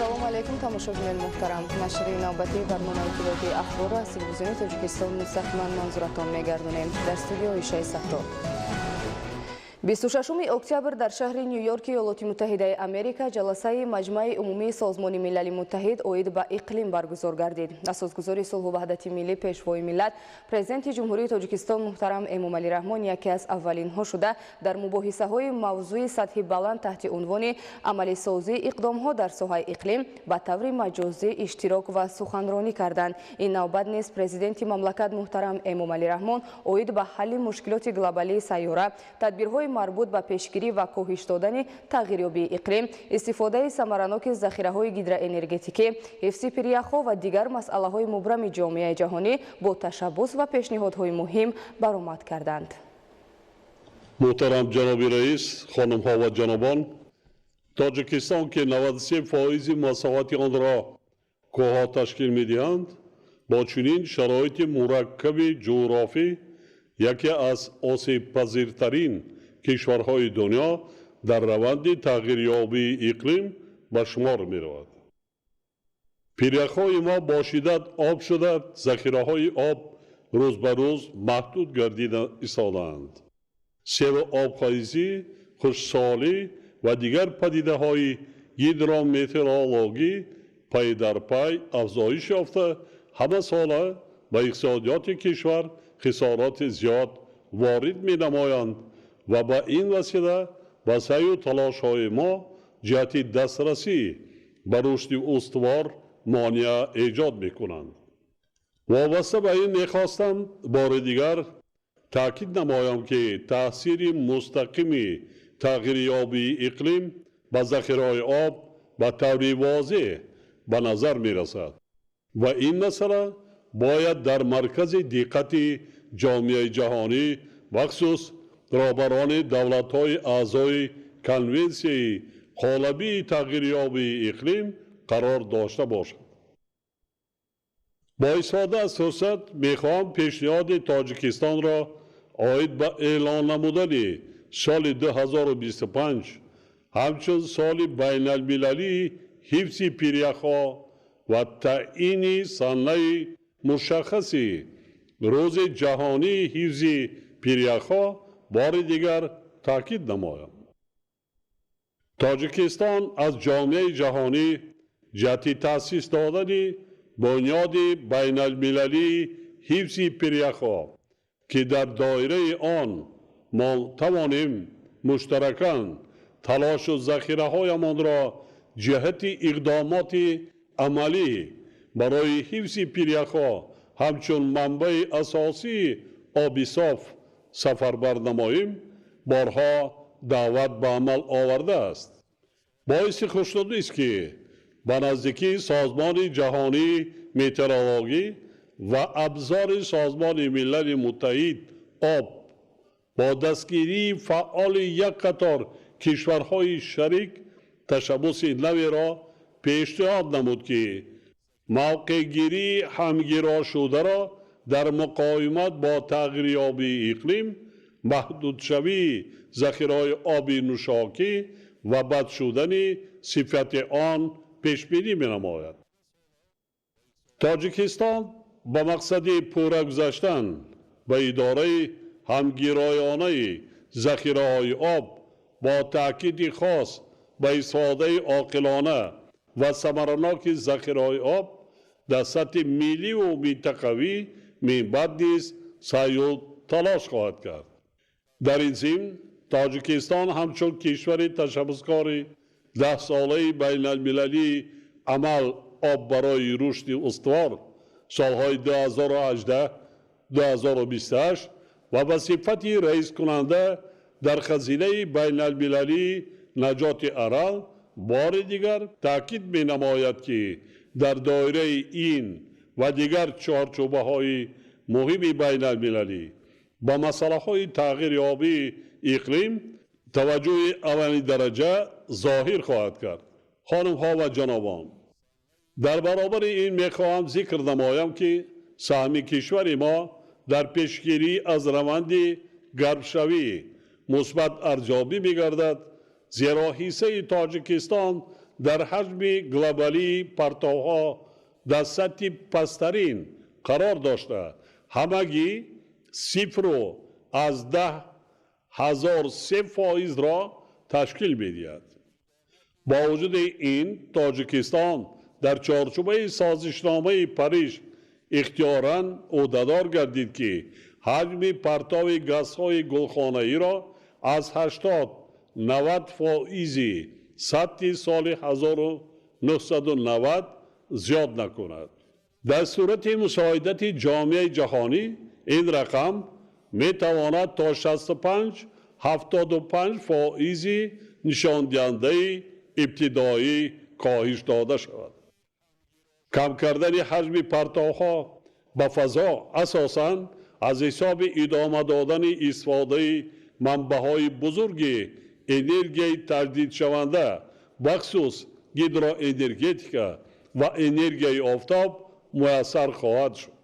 Ассалому алайкум, тамошобинони муҳтарам. Нашри навбатии барномаи иттилоотии Ахборро аз телевизиони Тоҷикистон мустақиман манзуратон мегардонем. Дар студио Ишаи Саттор. 26 октябр дар шаҳри Ню-Йорки Иёлоти Муттаҳидаи Америка ҷаласаи Маҷмаи умумии Созмони Милали Муттаҳид оид ба иқлим баргузор гардид. Асосгузори сулҳу ваҳдати миллӣ, Пешвои миллат, Президенти Ҷумҳурии Тоҷикистон муҳтарам Эмомалӣ Раҳмон яке аз аввалинҳо шуда дар мубоҳисаҳои мавзӯи сатҳи баланд таҳти унвони «Амалисозии иқдомҳо дар соҳаи иқлим» ба таври маҷозӣ иштирок ва суханронӣ карданд. Ин навбат низ Президенти мамлакат муҳтарам Эмомалӣ Раҳмон оид ба ҳалли мушкилоти глобалии сайёра, тадбирҳои марбут ба пешгирӣ ва коҳиш додани тағйирёбии иқлим, истифодаи самараноки захираҳои гидроэнергетикӣ, ҳифзи пиряхҳо ва дигар масъалаҳои мубрами ҷомеаи ҷаҳонӣ бо ташаббус ва пешниҳодҳои муҳим баромад карданд. Муҳтарам ҷаноби раис, хонумҳо ва ҷанобон, Тоҷикистон, ки 93 фоизи масоҳати онро кӯҳҳо ташкил медиҳанд, бо чунин шароити мураккаби ҷуғрофӣ яке аз осебпазиртарин кишварҳои дунё дар раванди тағйирёбии иқлим ба шумор меравад. Пиряхҳои мо бо шиддат об шуда, захираҳои об рӯз ба рӯз маҳдуд гардида истодаанд. Селу обхезӣ, хушксолӣ ва дигар падидаҳои гидрометеорологӣ пай дар пай афзоиш ёфта, ҳамасола ба иқтисодиёти кишвар хисороти зиёд ворид менамоянд ва ба ин васила ба саъю талошҳои мо ҷиҳати дастрасӣ ба рушди устувор монеа эҷод мекунанд. Вобаста ба ин мехостам бори дигар таъкид намоям, ки таъсири мустақими тағйирёбии иқлим ба захираҳои об ба таври возеҳ ба назар мерасад ва ин масъала бояд дар маркази диққати ҷомеаи ҷаҳонӣ, бахусус роҳбарони давлатҳои аъзои Конвенсияи қолабии тағйирёбии иқлим қарор дошта бошад. Бо истифода аз фурсат мехоҳам пешниҳоди Тоҷикистонро оид ба эълон намудани соли 2025 ҳамчун соли байналмилалии ҳифзи пиряхҳо ва таъини санаи мушаххаси Рӯзи ҷаҳонии ҳифзи пиряхҳо бори дигар таъкид намоям. Тоҷикистон аз ҷомеаи ҷаҳонӣ ҷиҳати таъсис додани Бунёди байналмилалии ҳифзи пиряхҳо, ки дар доираи он мо тавонем муштаракан талошу захираҳоямонро ҷиҳати иқдомоти амалӣ барои ҳифзи пиряхҳо ҳамчун манбаи асосии оби соф сафарбар намоем, борҳо даъват ба амал овардааст. Боиси хушнудист, ки ба наздикӣ Созмони ҷаҳонии метеорологӣ ва абзори Созмони Милали Муттаҳид об бо дастгирии фаъоли як қатор кишварҳои шарик ташаббуси наверо пешниҳод намуд, ки мавқеъгирии ҳамгирошударо дар муқовимат бо тағйирёбии иқлим, маҳдудшавии захираҳои оби нӯшокӣ ва бад шудани сифати он пешбинӣ менамояд. Тоҷикистон ба мақсади пурра гузаштан ба идораи ҳамгироёнаи захираҳои об бо таъкиди хос ба истифодаи оқилона ва самараноки захираҳои об дар сатҳи милливу минтақавӣ минбаъд низ саъю талош хоҳад кард. Дар ин зимн Тоҷикистон ҳамчун кишвари ташаббускори даҳсолаи байналмилалии амал «Об барои рушди устувор» солҳои 2018-2028 ва ба сифати раискунанда дар хазинаи байналмилалии наҷоти Арал бори дигар таъкид менамояд, ки дар доираи ин ва дигар чорчӯбаҳои муҳими байналмилалӣ ба масъалаҳои тағйирёбии иқлим таваҷҷӯҳи аввалин дараҷа зоҳир хоҳад кард. Хонумҳо ва ҷанобон, дар баробари ин мехоҳам зикр намоям, ки саҳми кишвари мо дар пешгирӣ аз раванди гармшавӣ мусбат арзёбӣ мегардад, зеро ҳиссаи Тоҷикистон Дар ҳаҷми глобалии партовҳо дар сатҳи пасттарин қарор дошта, ҳамагӣ 0,103%-ро ташкил медиҳад. Бо вуҷуди ин, Тоҷикистон дар чорчӯбаи созишномаи Париж ихтиёран ӯҳдадор гардид, ки ҳаҷми партови газҳои гулхонаиро аз 80-90 фоизи сатҳи соли 1990 зиёд накунад. Дар сурати мусоидати ҷомеаи ҷаҳонӣ ин рақам метавонад то 65-75 фоизи нишондиҳандаи ибтидоӣ коҳиш дода шавад. Кам кардани ҳаҷми партовҳо ба фазо асосан аз ҳисоби идома додани истифодаи манбаъҳои бузурги энергияи таҷдидшаванда, бахусус гидроэнергетика ва энергияи офтоб, муяссар хоҳад шуд.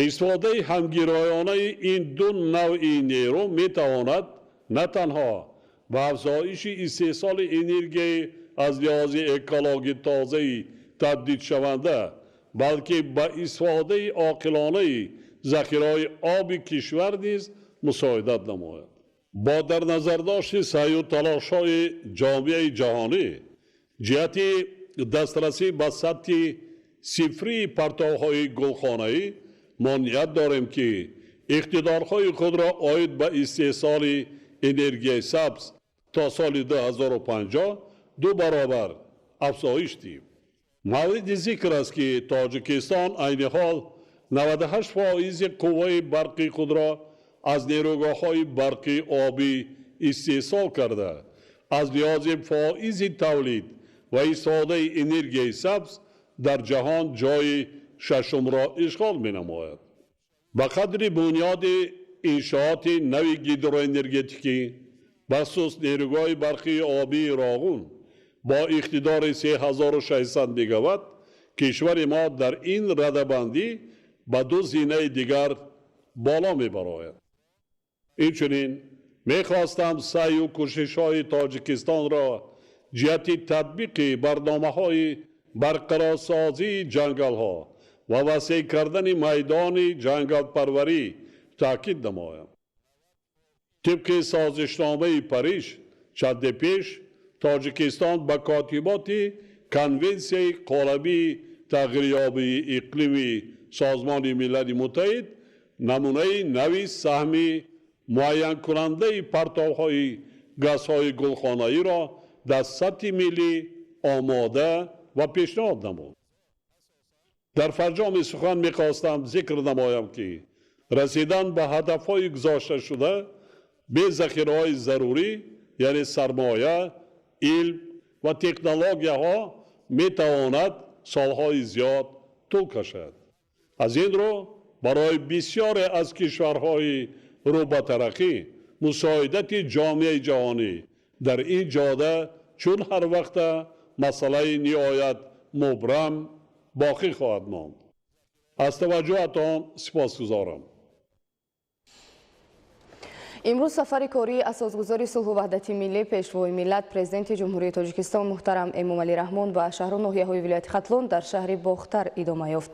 Истифодаи ҳамгироёнаи ин ду навъи нерӯ метавонад на танҳо ба афзоиши истеҳсоли энергияи аз лиҳози экологӣ тозаи таҷдидшаванда, балки ба истифодаи оқилонаи захираҳои оби кишвар низ мусоидат намояд. Бо дар назардошти саъю талошҳои ҷомеаи ҷаҳонӣ ҷиҳати дастрасӣ ба сатҳи сифрии партовҳои гулхонаӣ, мо ният дорем, ки иқтидорҳои худро оид ба истеҳсоли энергияи сабз то соли 2050 ду баробар афзоиш диҳем. Мавриди зикр аст, ки Тоҷикистон айни ҳол 98 фоизи қувваи барқи худро аз нерӯгоҳҳои барқи обӣ истеҳсол карда, аз лиҳози фоизи тавлид ва истифодаи энергияи сабз дар ҷаҳон ҷойи шашумро ишғол менамояд. Ба қадри бунёди иншооти нави гидроэнергетикӣ, бахусус нерӯгоҳи барқии обии Роғун бо иқтидори 3600 мегаватт, кишвари мо дар ин радабандӣ ба ду зинаи дигар боло мебарояд. Инчунин мехостам саъю кӯшишҳои Тоҷикистонро ҷиҳати татбиқи барномаҳои барқарорсозии ҷангалҳо ва васеъ кардани майдони ҷангалпарварӣ таъкид намоям. Тибқи созишномаи Париж, чанде пеш Тоҷикистон ба котиботи Конвенсияи қолабии тағйирёбии иқлими Созмони Милали Муттаҳид намунаи нави саҳми муайянкунандаи партовҳои газҳои гулхонаиро дар сатҳи миллӣ омода ва пешниҳод намуд. Дар фарҷоми сухан мехостам зикр намоям, ки расидан ба ҳадафҳои гузошташуда бе захираҳои зарурӣ, яъне сармоя, илм ва технологияҳо, метавонад солҳои зиёд тӯл кашад. Аз ин рӯ, барои бисёре аз кишварҳои рӯ ба тараққӣ мусоидати ҷомеаи ҷаҳонӣ дар ин ҷода чун ҳар вақта масъалаи ниҳоят мубрам боқӣ хоҳад монд. Аз таваҷҷӯҳатон сипосгузорам. Имрӯз сафари кории асосгузори сулҳу ваҳдати миллӣ, Пешвои миллат, Президенти Ҷумҳурии Тоҷикистон муҳтарам Эмомалӣ Раҳмон ба шаҳру ноҳияҳои вилояти Хатлон дар шаҳри Бохтар идома ёфт.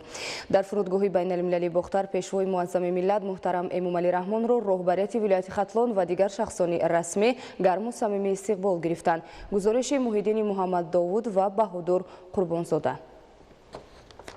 Дар фурудгоҳи байналмилалии Бохтар Пешвои муаззами миллат муҳтарам Эмомалӣ Раҳмонро роҳбарияти вилояти Хатлон ва дигар шахсони расмӣ гарму самимӣ истиқбол гирифтанд. Гузориши Муҳиддини Муҳаммад Довуд ва Баҳодур Қурбонзода.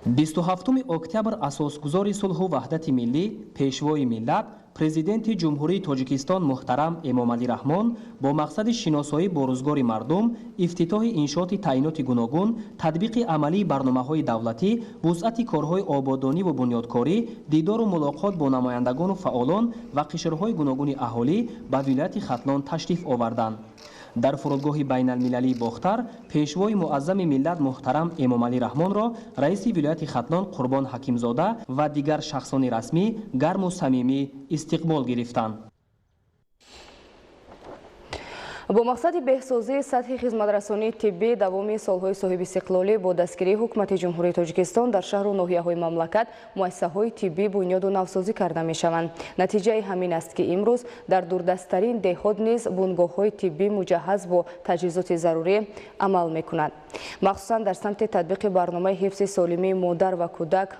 27 октябр асосгузори сулҳу ваҳдати миллӣ, Пешвои миллат, Президенти Ҷумҳурии Тоҷикистон муҳтарам Эмомалӣ Раҳмон бо мақсади шиносоӣ бо рӯзгори мардум, ифтитоҳи иншооти таъиноти гуногун, татбиқи амалии барномаҳои давлатӣ, вусъати корҳои ободониву бунёдкорӣ, дидору мулоқот бо намояндагону фаъолон ва қишрҳои гуногуни аҳолӣ ба вилояти Хатлон ташриф оварданд. Дар фурудгоҳи байналмилалии Бохтар Пешвои муаззами миллат муҳтарам Эмомалӣ Раҳмонро раиси вилояти Хатлон Қурбон Ҳакимзода ва дигар шахсони расмӣ гарму самимӣ истиқбол гирифтанд. Бо мақсади беҳсозии сатҳи хизматрасонии тиббӣ давоми солҳои соҳибистиқлолӣ бо дастгирии ҳукумати Ҷумҳурии Тоҷикистон дар шаҳру ноҳияҳои мамлакат муассисаҳои тиббӣ бунёду навсозӣ карда мешаванд. Натиҷаи ҳамин аст, ки имрӯз дар дурдасттарин деҳот низ бунгоҳҳои тиббӣ муҷаҳҳаз бо таҷҳизоти зарурӣ амал мекунанд. Махсусан дар самти татбиқи барномаи ҳифзи солимии модар ва кӯдак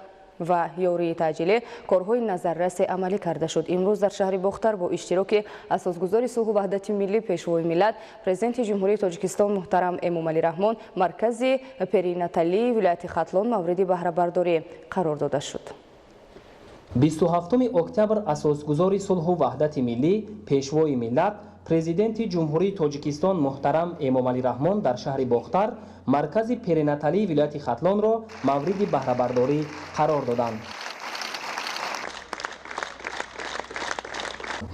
ва ёрии таъҷилӣ корҳои назаррасе амалӣ карда шуд. Имрӯз дар шаҳри Бохтар бо иштироки асосгузори сулҳу ваҳдати миллӣ, Пешвои миллат, Президенти Ҷумҳурии Тоҷикистон муҳтарам Эмомалӣ Раҳмон маркази перинаталии вилояти Хатлон мавриди баҳрабардорӣ қарор дода шуд. 27 октябр асосгузори сулҳу ваҳдати миллӣ, Пешвои миллат, Президенти Ҷумҳурии Тоҷикистон муҳтарам Эмомалӣ Раҳмон дар шаҳри Бохтар маркази перинаталии вилояти Хатлонро мавриди баҳрабардорӣ қарор доданд.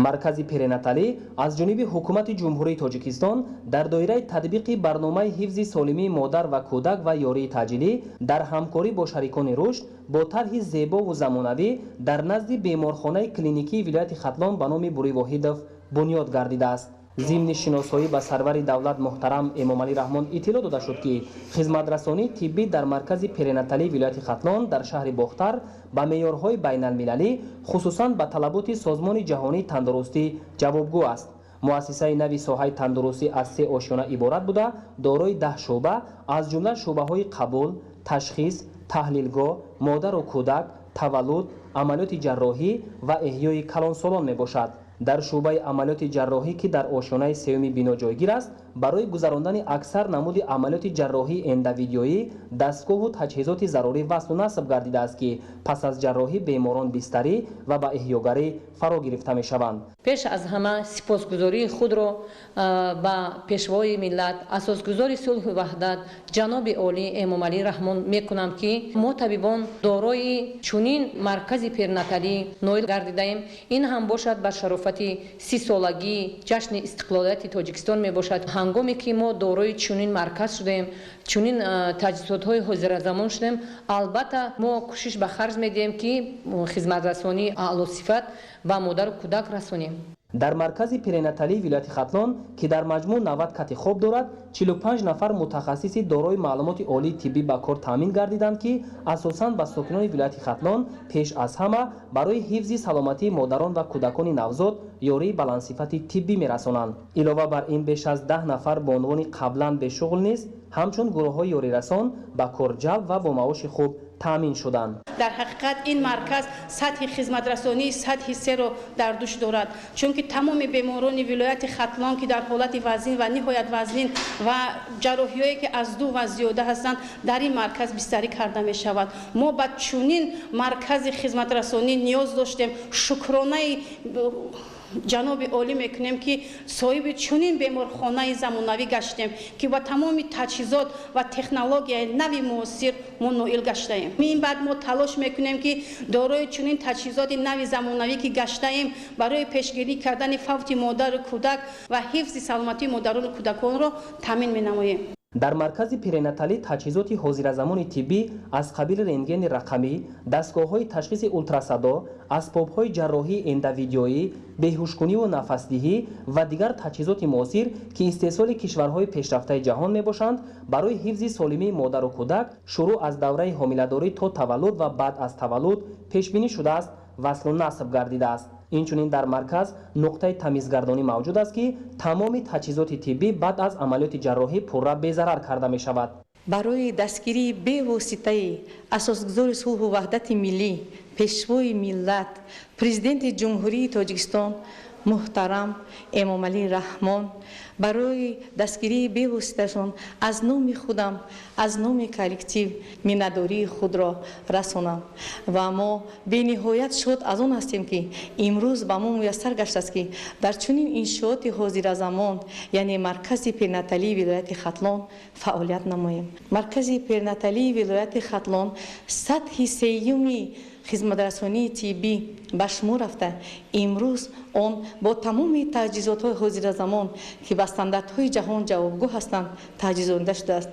Маркази перинаталӣ аз ҷониби ҳукумати Ҷумҳурии Тоҷикистон дар доираи татбиқи барномаи ҳифзи солимии модар ва кӯдак ва ёрии таъҷилӣ дар ҳамкорӣ бо шарикони рушд бо тарҳи зебову замонавӣ дар назди беморхонаи клиникии вилояти Хатлон ба номи Бурӣ Воҳидов бунёд гардидааст. Зимни шиносоӣ ба сарвари давлат муҳтарам Эмомалӣ Раҳмон иттилоъ дода шуд, ки хизматрасонии тиббӣ дар маркази перинаталии вилояти Хатлон дар шаҳри Бохтар ба меъёрҳои байналмилалӣ, хусусан ба талаботи Созмони ҷаҳонии тандурустӣ ҷавобгӯ аст. Муассисаи нави соҳаи тандурустӣ аз 3 ошёна иборат буда, дорои 10 шӯъба, аз ҷумла шӯъбаҳои қабул, ташхис, таҳлилгоҳ, модару кӯдак, таваллуд, амалиёти ҷарроҳӣ ва эҳёи калонсолон мебошад. Дар шӯъбаи амалиёти ҷарроҳӣ, ки дар ошёнаи сеюми бино ҷойгир аст, барои гузарондани аксар намуди амалиёти ҷарроҳии эндовидеоӣ дастгоҳу таҷҳизоти зарурӣ васлу насб гардидааст, ки пас аз ҷарроҳӣ беморон бистарӣ ва ба эҳёгарӣ фаро гирифта мешаванд. Пеш аз ҳама сипосгузории худро ба Пешвои миллат, асосгузори сулҳу ваҳдат, ҷаноби олӣ Эмомалӣ Раҳмон мекунам, ки мо табибон дорои чунин маркази перинаталӣ ноил гардидаем. Ин ҳам бошад ба шарофати 30-солагии ҷашни истиқлолияти Тоҷикистон мебошад. Ҳангоме ки мо дорои чунин марказ шудем, чунин таҷҳизотҳои ҳозиразамон шудем, албатта мо кӯшиш ба харҷ медиҳем, ки хизматрасонии аълосифат ба модару кӯдак расонем. Дар маркази перинаталии вилояти Хатлон, ки дар маҷмӯъ 90 кати хоб дорад, 45 нафар мутахассиси дорои маълумоти олии тиббӣ ба кор таъмин гардиданд, ки асосан ба сокинони вилояти Хатлон пеш аз ҳама барои ҳифзи саломатии модарон ва кӯдакони навзод ёрии баландсифати тиббӣ мерасонанд. Илова бар ин, беш аз 10 нафар бонувони қаблан бешуғл низ ҳамчун гурӯҳҳои ёрирасон ба кор ҷалб ва бо маоши хуб таъмин шуданд. Дар ҳақиқат ин марказ сатҳи хизматрасонии сатҳи 3-ро дар дӯш дорад, чунки тамоми беморони вилояти Хатлон, ки дар ҳолати вазнин ва ниҳоят вазнин ва ҷарроҳиҳое ки аз 2 ва зиёда ҳастанд, дар ин марказ бистарӣ карда мешавад. Мо ба чунин маркази хизматрасонӣ ниёз доштем. Шукронаи ҷаноби олӣ мекунем, ки соҳиби чунин беморхонаи замонавӣ гаштем, ки ба тамоми таҷҳизот ва технологияи нави муосир мо ноил гаштаем. Ин баъд мо талош мекунем, ки дорои чунин таҷҳизоти нави замонавӣ ки гаштаем, барои пешгирӣ кардани фавти модару кӯдак ва ҳифзи саломатии модарону кӯдаконро таъмин менамоем. Дар маркази перинаталӣ таҷҳизоти ҳозиразамони тиббӣ аз қабили рентгени рақамӣ, дастгоҳҳои ташхиси ултрасадо, асбобҳои ҷарроҳии эндовидеоӣ, беҳушкуниву нафасдиҳӣ ва дигар таҷҳизоти муосир, ки истеҳсоли кишварҳои пешрафтаи ҷаҳон мебошанд, барои ҳифзи солимии модару кӯдак шурӯъ аз давраи ҳомиладорӣ то таваллуд ва баъд аз таваллуд пешбинӣ шудааст, васлу насб гардидааст. Инчунин дар марказ нуқтаи тамизгардонӣ мавҷуд аст, ки тамоми таҷҳизоти тиббӣ баъд аз амалиёти ҷарроҳӣ пурра безарар карда мешавад. Барои дастгирии бевоситаи асосгузори сулҳу ваҳдати миллӣ, Пешвои миллат, Президенти Ҷумҳурии Тоҷикистон муҳтарам Эмомалӣ Раҳмон, барои дастгирии бевоситашон аз номи худам, аз номи коллектив миннатдории худро расонам. Ва мо бениҳоят шод аз он ҳастем, ки имрӯз ба мо муяссар гаштааст, ки дар чунин иншооти ҳозиразамон, яъне маркази перинаталии вилояти Хатлон фаъолият намоем. Маркази перинаталии вилояти Хатлон сатҳи сеюми хизматрасонии тиббӣ ба шумор рафта, имрӯз он бо тамоми таҷҳизотҳои ҳозиразамон, ки ба стандартҳои ҷаҳон ҷавобгӯ ҳастанд, таҷҳизонида шудааст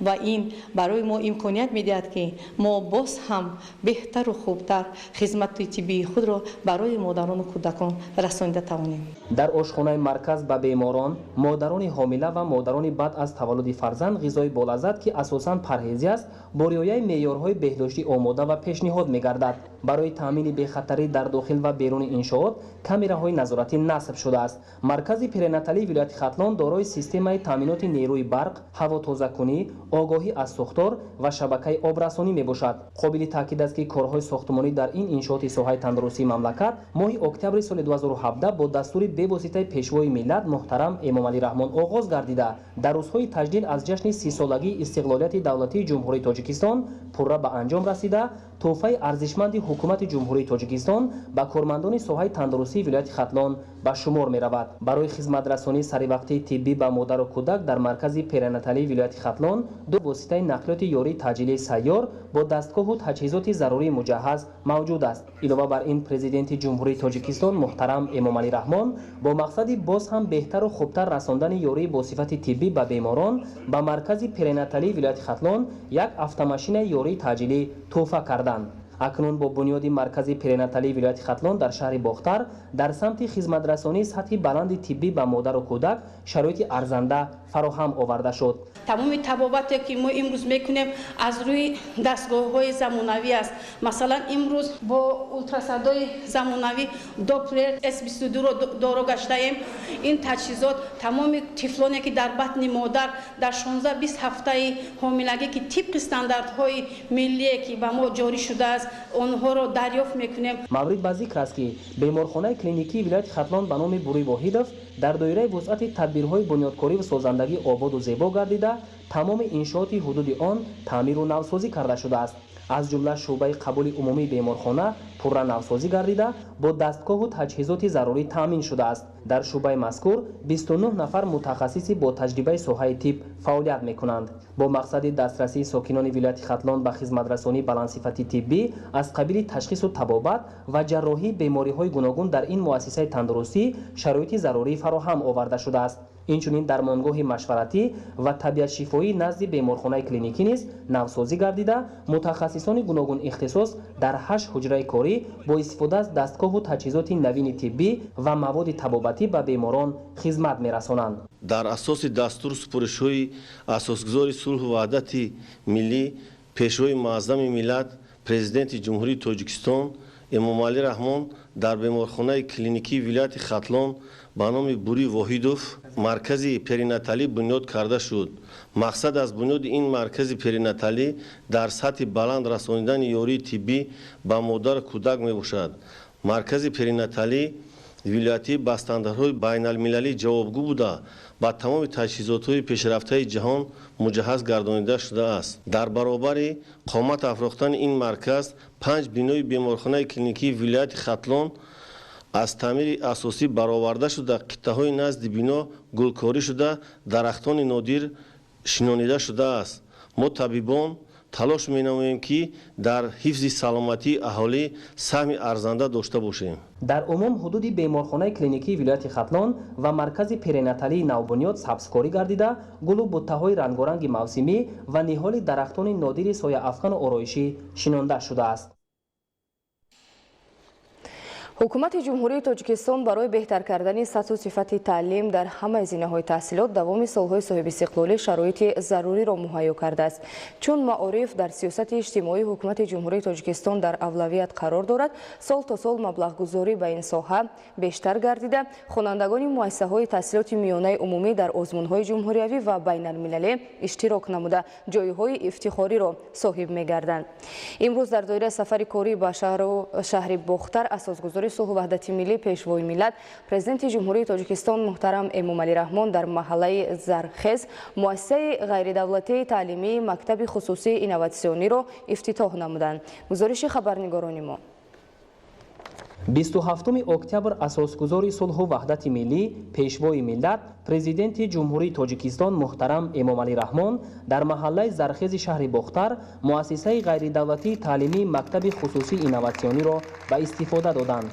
ва ин барои мо имконият медиҳад, ки мо боз ҳам беҳтару хубтар хизмати тиббии худро барои модарону кӯдакон расонида тавонем. Дар ошхонаи марказ ба беморон, модарони ҳомила ва модарони баъд аз таваллуди фарзанд ғизои болаззат, ки асосан парҳезӣ аст, бо риояи меъёрҳои беҳдоштӣ омода ва пешниҳод мегардад. Барои таъмини бехатарӣ дар дохил ва беруни иншоот камераҳои назоратӣ насб шудааст. Маркази перинаталии вилояти Хатлон дорои системаи таъминоти нерӯи барқ, ҳавотозакунӣ, огоҳӣ аз сӯхтор ва шабакаи обрасонӣ мебошад. Қобили таъкид аст, ки корҳои сохтмонӣ дар ин иншооти соҳаи тандурустии мамлакат моҳи октябри соли 2017 бо дастури бевоситаи Пешвои миллат муҳтарам Эмомалӣ Раҳмон оғоз гардида, дар рӯзҳои таҷлил аз ҷашни 30-солагии истиқлолияти давлатии Ҷумҳурии Тоҷикистон пурра ба анҷом расида, тӯҳфаи арзишманди ҳукумати Ҷумҳурии Тоҷикистон ба кормандони соҳаи тандурустии вилояти Хатлон ба шумор меравад. Барои хизматрасонии саривақтии тиббӣ ба модару кӯдак дар маркази перинаталии вилояти Хатлон ду воситаи нақлиёти ёрии таъҷилии сайёр бо дастгоҳу таҷҳизоти зарурӣ муҷаҳҳаз мавҷуд аст. Илова бар ин, Президенти Ҷумҳурии Тоҷикистон муҳтарам Эмомалӣ Раҳмон бо мақсади боз ҳам беҳтару хубтар расондани ёрии босифати тиббӣ ба беморон ба маркази перинаталии вилояти Хатлон як автомашинаи ёрии таъҷилӣ тӯҳфа карданд. Акнун бо бунёди маркази перинаталии вилояти Хатлон дар шаҳри Бохтар дар самти хизматрасонии сатҳи баланди тиббӣ ба модару кӯдак шароити арзанда фароҳам оварда шуд. Тамоми табобате, ки мо имрӯз мекунем, аз рӯи дастгоҳҳои замонавӣ аст. Масалан, имрӯз бо ултрасадои замонавӣ Доплер С22-ро доро гаштаем. Ин таҷҳизот тамоми тифлоне, ки дар батни модар дар 16-20 ҳафтаи ҳомилагӣ, ки тибқи стандартҳои миллие, ки ба мо ҷорӣ шудааст, онҳоро дарёфт мекунем. Маврид ба зикр аст, ки беморхонаи клиникии вилояти Хатлон ба номи Бурӣ Воҳидов дар доираи вусъати тадбирҳои бунёдкорӣ ва созандагӣ ободу зебо гардида, тамоми иншооти ҳудуди он таъмиру навсозӣ карда шудааст. Аз ҷумла шӯъбаи қабули умумии беморхона пурра навсозӣ гардида, бо дастгоҳу таҷҳизоти зарурӣ таъмин шудааст. Дар шӯъбаи мазкур 29 нафар мутахассиси бо таҷрибаи соҳаи тиб фаъолият мекунанд. Бо мақсади дастрасии сокинони вилояти Хатлон ба хизматрасонии баландсифати тиббӣ аз қабили ташхису табобат ва ҷарроҳии бемориҳои гуногун дар ин муассисаи тандурустӣ шароити зарурӣ фароҳам оварда шудааст. Инчунин дармонгоҳи машваратӣ ва табиатшифоӣ назди беморхонаи клиникӣ низ навсозӣ гардида, мутахассисони гуногун ихтисос дар 8 ҳуҷраи корӣ бо истифода аз дастгоҳу таҷҳизоти навини тиббӣ ва маводи табобатӣ ба беморон хизмат мерасонанд. Дар асоси дастуру супоришҳои асосгузори сулҳу ваҳдати миллӣ, Пешвои муаззами миллат, Президенти Ҷумҳурии Тоҷикистон Эмомалӣ Раҳмон дар беморхонаи клиникии вилояти Хатлон ба номи Бурӣ Воҳидов маркази перинаталӣ бунёд карда шуд. Мақсад аз бунёди ин маркази перинаталӣ дар сатҳи баланд расонидани ёрии тиббӣ ба модару кӯдак мебошад. Маркази перинаталӣ вилоятӣ ба стандартҳои байналмилалӣ ҷавобгӯ буда, ба тамоми таҷҳизотҳои пешрафтаи ҷаҳон муҷаҳҳаз гардонида шудааст. Дар баробари қомат афрохтани ин марказ, 5 бинои беморхонаи клиникии вилояти Хатлон аз таъмири асосӣ бароварда шуда, қитъаҳои назди бино гулкорӣ шуда, дарахтони нодир шинонида шудааст. Мо табибон талош менамоем, ки дар ҳифзи саломатии аҳолӣ саҳми арзанда дошта бошем. Дар умум ҳудуди беморхонаи клиникии вилояти Хатлон ва маркази перинаталии навбунёд сабзкорӣ гардида, гулу буттаҳои рангоранги мавсимӣ ва ниҳоли дарахтони нодири сояафкану ороишӣ шинонда шудааст. Ҳукумати Ҷумҳурии Тоҷикистон барои беҳтар кардани сатҳу сифати таълим дар ҳамаи зинаҳои таҳсилот давоми солҳои соҳибистиқлолӣ шароити заруриро муҳайё кардааст. Чун маориф дар сиёсати иҷтимоии Ҳукумати Ҷумҳурии Тоҷикистон дар авлавият қарор дорад, сол то сол маблағгузорӣ ба ин соҳа бештар гардида, хонандагони муассисаҳои таҳсилоти миёнаи умумӣ дар озмунҳои ҷумҳуриявӣ ва байналмилалӣ иштирок намуда, ҷойҳои ифтихориро соҳиб мегарданд. Имрӯз дар доираи сафари корӣ ба шаҳри Бохтар асосгузори сулҳу ваҳдати миллӣ, Пешвои миллат, Президенти Ҷумҳурии Тоҷикистон муҳтарам Эмомалӣ Раҳмон дар маҳаллаи Зархез муассисаи ғайридавлатии таълимии мактаби хусусии инноватсиониро ифтитоҳ намуданд. Гузориши хабарнигорони мо. 27 октябр асосгузори сулҳу ваҳдати миллӣ, Пешвои миллат, Президенти Ҷумҳурии Тоҷикистон муҳтарам Эмомалӣ Раҳмон дар маҳаллаи Зархези шаҳри Бохтар муассисаи ғайридавлатии таълимии мактаби хусусии инноватсиониро ба истифода доданд.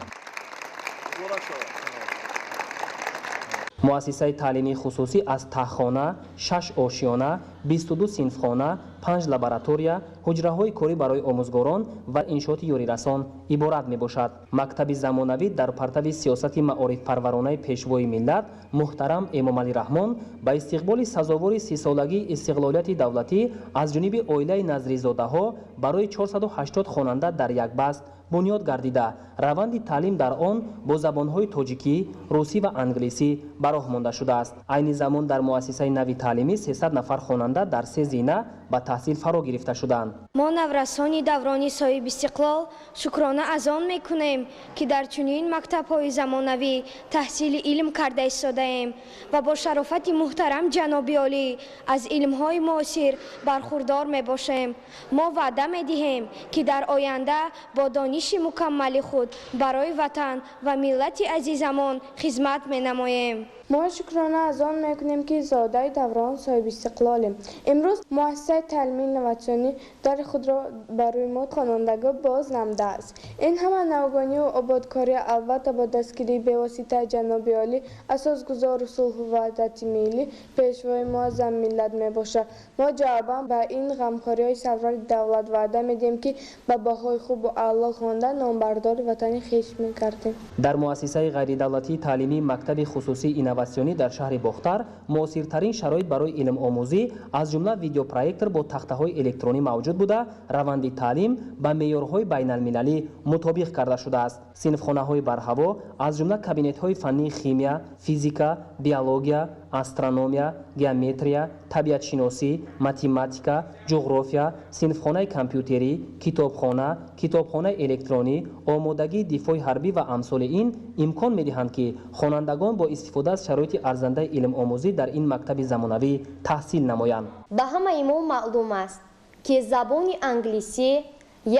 Муассисаи таълимии хусусӣ аз таҳхона, 6 ошиёна, 22 синфхона, 5 лаборатория, ҳуҷраҳои корӣ барои омӯзгорон ва иншооти ёрирасон иборат мебошад. Мактаби замонавӣ дар партави сиёсати маорифпарваронаи Пешвои миллат муҳтарам Эмомалӣ Раҳмон ба истиқболи сазовори 30-солагии истиқлолияти давлатӣ аз ҷониби оилаи Назризодаҳо барои 480 хонанда дар як баст бунёд гардида, раванди таълим дар он бо забонҳои тоҷикӣ, русӣ ва англисӣ ба роҳ монда шудааст. Айни замон дар муассисаи нави таълимӣ 300 нафар хонанда дар се зина ба таҳсил фаро гирифта шуданд. Мо наврасони даврони соҳибистиқлол шукрона аз он мекунем, ки дар чунин мактабҳои замонавӣ таҳсили илм карда истодаем ва бо шарофати муҳтарам ҷаноби олӣ аз илмҳои муосир бархурдор мебошем. Мо ваъда медиҳем, ки дар оянда бо дониши мукаммали худ барои ватан ва миллати азизамон хизмат менамоем. Мо шукрона аз он мекунем, ки зодаи даврон соҳибистиқлолем. Имрӯз муассисаи таълимии инноватсионӣ дари худро барои мо хонандагон боз намудааст. Ин ҳама навгонию ободкорӣ албатта бо дастгирии бевоситаи ҷаноби олӣ, асосгузору сулҳу ваҳдати миллӣ, Пешвои муаззами миллат мебошад. Мо ҷавобан ба ин ғамхориҳои сарвари давлат ваъда медиҳем, ки ба баҳои хубу аъло хонда номбардори ватани хеш мегардем. Дар муассисаи ғайридавлатии таълимии мактаби хусусии инноватсионӣ дар шаҳри Бохтар муосиртарин шароит барои илмомӯзӣ, аз ҷумла видеопроектор бо тахтаҳои электронӣ мавҷуд буда, раванди таълим ба меъёрҳои байналмилалӣ мутобиқ карда шудааст. Синфхонаҳои барҳаво, аз ҷумла кабинетҳои фаннии химия, физика, биология, астрономия, геометрия, табиатшиносӣ, математика, ҷуғрофия, синфхонаи компютерӣ, китобхона, китобхонаи электронӣ, омодагии дифои ҳарбӣ ва амсоли ин имкон медиҳанд, ки хонандагон бо истифода аз шароити арзандаи илмомӯзӣ дар ин мактаби замонавӣ таҳсил намоянд. Ба ҳамаи мо маълум аст, ки забони англисӣ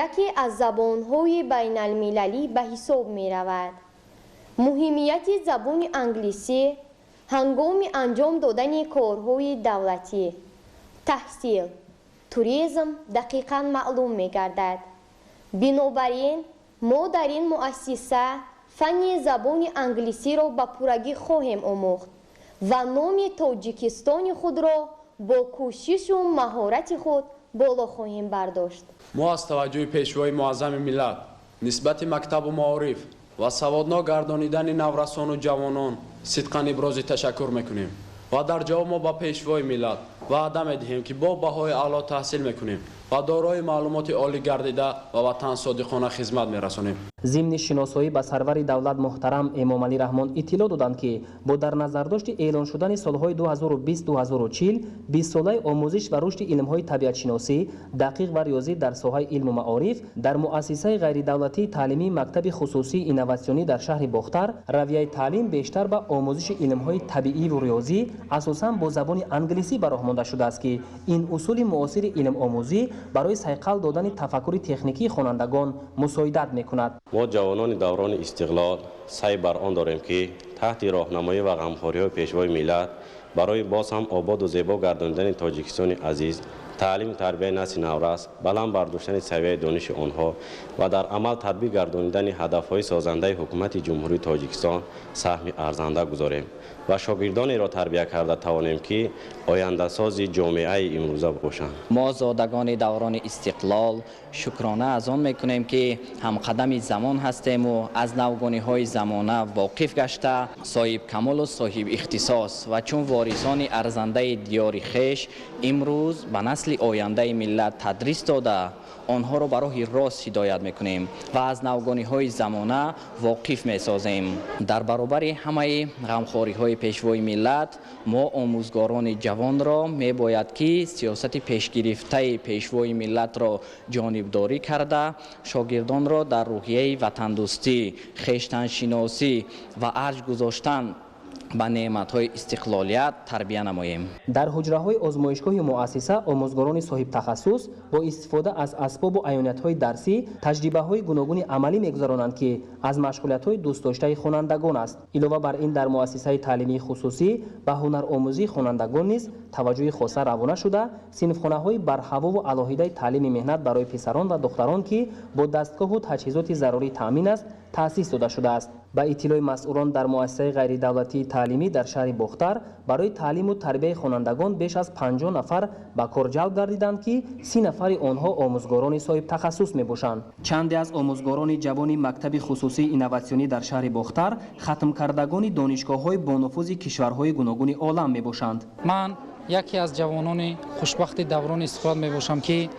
яке аз забонҳои байналмилалӣ ба ҳисоб меравад. Муҳимияти забони англисӣ ҳангоми анҷом додани корҳои давлатӣ, таҳсил, туризм дақиқан маълум мегардад. Бинобар ин, мо дар ин муассиса фанни забони англисиро ба пуррагӣ хоҳем омӯхт ва номи Тоҷикистони худро бо кӯшишу маҳорати худ боло хоҳем бардошт. Мо аз таваҷҷӯҳи Пешвои муаззами миллат нисбати мактабу маориф ва саводнок гардонидани наврасону ҷавонон сидқан ибрози ташаккур мекунем ва дар ҷавоб мо ба Пешвои миллат ваъда медиҳем, ки бо баҳои аъло таҳсил мекунем ва дорои маълумоти олӣ гардида ба ватан содиқона хизмат мерасонем. Зимни шиносоӣ ба сарвари давлат муҳтарам Эмомалӣ Раҳмон иттилоъ доданд, ки бо дар назардошти эълон шудани солҳои 2020-2040 бистсолаи омӯзиш ва рушди илмҳои табиатшиносӣ, дақиқ ва риёзӣ дар соҳаи илму маориф дар муассисаи ғайридавлатии таълимии мактаби хусусии инноватсионӣ дар шаҳри Бохтар равияи таълим бештар ба омӯзиши илмҳои табииву риёзӣ асосан бо забони англисӣ ба роҳ монда шудааст, ки ин усули муосири илмомӯзӣ барои сайқал додани тафаккури техникии хонандагон мусоидат мекунад. Мо ҷавонони даврони истиқлол саъй бар он дорем, ки таҳти роҳнамоӣ ва ғамхориҳои Пешвои миллат барои боз ҳам ободу зебо гардонидани Тоҷикистони азиз, таълиму тарбияи насли наврас, баланд бардоштани савияи дониши онҳо ва дар амал татбиқ гардонидани ҳадафҳои созандаи Ҳукумати Ҷумҳурии Тоҷикистон саҳми арзанда гузорем ва шогирдонеро тарбия карда тавонем, ки ояндасози ҷомеаи имрӯза бошанд. Мо зодагони даврони истиқлол шукрона аз он мекунем, ки ҳамқадами замон ҳастему аз навгониҳои замона воқиф гашта, соҳибкамолу соҳибихтисос ва чун ворисони арзандаи диёри хеш имрӯз ба насли ояндаи миллат тадрис дода, онҳоро ба роҳи рост ҳидоят мекунем ва аз навгониҳои замона воқиф месозем. Дар баробари ҳамаи ғамхориҳои Пешвои миллат мо омӯзгорони ҷавонро мебояд, ки сиёсати пешгирифтаи Пешвои миллатро ҷонибдорӣ карда, шогирдонро дар рӯҳияи ватандӯстӣ, хештаншиносӣ ва арҷ гузоштан ба неъматҳои истиқлолият тарбия намоем. Дар ҳуҷраҳои озмоишгоҳи муассиса омӯзгорони соҳибтахассус бо истифода аз асбобу аёниятҳои дарсӣ таҷрибаҳои гуногуни амалӣ мегузаронанд, ки аз машғулиятҳои дӯстдоштаи хонандагон аст. Илова бар ин, дар муассисаи таълимии хусусӣ ба ҳунаромӯзии хонандагон низ таваҷҷӯҳи хоса равона шуда, синфхонаҳои барҳавову алоҳидаи таълими меҳнат барои писарон ва духтарон, ки бо дастгоҳу таҷҳизоти зарурӣ таъмин аст, таъсис дода шудааст. Ба иттилои масъулон, дар муассисаи ғайридавлатии таълимӣ дар шаҳри Бохтар барои таълиму тарбияи хонандагон беш аз 50 нафар ба кор ҷалб гардиданд, ки 30 нафари онҳо омӯзгорони соҳибтахассус мебошанд. Чанде аз омӯзгорони ҷавони мактаби хусусии инноватсионӣ дар шаҳри Бохтар хатмкардагони донишгоҳҳои бонуфузи кишварҳои гуногуни олам мебошанд. Ман яке аз ҷавонони хушбахти даврони истиқлол мебошам, ки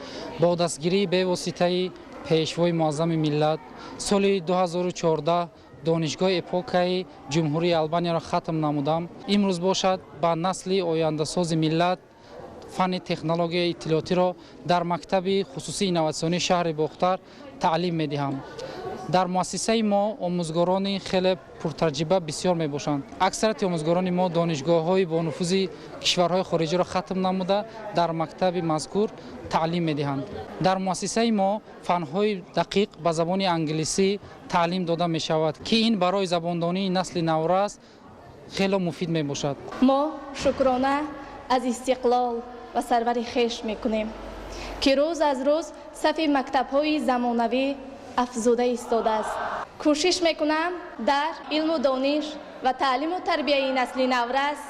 бо дастгирии бевоситаи Пешвои муаззами миллат соли 2014 донишгоҳи эпокаи Ҷумҳурии Албанияро хатм намудам. Имрӯз бошад, ба насли ояндасози миллат фанни технологияи иттилоотиро дар мактаби хусусии инноватсионии шаҳри Бохтар таълим медиҳам. Дар муассисаи мо омӯзгорони хеле пуртаҷриба бисёр мебошанд. Аксарияти омӯзгорони мо донишгоҳҳои бонуфузи кишварҳои хориҷиро хатм намуда, дар мактаби мазкур таълим медиҳанд. Дар муассисаи мо фанҳои дақиқ ба забони англисӣ таълим дода мешавад, ки ин барои забондонии насли наврас хело муфид мебошад. Мо шукрона аз истиқлол ва сарвари хеш мекунем, ки рӯз аз рӯз сафи мактабҳои замонавӣ афзуда истодааст. Кӯшиш мекунам дар илму дониш ва таълиму тарбияи насли наврас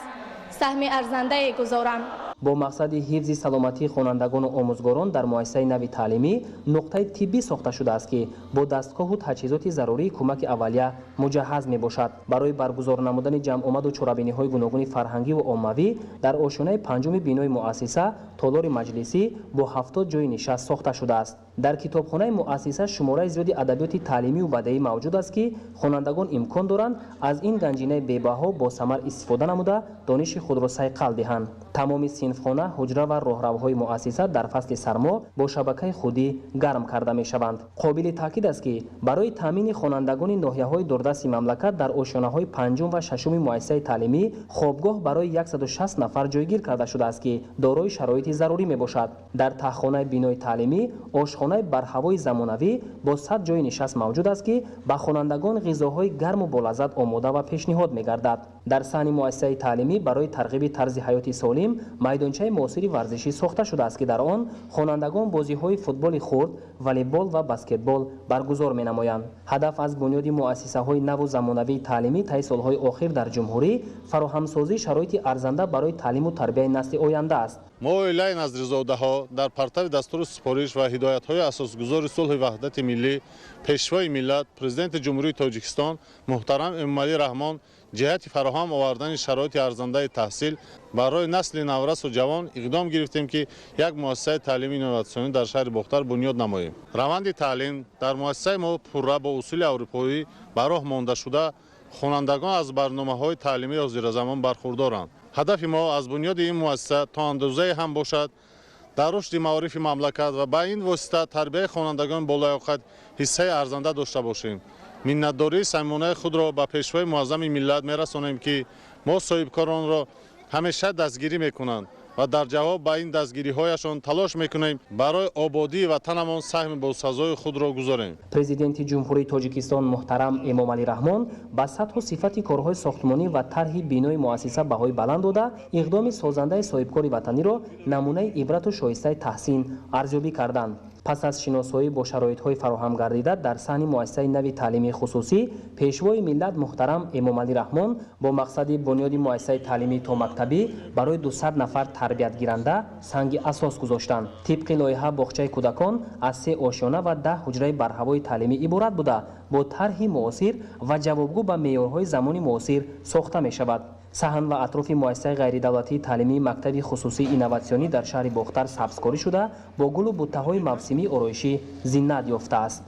саҳми арзандае гузорам. Бо мақсади ҳифзи саломатии хонандагону омӯзгорон дар муассисаи нави таълимӣ нуқтаи тиббӣ сохта шудааст, ки бо дастгоҳу таҷҳизоти зарурии кӯмаки аввалия муҷаҳҳаз мебошад. Барои баргузор намудани ҷамъомаду чорабиниҳои гуногуни фарҳангиву оммавӣ дар ошёнаи панҷуми бинои муассиса толори маҷлисӣ бо 70 ҷойи нишаст сохта шудааст. Дар китобхонаи муассиса шумораи зиёди адабиёти таълимию бадеӣ мавҷуд аст, ки хонандагон имкон доранд аз ин ганҷинаи бебаҳо босамар истифода намуда, дониши худро сайқал диҳанд. Тамоми синфхона, ҳуҷра ва роҳравҳои муассиса дар фасли сармо бо шабакаи худӣ гарм карда мешаванд. Қобили таъкид аст, ки барои таъмини хонандагони ноҳияҳои дурдасти мамлакат дар ошёнаҳои панҷум ва шашуми муассисаи таълимӣ хобгоҳ барои 160 нафар ҷойгир карда шудааст, ки дорои шароити зарурӣ мебошад. Дар таҳхонаи бинои таълимӣ ошхонаи барҳавои замонавӣ бо 100 ҷойи нишаст мавҷуд аст, ки ба хонандагон ғизоҳои гарму болаззат омода ва пешниҳод мегардад. Дар саҳни муассисаи таълимӣ барои тарғиби тарзи ҳаёти солим майдончаи муосири варзишӣ сохта шудааст, ки дар он хонандагон бозиҳои футболи хурд, волейбол ва баскетбол баргузор менамоянд. Ҳадаф аз бунёди муассисаҳои наву замонавии таълимӣ таи солҳои охир дар ҷумҳурӣ фароҳамсозии шароити арзанда барои таълиму тарбияи насли оянда аст. Мо оилаи Назризодаҳо дар партави дастуру супориш ва ҳидоятҳои асосгузори сулҳи ваҳдати миллӣ, Пешвои миллат, Президенти Ҷумҳурии Тоҷикистон муҳтарам Эмомалӣ Раҳмон ҷиҳати фароҳам овардани шароити арзандаи таҳсил барои насли наврасу ҷавон иқдом гирифтем, ки як муассисаи таълими инноватсионӣ дар шаҳри Бохтар бунёд намоем. Раванди таълим дар муассисаи мо пурра бо усули аврупоӣ ба роҳ монда шуда, хонандагон аз барномаҳои таълимии ҳозиразамон бархурдоранд. Ҳадафи мо аз бунёди ин муассиса то андозае ҳам бошад дар рушди маорифи мамлакат ва ба ин восита тарбияи хонандагон болаёқат ҳиссаи арзанда дошта бошем. Миннатдории самимонаи худро ба Пешвои муаззами миллат мерасонем, ки мо соҳибкоронро ҳамеша дастгирӣ мекунанд ва дар ҷавоб ба ин дастгириҳояшон талош мекунем барои ободии ватанамон саҳми босазои худро гузорем. Президенти Ҷумҳурии Тоҷикистон муҳтарам Эмомалӣ Раҳмон ба сатҳу сифати корҳои сохтмонӣ ва тарҳи бинои муассиса баҳои баланд дода, иқдоми созандаи соҳибкори ватаниро намунаи ибрату шоистаи таҳсин арзёбӣ карданд. Пас аз шиносоӣ бо шароитҳои фароҳам гардида дар саҳни муассисаи нави таълимии хусусӣ, Пешвои миллат муҳтарам Эмомалӣ Раҳмон бо мақсади бунёди муассисаи таълимии томактабӣ барои 200 нафар тарбиятгиранда санги асос гузоштанд. Тибқи лоиҳа, боғчаи кӯдакон аз 3 ошёна ва 10 ҳуҷраи барҳавои таълимӣ иборат буда, бо тарҳи муосир ва ҷавобгӯ ба меъёрҳои замони муосир сохта мешавад. Саҳн ва атрофи муассисаи ғайридавлатии таълимии мактаби хусусии инноватсионӣ дар шаҳри Бохтар сабзкорӣ шуда, бо гулу буттаҳои мавсимии ороишӣ зиннат ёфтааст.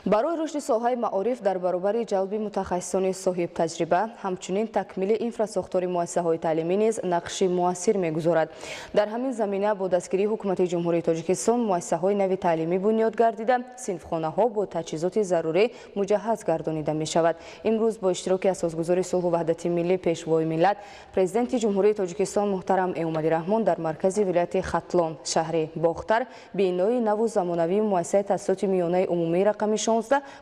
Барои рушди соҳаи маориф дар баробари ҷалби мутахассисони соҳибтаҷриба, ҳамчунин такмили инфрасохтори муассисаҳои таълимӣ низ нақши муассир мегузорад. Дар ҳамин замина бо дастгирии Ҳукумати Ҷумҳурии Тоҷикистон муассисаҳои нави таълимӣ бунёд гардида, синфхонаҳо бо таҷҳизоти зарурӣ муҷаҳҳаз гардонида мешавад. Имрӯз бо иштироки асосгузори сулҳу ваҳдати миллӣ, Пешвои миллат, Президенти Ҷумҳурии Тоҷикистон муҳтарам Эмомалӣ Раҳмон дар маркази вилояти Хатлон, шаҳри Бохтар, бинои наву замонавии муассисаи таҳсилоти миёнаи умумии рақами 16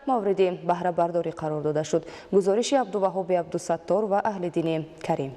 мавриди баҳрабардорӣ қарор дода шуд. Гузориши Абдуваҳоби Абдусаттор ва Аҳлиддини Карим.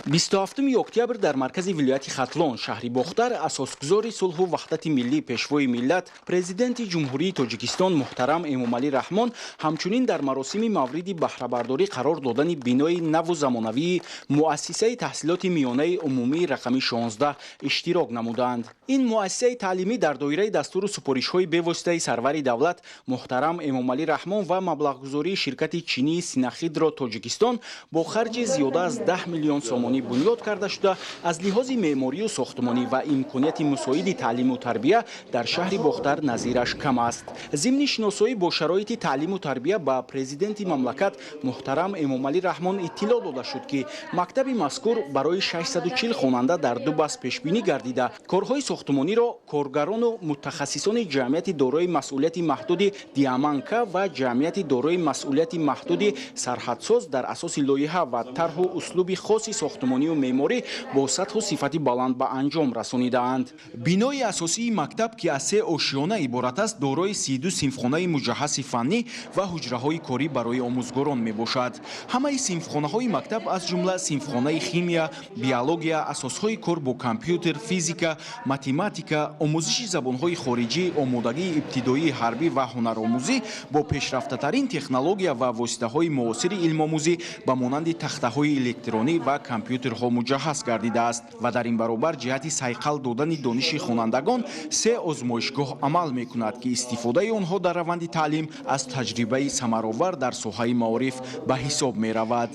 27 октябр дар маркази вилояти Хатлон, шаҳри Бохтар, асосгузори сулҳу ваҳдати миллӣ, Пешвои миллат, Президенти Ҷумҳурии Тоҷикистон муҳтарам Эмомалӣ Раҳмон ҳамчунин дар маросими мавриди баҳрабардорӣ қарор додани бинои наву замонавии муассисаи таҳсилоти миёнаи умумии рақами 16 иштирок намуданд. Ин муассисаи таълимӣ дар доираи дастуру супоришҳои бевоситаи сарвари давлат муҳтарам Эмомалӣ Раҳмон ва маблағгузории ширкати чинии Синахидро Тоҷикистон бо харҷи зиёда аз 10 миллион сомонӣ бунёд карда шуда, аз лиҳози меъморию сохтмонӣ ва имконияти мусоиди таълиму тарбия дар шаҳри Бохтар назираш кам аст. Зимни шиносоӣ бо шароити таълиму тарбия ба президенти мамлакат муҳтарам Эмомалӣ Раҳмон иттилоъ дода шуд, ки мактаби мазкур барои 640 хонанда дар ду баст пешбинӣ гардида, корҳои сохтмониро коргарону мутахассисони ҷамъияти дорои масъулияти маҳдуди Диаманка ва ҷамъияти дорои масъулияти маҳдуди Сарҳадсоз дар асоси лоиҳа ва тарҳу услуби хоси сохтмонию меъморӣ бо сатҳу сифати баланд ба анҷом расонидаанд. Бинои асосии мактаб, ки аз се ошиёна иборат аст, дорои 32 синфхонаи муҷаҳҳаси фаннӣ ва ҳуҷраҳои корӣ барои омӯзгорон мебошад. Ҳамаи синфхонаҳои мактаб, аз ҷумла синфхонаи химия, биология, асосҳои кор бо компютер, физика, математика, омӯзиши забонҳои хориҷӣ, омодагии ибтидоии ҳарбӣ ва ҳунаромӯзӣ бо пешрафтатарин технология ва воситаҳои муосири илмомӯзӣ ба монанди тахтаҳои электронӣ ва компютерҳо муҷаҳҳаз гардидааст ва дар ин баробар ҷиҳати сайқал додани дониши хонандагон се озмоишгоҳ амал мекунад, ки истифодаи онҳо дар раванди таълим аз таҷрибаи самаровар дар соҳаи маориф ба ҳисоб меравад.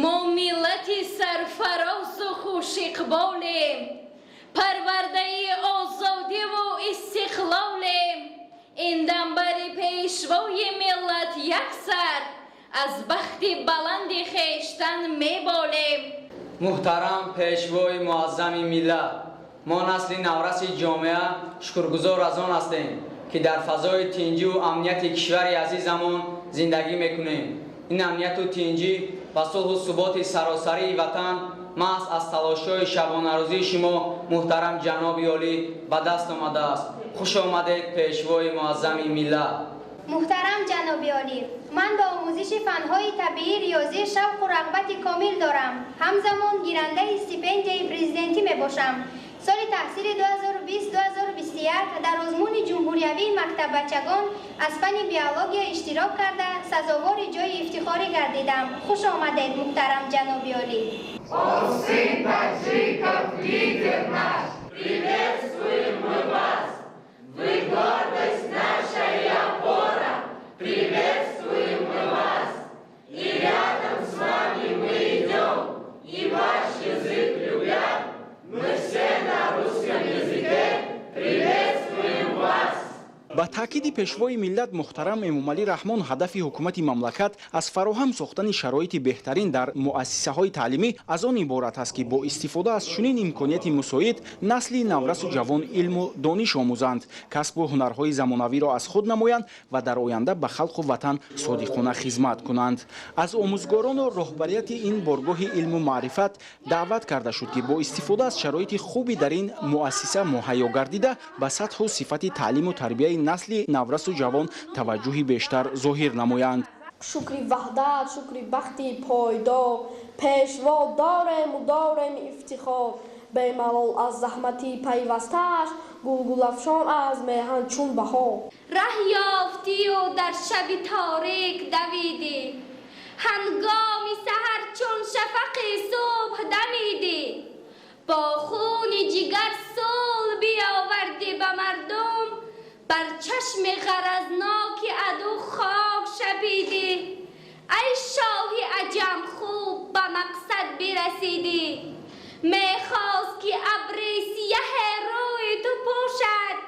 Мо миллати сарфарозу хушиқболем, парвардаи озодиву истиқлолем. Ин дамбари пешвои миллат як сар аз бахти баланди хештан меболем. Муҳтарам Пешвои муаззами миллат, мо насли навраси ҷомеа шукргузор аз он ҳастем, ки дар фазои тинҷиву амнияти кишвари азизамон зиндагӣ мекунем. Ин амнияту тинҷӣ ва сулҳу суботи саросарии ватан маҳз аз талошҳои шабонарӯзии шумо, муҳтарам ҷаноби олӣ, ба даст омадааст. Хуш омадед, Пешвои муаззами миллат. Муҳтарам ҷаноби олӣ, ман ба омӯзиши фанҳои табиӣ, риёзӣ шавқу рағбати комил дорам. Ҳамзамон гирандаи стипендияи президентӣ мебошам. Соли таҳсили 2020-2021 дар озмуни ҷумҳуриявии мактаббачагон аз фанни биология иштирок карда, сазовори ҷойи ифтихорӣ гардидам. Хуш омадед, муҳтарам ҷаноби олӣ. Он сын таджиков, лидер наш, приветствуем мы вас. Вы гордость наша и опора, приветствуем мы вас. И рядом с вами мы идем, и ваш язык любя, мы все на русском языке приветствуем вас. Ба таъкиди пешвои миллат муҳтарам Эмомалӣ Раҳмон, ҳадафи ҳукумати мамлакат аз фароҳам сохтани шароити беҳтарин дар муассисаҳои таълимӣ аз он иборат аст, ки бо истифода аз чунин имконияти мусоид насли наврасу ҷавон илму дониш омӯзанд, касбу ҳунарҳои замонавиро аз худ намоянд ва дар оянда ба халқу ватан содиқона хизмат кунанд. Аз омӯзгорону роҳбарияти ин боргоҳи илму маърифат даъват карда шуд, ки бо истифода аз шароити хуби дар ин муассиса муҳайё гардида, ба сатҳу сифати таълиму тарбияи насли наврасу ҷавон таваҷҷӯҳи бештар зоҳир намоянд. Шукри ваҳдат, шукри бахти пойдор, пешво дорему дорем ифтихор. Бемалол аз заҳмати пайвастааш, гулгулафшон аз меҳан чун баҳор. Раҳ ёфтию дар шаби торик давидӣ, ҳангоми саҳар чун шафақи субҳ дамидӣ. Бо хуни ҷигар сулҳ биёвардӣ ба мардум, бар чашми ғаразноки аду хок шабидӣ. Ай шоҳи аҷам, хуб ба мақсад бирасидӣ. Мехост ки абри сияҳе рӯи ту пӯшад,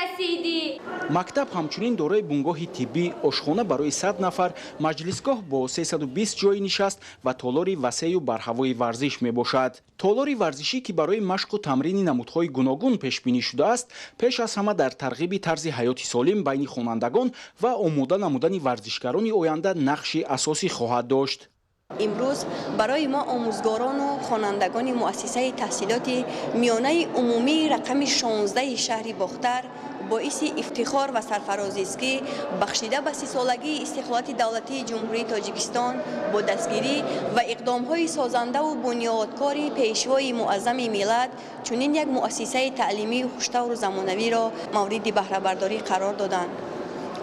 расидӣ. Мактаб ҳамчунин дорои бунгоҳи тиббӣ, ошхона барои 100 нафар, маҷлисгоҳ бо 320 ҷойи нишаст ва толори васею барҳавои варзиш мебошад. Толори варзишӣ, ки барои машқу тамрини намудҳои гуногун пешбинӣ шудааст, пеш аз ҳама дар тарғиби тарзи ҳаёти солим байни хонандагон ва омода намудани варзишгарони оянда нақши асосӣ хоҳад дошт. Имрӯз барои мо омӯзгорону хонандагони муассисаи таҳсилоти миёнаи умумии рақами 16 шаҳри Бохтар боиси ифтихор ва сарфарозист, ки бахшида ба 30-солагии истиқлолияти давлатии Ҷумҳурии Тоҷикистон бо дастгирӣ ва иқдомҳои созандаву бунёдкори Пешвои муаззами миллат чунин як муассисаи таълимию хуштавру замонавиро мавриди баҳрабардорӣ қарор доданд.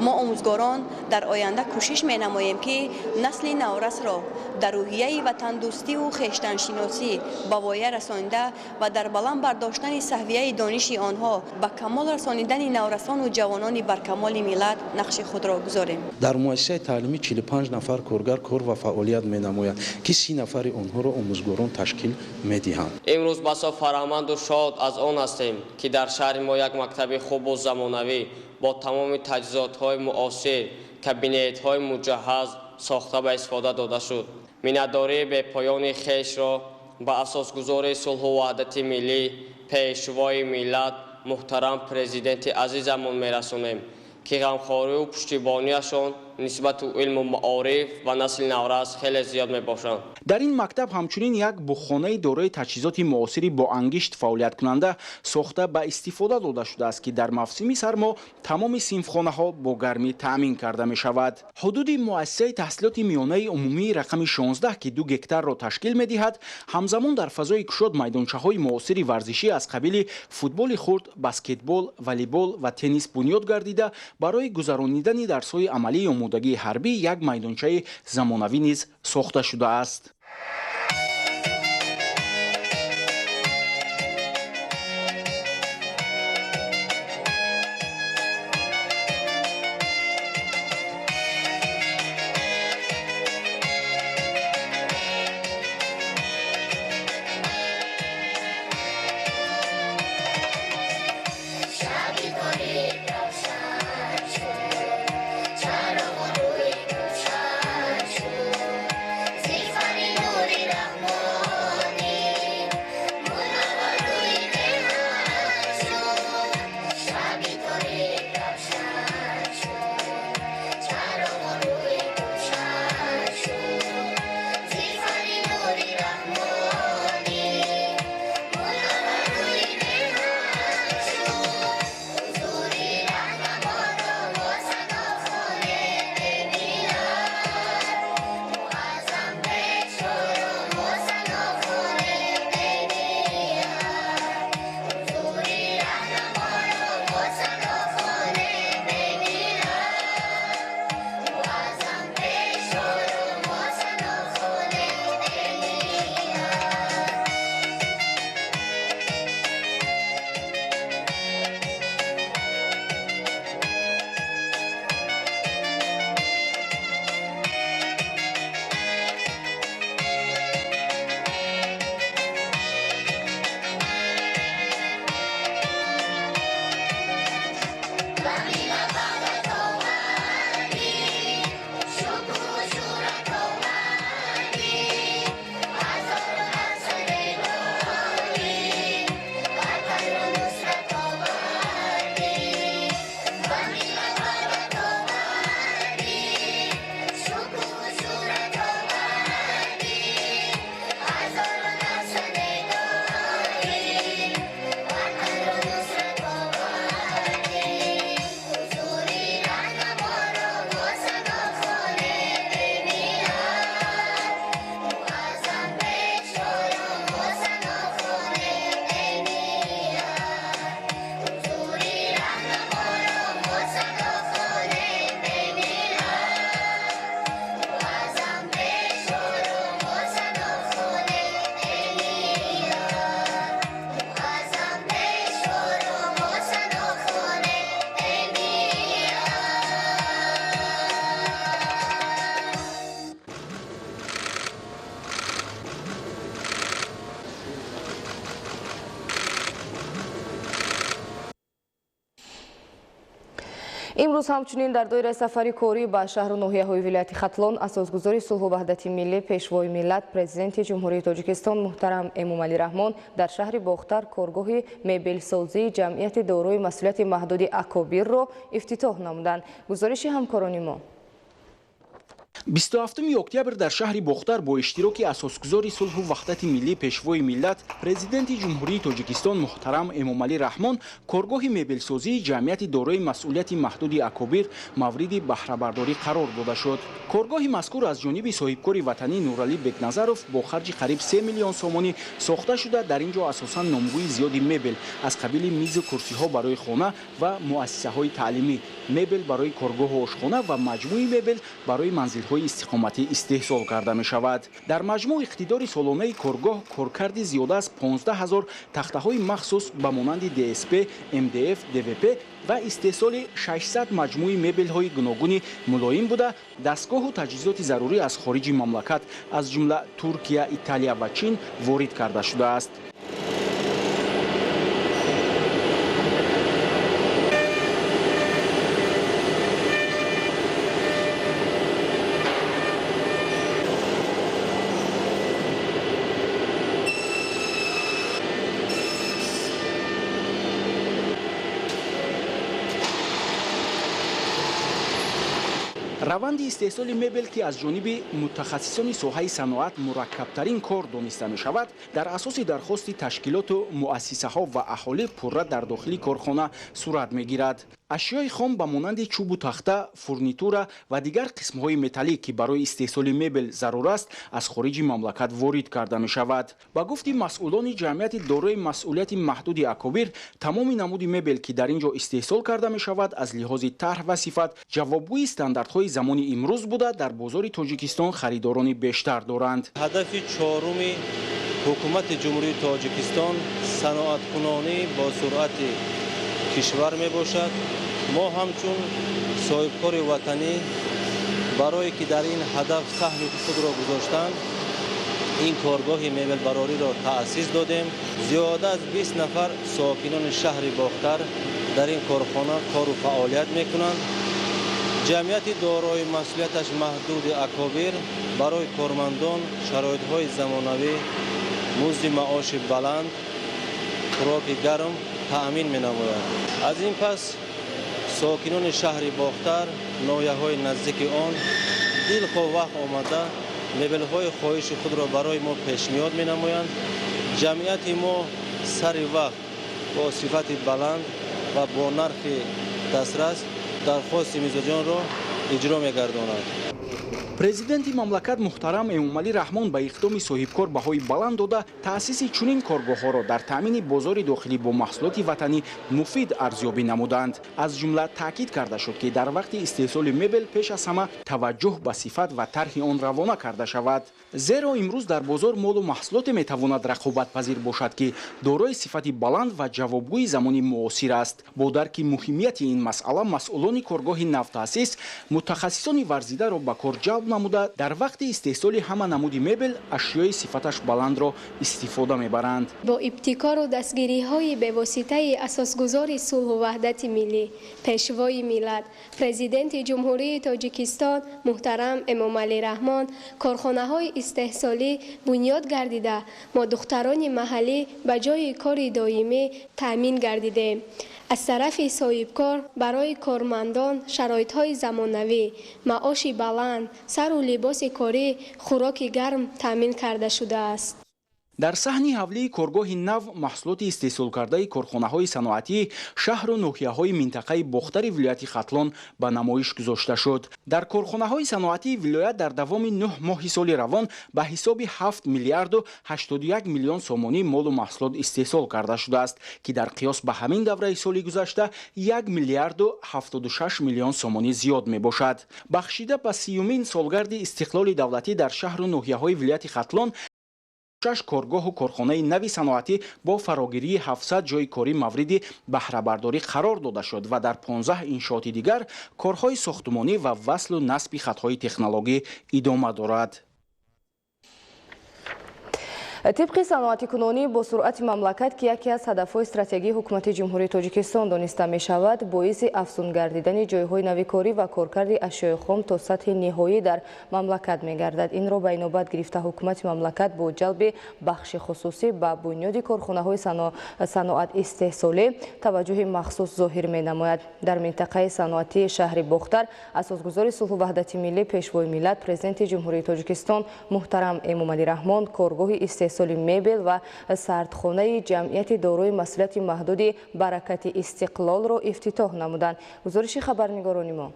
Мо омӯзгорон дар оянда кӯшиш менамоем, ки насли наврасро дар рӯҳияи ватандӯстиву хештаншиносӣ ба воя расонида ва дар баланд бардоштани саҳвияи дониши онҳо, ба камол расонидани наврасону ҷавонони баркамоли миллат нақши худро гузорем. Дар муассисаи таълимӣ 45 нафар коргар кор ва фаъолият менамояд, ки 30 нафари онҳоро омӯзгорон ташкил медиҳанд. Имрӯз басо фараҳманду шод аз он ҳастем, ки дар шаҳри мо як мактаби хубу замонавӣ бо тамоми таҷҳизотҳои муосир, кабинетҳои муҷаҳҳаз сохта ба истифода дода шуд. Миннатдории бепоёни хешро ба асосгузори сулҳу ваҳдати миллӣ, Пешвои миллат, муҳтарам Президенти азизамон мерасонем, ки ғамхорию пуштибонияшон нисбату илму маориф ва насли наврас хеле зиёд мебошанд. Дар ин мактаб ҳамчунин як буғхонаи дорои таҷҳизоти муосири бо ангишт фаъолияткунанда сохта ба истифода дода шудааст, ки дар мавсими сармо тамоми синфхонаҳо бо гармӣ таъмин карда мешавад. Ҳудуди муассисаи таҳсилоти миёнаи умумии рақами 16, ки 2 гектарро ташкил медиҳад, ҳамзамон дар фазои кушод майдончаҳои муосири варзишӣ аз қабили футболи хурд, баскетбол, волейбол ва теннис бунёд гардида, барои гузаронидани дарсҳои амалии омодагии ҳарбӣ як майдончаи замонавӣ низ сохта шудааст. Чароғ рӯи рӯшан шуд, зери фари нури. Имрӯз ҳамчунин дар доираи сафари корӣ ба шаҳру ноҳияҳои вилояти Хатлон асосгузори сулҳу ваҳдати миллӣ, Пешвои миллат, Президенти Ҷумҳурии Тоҷикистон муҳтарам Эмомалӣ Раҳмон дар шаҳри Бохтар коргоҳи мебелсозии ҷамъияти дорои масъулияти маҳдуди Акобирро ифтитоҳ намуданд. Гузориши ҳамкорони мо. 27 октябр дар шаҳри Бохтар бо иштироки асосгузори сулҳу ваҳдати миллӣ, Пешвои миллат, Президенти Ҷумҳурии Тоҷикистон муҳтарам Эмомалӣ Раҳмон коргоҳи мебелсозии ҷамъияти дорои масъулияти маҳдуди Акобир мавриди баҳрабардорӣ қарор дода шуд. Коргоҳи мазкур аз ҷониби соҳибкори ватанӣ Нуралӣ Бекназаров бо харҷи қариб 3 миллион сомонӣ сохта шуда, дар ин ҷо асосан номгӯи зиёди мебел аз қабили мизу курсиҳо барои хона ва муассисаҳои таълимӣ, мебел барои коргоҳу ошхона ва маҷмӯи мебел барои манзилҳои истиқоматӣ истеҳсол карда мешавад. Дар маҷмӯъ иқтидори солонаи коргоҳ коркарди зиёда аз 15 ҳазор тахтаҳои махсус ба монанди ДСП, МДФ, ДВП ва истеҳсоли 600 маҷмӯи мебелҳои гуногуни мулоим буда, дастгоҳу таҷҳизоти зарурӣ аз хориҷи мамлакат, аз ҷумла Туркия, Италия ва Чин ворид карда шудааст. Раванди истеҳсоли мебел, ки аз ҷониби мутахассисони соҳаи саноат мураккабтарин кор дониста мешавад, дар асоси дархости ташкилоту муассисаҳо ва аҳолӣ пурра дар дохили корхона сурат мегирад. Ашёи хом ба монанди чӯбу тахта, фурнитура ва дигар қисмҳои металлӣ, ки барои истеҳсоли мебел зарур аст, аз хориҷи мамлакат ворид карда мешавад. Ба гуфти масъулони ҷамъияти дорои масъулияти маҳдуди Акобир, тамоми намуди мебел, ки дар ин ҷо истеҳсол карда мешавад, аз лиҳози тарҳ ва сифат ҷавобгӯи стандартҳои замони имрӯз буда, дар бозори Тоҷикистон харидорони бештар доранд. Ҳадафи чоруми ҳукумати Ҷумҳурии Тоҷикистон саноаткунонӣ бо суръати кишвар мебошад. Мо ҳамчун соҳибкори ватанӣ барое ки дар ин ҳадаф саҳми худро гузоштанд, ин коргоҳи мебелбарориро таъсис додем. Зиёда аз 20 нафар сокинони шаҳри Бохтар дар ин корхона кору фаъолият мекунанд. Ҷамъияти дорои масъулияташ маҳдуди Акобир барои кормандон шароитҳои замонавӣ, музди маоши баланд, хӯроки гарм таъмин менамояд. Аз ин пас сокинони шаҳри Бохтар, ноҳияҳои наздики он дилхоҳ вақт омада мебелҳои хоҳиши худро барои мо пешниҳод менамоянд. Ҷамъияти мо сари вақт бо сифати баланд ва бо нархи дастрас дархости мизоҷонро иҷро мегардонад. Президенти мамлакат муҳтарам Эмомалӣ Раҳмон ба иқдоми соҳибкор баҳои баланд дода, таъсиси чунин коргоҳҳоро дар таъмини бозори дохилӣ бо маҳсулоти ватанӣ муфид арзёбӣ намуданд. Аз ҷумла таъкид карда шуд, ки дар вақти истеҳсоли мебел пеш аз ҳама таваҷҷӯҳ ба сифат ва тарҳи он равона карда шавад. Зеро имрӯз дар бозор молу маҳсулоте метавонад рақобатпазир бошад, ки дорои сифати баланд ва ҷавобгӯи замони муосир аст. Бо дарки муҳимияти ин масъала масъулони коргоҳи навтаъсис мутахассисони варзидаро ба кор ҷалб намуда, дар вақти истеҳсоли ҳама намуди мебел ашёи сифаташ баландро истифода мебаранд. Бо ибтикору дастгириҳои бевоситаи асосгузори сулҳу ваҳдати миллӣ, Пешвои миллат, Президенти Ҷумҳурии Тоҷикистон муҳтарам Эмомалӣ Раҳмон корхонаҳои истеҳсолӣ бунёд гардида, мо духтарони маҳаллӣ ба ҷои кори доимӣ таъмин гардидем. Аз тарафи соҳибкор барои кормандон шароитҳои замонавӣ, маоши баланд, сару либоси корӣ, хӯроки гарм таъмин карда шудааст. Дар саҳни ҳавлии коргоҳи нав маҳсулоти истеҳсолкардаи корхонаҳои саноатӣ шаҳру ноҳияҳои минтақаи Бохтари вилояти Хатлон ба намоиш гузошта шуд. Дар корхонаҳои саноатии вилоят дар давоми 9 моҳи соли равон ба ҳисоби 7 миллиарду 81 миллион сомонӣ молу маҳсулот истеҳсол карда шудааст, ки дар қиёс ба ҳамин давраи соли гузашта 1 миллиарду 76 миллион сомонӣ зиёд мебошад. Бахшида ба 30-умин солгарди истиқлоли давлатӣ дар шаҳру ноҳияҳои вилояти Хатлон 6 коргоҳу корхонаи нави саноатӣ бо фарогирии 700 ҷойи корӣ мавриди баҳрабардорӣ қарор дода шуд ва дар 15 иншооти дигар корҳои сохтумонӣ ва васлу насби хатҳои технологӣ идома дорад. Тибқи саноатикунонӣ бо суръати мамлакат, ки яке аз ҳадафҳои стратегии ҳукумати Ҷумҳурии Тоҷикистон дониста мешавад, боиси афзун гардидани ҷойҳои навикорӣ ва коркарди ашёи хом то сатҳи ниҳоӣ дар мамлакат мегардад. Инро ба инобат гирифта ҳукумати мамлакат бо ҷалби бахши хусусӣ ба бунёди корхонаҳои саноат истеҳсолӣ таваҷҷӯҳи махсус зоҳир менамояд. Дар минтақаи саноатии шаҳри Бохтар асосгузори сулҳу ваҳдати миллӣ, Пешвои миллат, Президенти Ҷумҳурии Тоҷикистон муҳтарам Эмомалӣ Раҳмон коргоҳи истеҳсоли мебел ва сардхонаи ҷамъияти дорои масъулияти маҳдуди Баракати Истиқлолро ифтитоҳ намуданд. Гузориши хабарнигорони мо.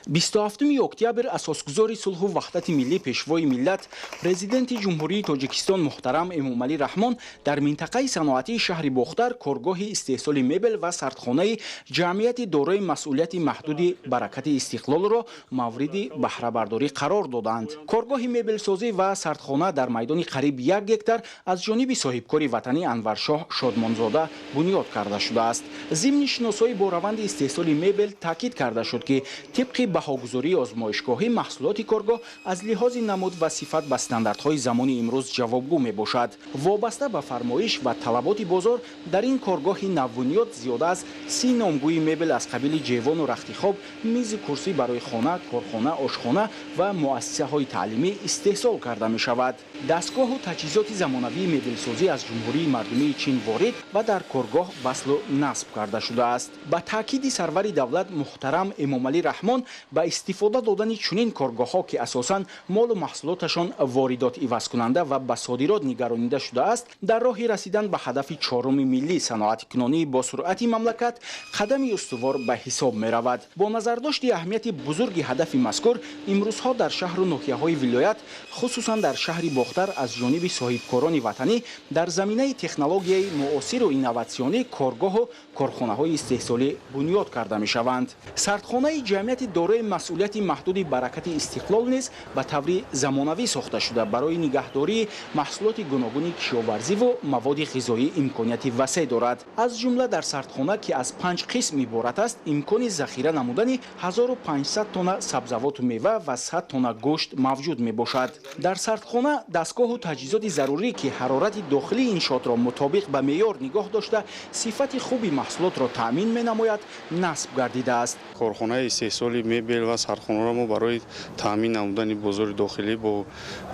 27 октябр асосгузори сулҳу ваҳдати миллӣ, Пешвои миллат, Президенти Ҷумҳурии Тоҷикистон муҳтарам Эмомалӣ Раҳмон дар минтақаи саноатии шаҳри Бохтар коргоҳи истеҳсоли мебел ва сардхонаи ҷамъияти дорои масъулияти маҳдуди Баракати Истиқлолро мавриди баҳрабардорӣ қарор доданд. Коргоҳи мебелсозӣ ва сардхона дар майдони қариб 1 гектар аз ҷониби соҳибкори ватанӣ Анваршоҳ Шодмонзода бунёд карда шудааст. Зимни шиносоӣ бо раванди истеҳсоли мебел таъкид карда шуд, ки тибқи баҳогузории озмоишгоҳӣ маҳсулоти коргоҳ аз лиҳози намуд ва сифат ба стандартҳои замони имрӯз ҷавобгӯ мебошад. Вобаста ба фармоиш ва талаботи бозор дар ин коргоҳи навбунёд зиёда аз 30 номгӯи мебел аз қабили ҷевону рахтихоб, мизи курсӣ барои хона, корхона, ошхона ва муассисаҳои таълимӣ истеҳсол карда мешавад. Дастгоҳу таҷҳизоти замонавии мебелсозӣ аз Ҷумҳурии Мардумии Чин ворид ва дар коргоҳ васлу насб карда шудааст. Ба таъкиди сарвари давлат муҳтарам Эмомалӣ Раҳмон, ба истифода додани чунин коргоҳҳо, ки асосан молу маҳсулоташон воридот ивазкунанда ва ба содирот нигаронида шудааст, дар роҳи расидан ба ҳадафи чоруми миллӣ саноатикунонӣ бо суръати мамлакат қадами устувор ба ҳисоб меравад. Бо назардошти аҳамияти бузурги ҳадафи мазкур, имрӯзҳо дар шаҳру ноҳияҳои вилоят, хусусан дар шаҳри Бохтар, аз ҷониби соҳибкорони ватанӣ дар заминаи технологияи муосиру инноватсионӣ коргоҳу корхонаҳои истеҳсолӣ бунёд карда мешаванд. Сардхонаи ҷамъияти дорои масъулияти маҳдуди Баракати Истиқлол низ ба таври замонавӣ сохта шуда, барои нигаҳдории маҳсулоти гуногуни кишоварзиву маводи ғизоӣ имконияти васеъ дорад. Аз ҷумла дар сардхона, ки аз 5 қисм иборат аст, имкони захира намудани 1500 тонна сабзавоту мева ва 100 тонна гӯшт мавҷуд мебошад. Дар сардхона дастгоҳу таҷҳизоти зарурӣ, ки ҳарорати дохилии иншоотро мутобиқ ба меъёр нигоҳ дошта, сифати хуби маҳсулотро таъмин менамояд, насб гардидааст. Корхонаи истеҳсоли мебел ва сардхонаро мо барои таъмин намудани бозори дохилӣ бо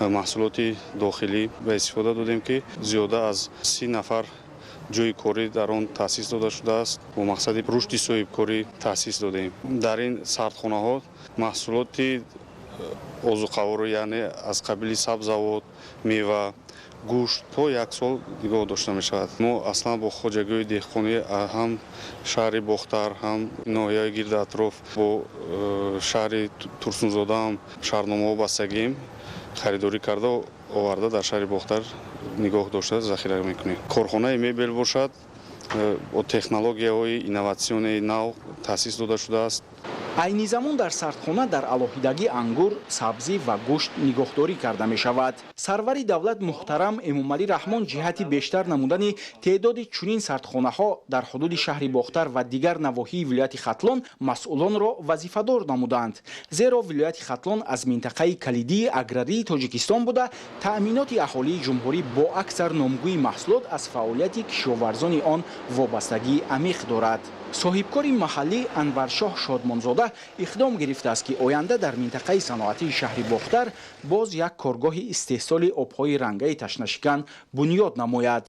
маҳсулоти дохилӣ ба истифода додем, ки зиёда аз 30 нафар ҷойи корӣ дар он таъсис дода шудааст. Бо мақсади рушди соҳибкорӣ таъсис додем. Дар ин сардхонаҳо маҳсулоти озуқаворо, яъне аз қабили сабзавот, мева, гӯшт то 1 сол нигоҳ дошта мешавад. Мо аслан бо хоҷагиҳои деҳқонӣ ҳам шаҳри Бохтар, ҳам ноҳияи гирди атроф, бо шаҳри Турсунзода ҳам шаҳрномаҳо бастагием, харидорӣ карда оварда дар шаҳри Бохтар нигоҳ дошта захира мекунем. Корхонаи мебел бошад, бо технологияҳои инноватсионии нав таъсис дода шудааст. Айни замон дар сардхона дар алоҳидагӣ ангур, сабзӣ ва гӯшт нигоҳдорӣ карда мешавад. Сарвари давлат муҳтарам Эмомалӣ Раҳмон ҷиҳати бештар намудани теъдоди чунин сардхонаҳо дар ҳудуди шаҳри Бохтар ва дигар навоҳии вилояти Хатлон масъулонро вазифадор намуданд. Зеро вилояти Хатлон аз минтақаи калидии аграрии Тоҷикистон буда, таъминоти аҳолии ҷумҳурӣ бо аксар номгӯи маҳсулот аз фаъолияти кишоварзони он вобастагии амиқ дорад. Соҳибкори маҳаллӣ Анваршоҳ Шодмонзода иқдом гирифтааст, ки оянда дар минтақаи саноатии шаҳри Бохтар боз як коргоҳи истеҳсоли обҳои рангаи ташнашикан бунёд намояд.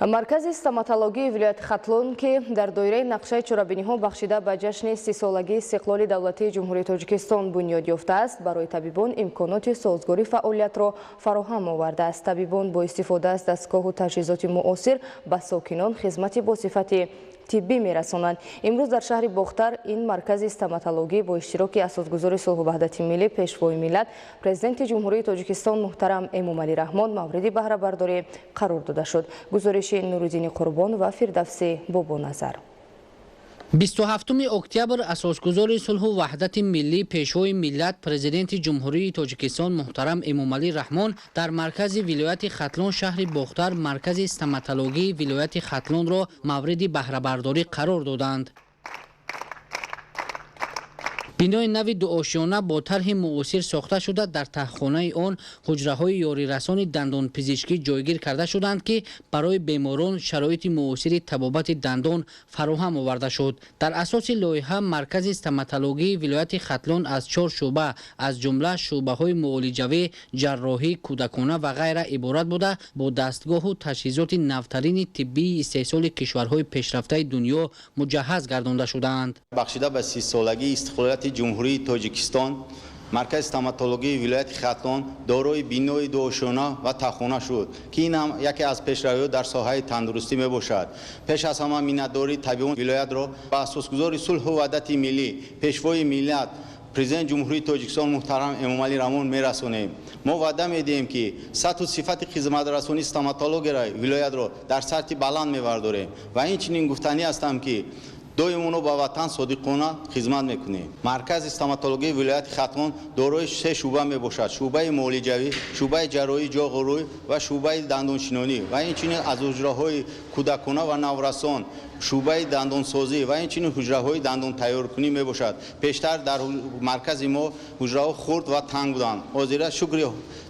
Маркази стоматологии вилояти Хатлон, ки дар доираи нақшаи чорабиниҳо бахшида ба ҷашни 30-солагии истиқлоли давлатии Ҷумҳурии Тоҷикистон бунёд ёфтааст, барои табибон имконоти созгори фаъолиятро фароҳам овардааст. Табибон бо истифода аз дастгоҳу таҷҳизоти муосир ба сокинон хизмати босифати тиббӣ мерасонанд. Имрӯз дар шаҳри Бохтар ин маркази стоматологӣ бо иштироки асосгузори сулҳу ваҳдати миллӣ, Пешвои миллат, Президенти Ҷумҳурии Тоҷикистон муҳтарам Эмомалӣ Раҳмон мавриди баҳрабардорӣ қарор дода шуд. Гузориши Нуриддини Қурбон ва Фирдавси Бобоназар. 27 октябр асосгузори сулҳу ваҳдати миллӣ, Пешвои миллат, Президенти Ҷумҳурии Тоҷикистон муҳтарам Эмомалӣ Раҳмон дар маркази вилояти Хатлон шаҳри Бохтар маркази стоматологии вилояти Хатлонро мавриди баҳрабардорӣ қарор доданд. Бинои нави дуошёна бо тарҳи муосир сохта шуда, дар таҳхонаи он ҳуҷраҳои ёрирасони дандонпизишкӣ ҷойгир карда шуданд, ки барои беморон шароити муосири табобати дандон фароҳам оварда шуд. Дар асоси лоиҳа маркази стоматологии вилояти Хатлон аз 4 шӯъба, аз ҷумла шӯъбаҳои муолиҷавӣ, ҷарроҳӣ, кӯдакона ва ғайра иборат буда, бо дастгоҳу таҷҳизоти навтарини тиббии истеҳсоли кишварҳои пешрафтаи дунё муҷаҳҳаз гардонда шудаанд. Бахшида ба 30-солагии истиқлолияти Ҷумҳурии Тоҷикистон, маркази стоматологии вилояти Хатлон дорои бинои дуошёна ва таҳхона шуд, ки ин ҳам яке аз пешравиҳо дар соҳаи тандурустӣ мебошад. Пеш аз ҳама миннатдории табибони вилоятро ба асосгузори сулҳу ваҳдати миллӣ, пешвои миллат, президенти Ҷумҳурии Тоҷикистон муҳтарам Эмомалӣ Раҳмон мерасонем. Мо ваъда медиҳем, ки сатҳу сифати хизматрасонии стоматологияи вилоятро дар сатҳи баланд мебардорем ва инчунин гуфтанӣ ҳастам, ки доим онро ба ватан содиқона хизмат мекунем. Маркази стоматологияи вилояти Хатлон дорои 3 шӯъба мебошад: шӯъбаи муолиҷавӣ, шӯъбаи ҷарроҳии ҷоғу рӯй ва шӯъбаи дандоншинонӣ ва инчунин аз ҳуҷраҳои кӯдакона ва наврасон, шӯъбаи дандонсозӣ ва инчунин ҳуҷраҳои дандонтайёркунӣ мебошад. Пештар дар маркази мо ҳуҷраҳо хурд ва танг буданд. Ҳозира шукри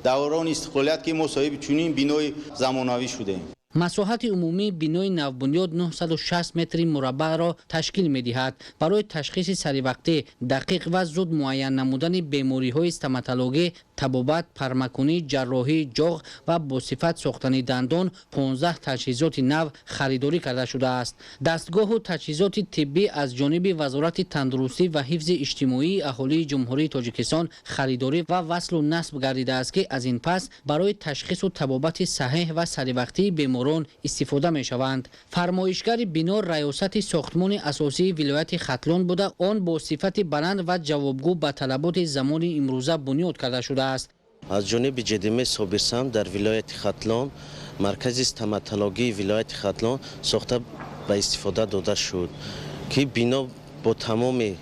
даврони истиқлолият, ки мо соҳиби чунин бинои замонавӣ шудем. Масоҳати умумии бинои навбунёд 960 метри мураббаъро ташкил медиҳад. Барои ташхиси саривақтӣ, дақиқ ва зуд муайян намудани бемориҳои стоматологӣ, табобат, пармакунӣ, ҷарроҳии ҷоғ ва бо сифат сохтани дандон 15 таҷҳизоти нав харидорӣ карда шудааст. Дастгоҳу таҷҳизоти тиббӣ аз ҷониби Вазорати тандурустӣ ва ҳифзи иҷтимоии аҳолии Ҷумҳурии Тоҷикистон харидорӣ ва васлу насб гардидааст, ки аз ин пас барои ташхису табобати саҳеҳ ва саривақтии беморон истифода мешаванд. Фармоишгари бино раёсати сохтмони асосии вилояти Хатлон буда, он бо сифати баланд ва ҷавобгӯ ба талаботи замони имрӯза бунёд карда шудааст. Аз ҷониби ҶДМ Собирсам дар вилояти Хатлон маркази стоматологии вилояти Хатлон сохта ба истифода дода шуд, ки бино бо тамоми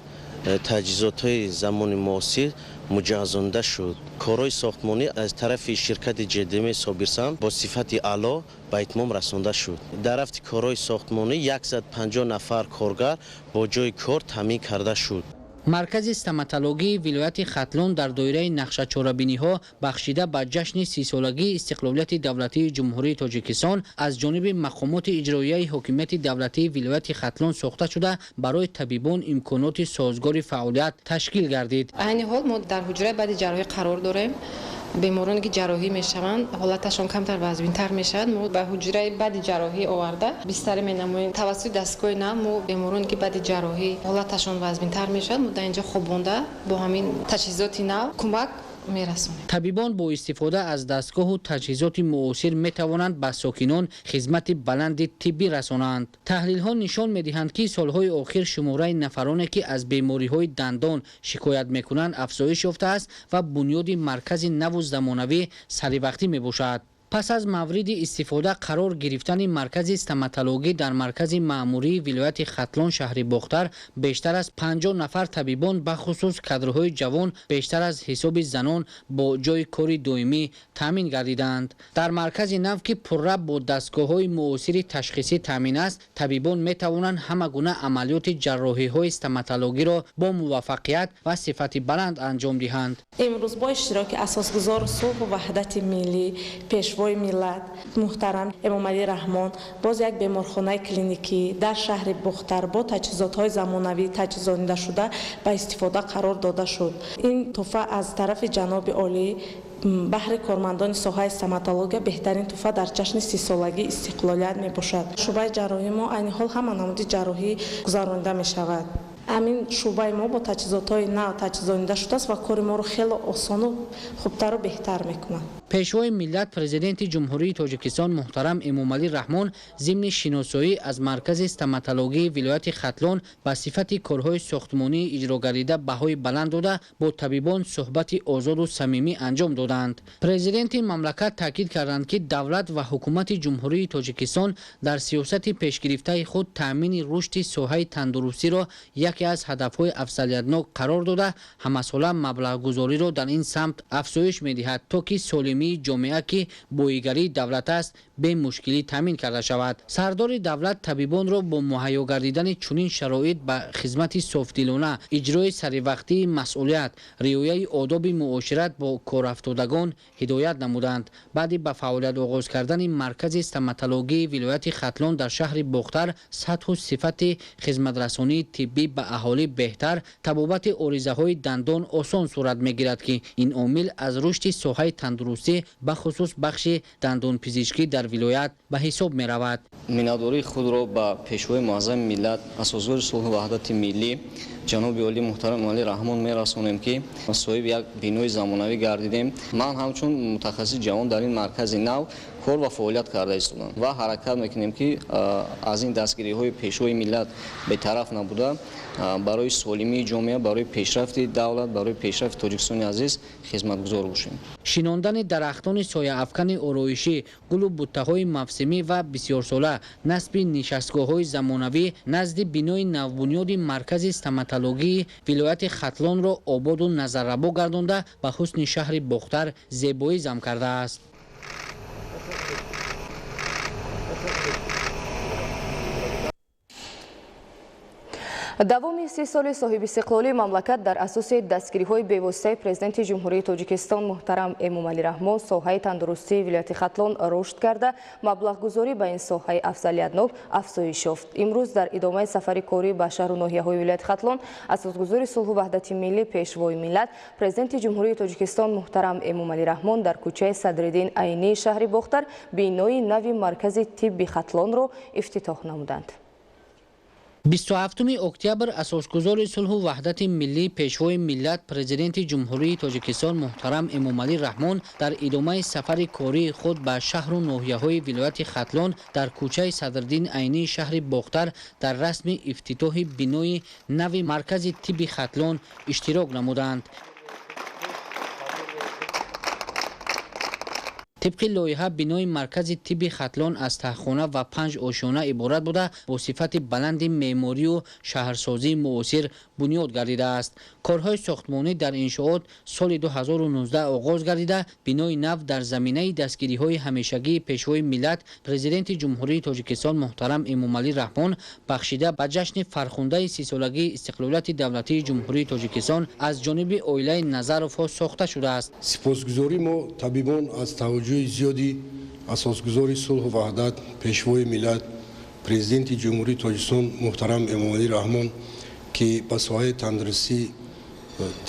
таҷҳизотҳои замони муосир муҷаҳҳазонда шуд. Корҳои сохтмонӣ аз тарафи ширкати ҶДМ Собирсам бо сифати аъло ба итмом расонда шуд. Дар рафти корҳои сохтмонӣ 150 нафар коргар бо ҷойи кор таъмин карда шуд. Маркази стоматологии вилояти Хатлон дар доираи нақшачорабиниҳо бахшида ба ҷашни 30-солагии истиқлолияти давлатии Ҷумҳурии Тоҷикистон аз ҷониби мақомоти иҷроияи ҳокимияти давлатии вилояти Хатлон сохта шуда, барои табибон имконоти созгори фаъолият ташкил гардид. Айни ҳол мо дар ҳуҷраи баъди ҷарроҳӣ қарор дорем. Бемороне ки ҷарроҳӣ мешаванд, ҳолаташон камтар вазминтар мешавад. Мо ба ҳуҷраи баъди ҷарроҳӣ оварда бистарӣ менамоем. Тавассути дастгоҳи нав мо бемороне ки баъди ҷарроҳӣ ҳолаташон вазминтар мешавад, мо дар инҷо хобонда бо ҳамин таҷҳизоти нав кӯмак мерасонем. Табибон бо истифода аз дастгоҳу таҷҳизоти муосир метавонанд ба сокинон хизмати баланди тиббӣ расонанд. Таҳлилҳо нишон медиҳанд, ки солҳои охир шумораи нафароне, ки аз бемориҳои дандон шикоят мекунанд, афзоиш ёфтааст ва бунёди маркази наву замонавӣ саривақтӣ мебошад. Пас аз мавриди истифода қарор гирифтани маркази стоматологӣ дар маркази маъмурии вилояти Хатлон шаҳри Бохтар бештар аз 50 нафар табибон, бахусус кадрҳои ҷавон, бештар аз ҳисоби занон бо ҷойи кори доимӣ таъмин гардиданд. Дар маркази нав, ки пурра бо дастгоҳҳои муосири ташхисӣ таъмин аст, табибон метавонанд ҳама гуна амалиёти ҷарроҳиҳои стоматологиро бо муваффақият ва сифати баланд анҷом диҳанд. Имрӯз бо иштироки асосгузори сулҳу ваҳдати миллӣ, пешвои миллат муҳтарам Эмомалӣ Раҳмон боз як беморхонаи клиникӣ дар шаҳри Бохтар бо таҷҳизотҳои замонавӣ таҷҳизонида шуда ба истифода қарор дода шуд. Ин туҳфа аз тарафи ҷаноби олӣ баҳри кормандони соҳаи стоматология беҳтарин туҳфа дар ҷашни 30-солагии истиқлолият мебошад. Шӯъбаи ҷарроҳии мо айни ҳол ҳама намуди ҷарроҳӣ гузаронида мешавад. Ҳамин шӯъбаи мо бо таҷҳизотҳои нав таҷҳизонида шудааст ва кори моро хеле осону хубтару беҳтар мекунад. Пешвои миллат, президенти Ҷумҳурии Тоҷикистон муҳтарам Эмомалӣ Раҳмон зимни шиносоӣ аз маркази стоматологии вилояти Хатлон ба сифати корҳои сохтмонии иҷрогардида баҳои баланд дода, бо табибон суҳбати озоду самимӣ анҷом доданд. Президенти мамлакат таъкид карданд, ки давлат ва ҳукумати Ҷумҳурии Тоҷикистон дар сиёсати пешгирифтаи худ таъмини рушди соҳаи тандурустиро яке Яке аз ҳадафҳои афзалиятнок қарор дода, ҳамасола маблағгузориро дар ин самт афзоиш медиҳад, то ки солимии ҷомеа, ки боигарии давлат аст, бемушкилӣ таъмин карда шавад. Сардори давлат табибонро бо муҳайё гардидани чунин шароит ба хизмати софдилона, иҷрои саривақтии масъулият, риояи одоби муошират бо корафтодагон ҳидоят намуданд. Баъди ба фаъолият оғоз кардани маркази стоматологии вилояти Хатлон дар шаҳри Бохтар, сатҳу сифати хизматрасонии тиббӣ ба аҳолӣ беҳтар, табобати оризаҳои дандон осон сурат мегирад, ки ин омил аз рушди соҳаи тандурустӣ, бахусус бахши дандонпизишкӣ дар вилоят ба ҳисоб меравад. Миннатдории худро ба Пешвои муаззами миллат, асосгузори сулҳу ваҳдати миллӣ, ҷаноби олӣ муҳтарам Эмомалӣ Раҳмон мерасонем, ки соҳиби як бинои замонавӣ гардидем. Ман ҳамчун мутахассиси ҷавон дар ин маркази нав кор ва фаъолият карда истодам ва ҳаракат мекунем, ки аз ин дастгириҳои Пешвои миллат бетараф набуда, барои солимии ҷомеа, барои пешрафти давлат, барои пешрафти Тоҷикистони азиз хизматгузор бошем. Шинондани дарахтони сояафкани ороишӣ, гулу буттаҳои мавсимӣ ва бисёрсола, насби нишастгоҳҳои замонавӣ назди бинои навбунёди маркази стоматологии вилояти Хатлонро ободу назаррабо гардонда, ба ҳусни шаҳри Бохтар зебоӣ зам кардааст. Давоми 30 соли соҳибистиқлолии мамлакат дар асоси дастгириҳои бевоситаи Президенти Ҷумҳурии Тоҷикистон муҳтарам Эмомалӣ Раҳмон соҳаи тандурустии вилояти Хатлон рушд карда, маблағгузорӣ ба ин соҳаи афзалиятнок афзоиш ёфт. Имрӯз дар идомаи сафари корӣ ба шаҳру ноҳияҳои вилояти Хатлон асосгузори сулҳу ваҳдати миллӣ, Пешвои миллат, Президенти Ҷумҳурии Тоҷикистон муҳтарам Эмомалӣ Раҳмон дар кӯчаи Садриддин Айнии шаҳри Бохтар бинои нави маркази тибби Хатлонро ифтитоҳ намуданд. 27 октябр асосгузори сулҳу ваҳдати миллӣ, Пешвои миллат, Президенти Ҷумҳурии Тоҷикистон муҳтарам Эмомалӣ Раҳмон дар идомаи сафари кории худ ба шаҳру ноҳияҳои вилояти Хатлон дар кӯчаи Садриддин Айнии шаҳри Бохтар дар расми ифтитоҳи бинои нави маркази тибби Хатлон иштирок намуданд. Тибқи лоиҳа, бинои маркази тибби Хатлон аз таҳхона ва 5 ошёна иборат буда, бо сифати баланди меъморию шаҳрсозии муосир бунёд гардидааст. Корҳои сохтмонӣ дар иншоот соли 2019 оғоз гардида, бинои нав дар заминаи дастгириҳои ҳамешагии Пешвои миллат, Президенти Ҷумҳурии Тоҷикистон муҳтарам Эмомалӣ Раҳмон бахшида ба ҷашни фархундаи 30-солагии истиқлолияти давлатии Ҷумҳурии Тоҷикистон аз ҷониби оилаи Назаровҳо сохта шудааст. Сипосгузорӣ мо табибон аз таваҷҷӯҳи зиёди асосгузори сулҳу ваҳдат, Пешвои миллат, Президенти Ҷумҳурии Тоҷикистон муҳтарам Эмомалӣ Раҳмон, ки ба соҳаи тандурустӣ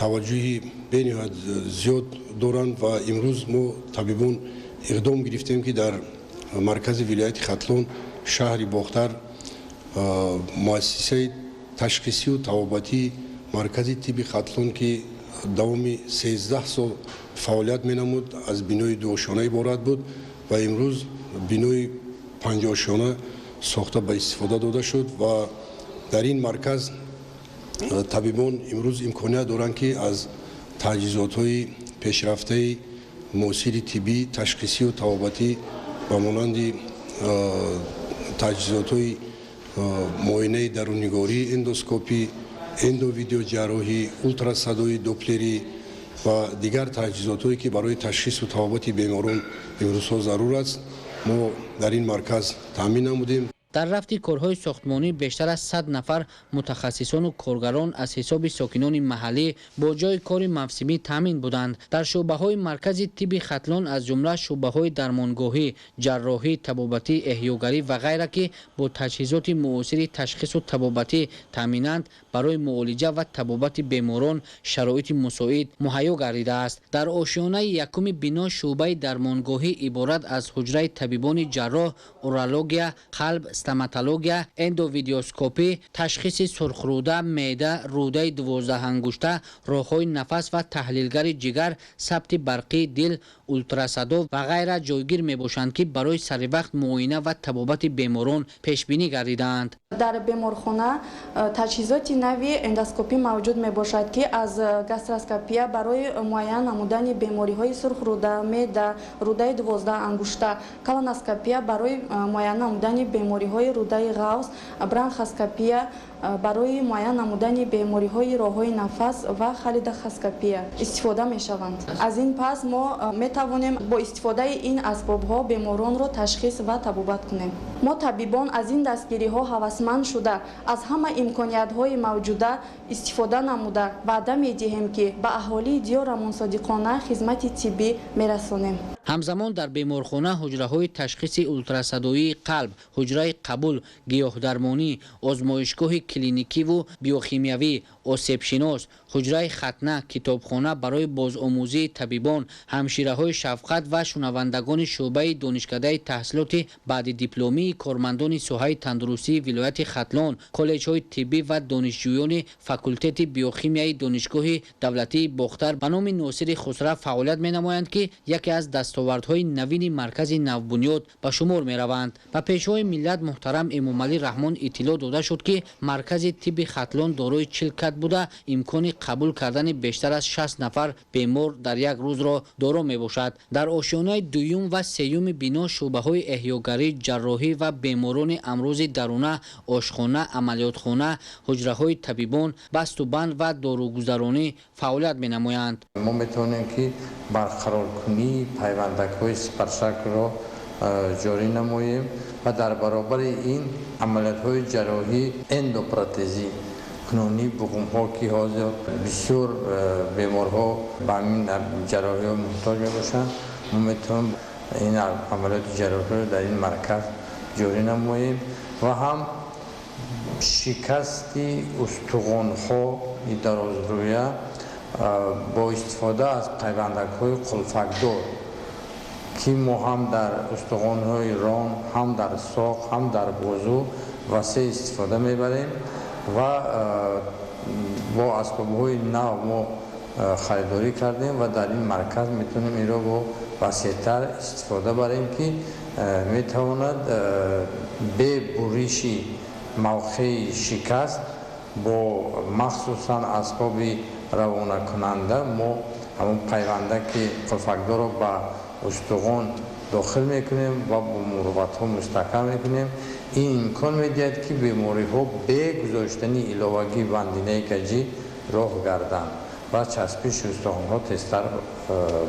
таваҷҷӯҳи бениҳоят зиёд доранд, ва имрӯз мо табибон иқдом гирифтем, ки дар маркази вилояти Хатлон, шаҳри Бохтар, муассисаи ташхисию табобатии маркази тибби Хатлон, ки давоми 13 сол фаъолият менамуд, аз бинои дуошёна иборат буд ва имрӯз бинои 5-ошёна сохта ба истифода дода шуд. Ва дар ин марказ табибон имрӯз имконият доранд, ки аз таҷҳизотҳои пешрафтаи муосири тиббӣ, ташхисию табобатӣ ба монанди таҷҳизотҳои муоинаи даруннигорӣ, эндоскопӣ, эндовидеоҷарроҳӣ, ултрасадои доплерӣ ва дигар таҷҳизотҳое, ки барои ташхису табобати беморон имрӯзҳо зарур аст, мо дар ин марказ таъмин намудем. Дар рафти корҳои сохтмонӣ бештар аз 100 нафар мутахассисону коргарон аз ҳисоби сокинони маҳаллӣ бо ҷойи кори мавсимӣ таъмин буданд. Дар шӯъбаҳои маркази тибби Хатлон, аз ҷумла шӯъбаҳои дармонгоҳӣ, ҷарроҳӣ, табобатӣ, эҳёгарӣ ва ғайра, ки бо таҷҳизоти муосири ташхису табобатӣ таъминанд, барои муолиҷа ва табобати беморон шароити мусоид муҳайё гардидааст. Дар ошёнаи якуми бино шӯъбаи дармонгоҳӣ иборат аз ҳуҷраи табибони ҷарроҳ, урология, қалб, стоматология, эндовидеоскопӣ, ташхиси сурхрӯда, меъда, рӯдаи 12-ангушта, роҳҳои нафас ва таҳлилгари ҷигар, сабти барқии дил, ултрасадо ва ғайра ҷойгир мебошанд, ки барои саривақт муоина ва табобати беморон пешбинӣ гардидаанд. Дар беморхона таҷҳизоти нави эндоскопӣ мавҷуд мебошад, ки аз гастроскопия барои муайян намудани бемориҳои сурхрӯда, меъда, рӯдаи 12-ангушта, колоноскопия барои муайян намудани бемориҳои рӯдаи ғавс, бронхоскопия Барои муайян намудани бемориҳои роҳҳои нафас ва холедохоскопия истифода мешаванд. Аз ин пас мо метавонем бо истифодаи ин асбобҳо беморонро ташхис ва табобат кунем. Мо табибон аз ин дастгириҳо ҳавасманд шуда, аз ҳама имкониятҳои мавҷуда истифода намуда ваъда медиҳем, ки ба аҳолии диёрамон содиқона хизмати тиббӣ мерасонем. Ҳамзамон дар беморхона ҳуҷраҳои ташхиси ултрасадоии қалб, ҳуҷраи қабул, гиёҳдармонӣ, озмоишгоҳи клиникиву биохимиявӣ, осебшинос, ҳуҷраи хатна, китобхона барои бозомӯзии табибон, ҳамшираҳои шафқат ва шунавандагони шӯъбаи донишкадаи таҳсилоти баъдидипломии кормандони соҳаи тандурустии вилояти Хатлон, коллеҷҳои тиббӣ ва донишҷӯёни факултети биохимияи Донишгоҳи давлатии Бохтар ба номи Носири Хусрав фаъолият менамоянд, ки яке аз дастовардҳои навини маркази навбунёд ба шумор мераванд. Ба Пешвои миллат муҳтарам Эмомалӣ Раҳмон иттилоъ дода шуд, ки маркази тибби Хатлон дорои 40 кат буда, имкони қабул кардани бештар аз 60 нафар бемор дар як рӯзро доро мебошад. Дар ошёнаи дуюм ва сеюми бино шӯъбаҳои эҳёгарӣ, ҷарроҳӣ ва беморони амрози даруна, ошхона, амалиётхона, ҳуҷраҳои табибон, басту банд ва доругузаронӣ фаъолият менамоянд. Мо метавонем, ки барқароркунии пайвандакҳои сипаршаклро ҷорӣ намоем ва дар баробари ин амалиётҳои ҷарроҳӣ, эндопротезӣ кунунии буғумҳо, ки ҳозир бисёр беморҳо ба ҳамин ҷарроҳиҳо муҳтоҷ мебошанд, мо метавонем ин амалиёти ҷарроҳиро дар ин марказ ҷорӣ намоем ва ҳам шикасти устухонҳои дарозрӯя бо истифода аз пайвандакҳои қулфакдор, ки мо ҳам дар устухонҳои рон, ҳам дар соқ, ҳам дар бозу васеъ истифода мебарем ва бо асбобҳои нав мо харидорӣ кардем ва дар ин марказ метавонем инро бо васеътар истифода барем, ки метавонад бе буриши мавқеи шикаст бо махсусан асбоби равонакунанда мо ҳамон пайвандаки қулфакдорро ба устухон дохил мекунем ва бо мурватҳо мустаҳкам мекунем. Ин имкон медиҳад, ки бемориҳо бе гузоштани иловагии бандинаи каҷӣ роҳ гарданд ва часпиши устухонҳо тезтар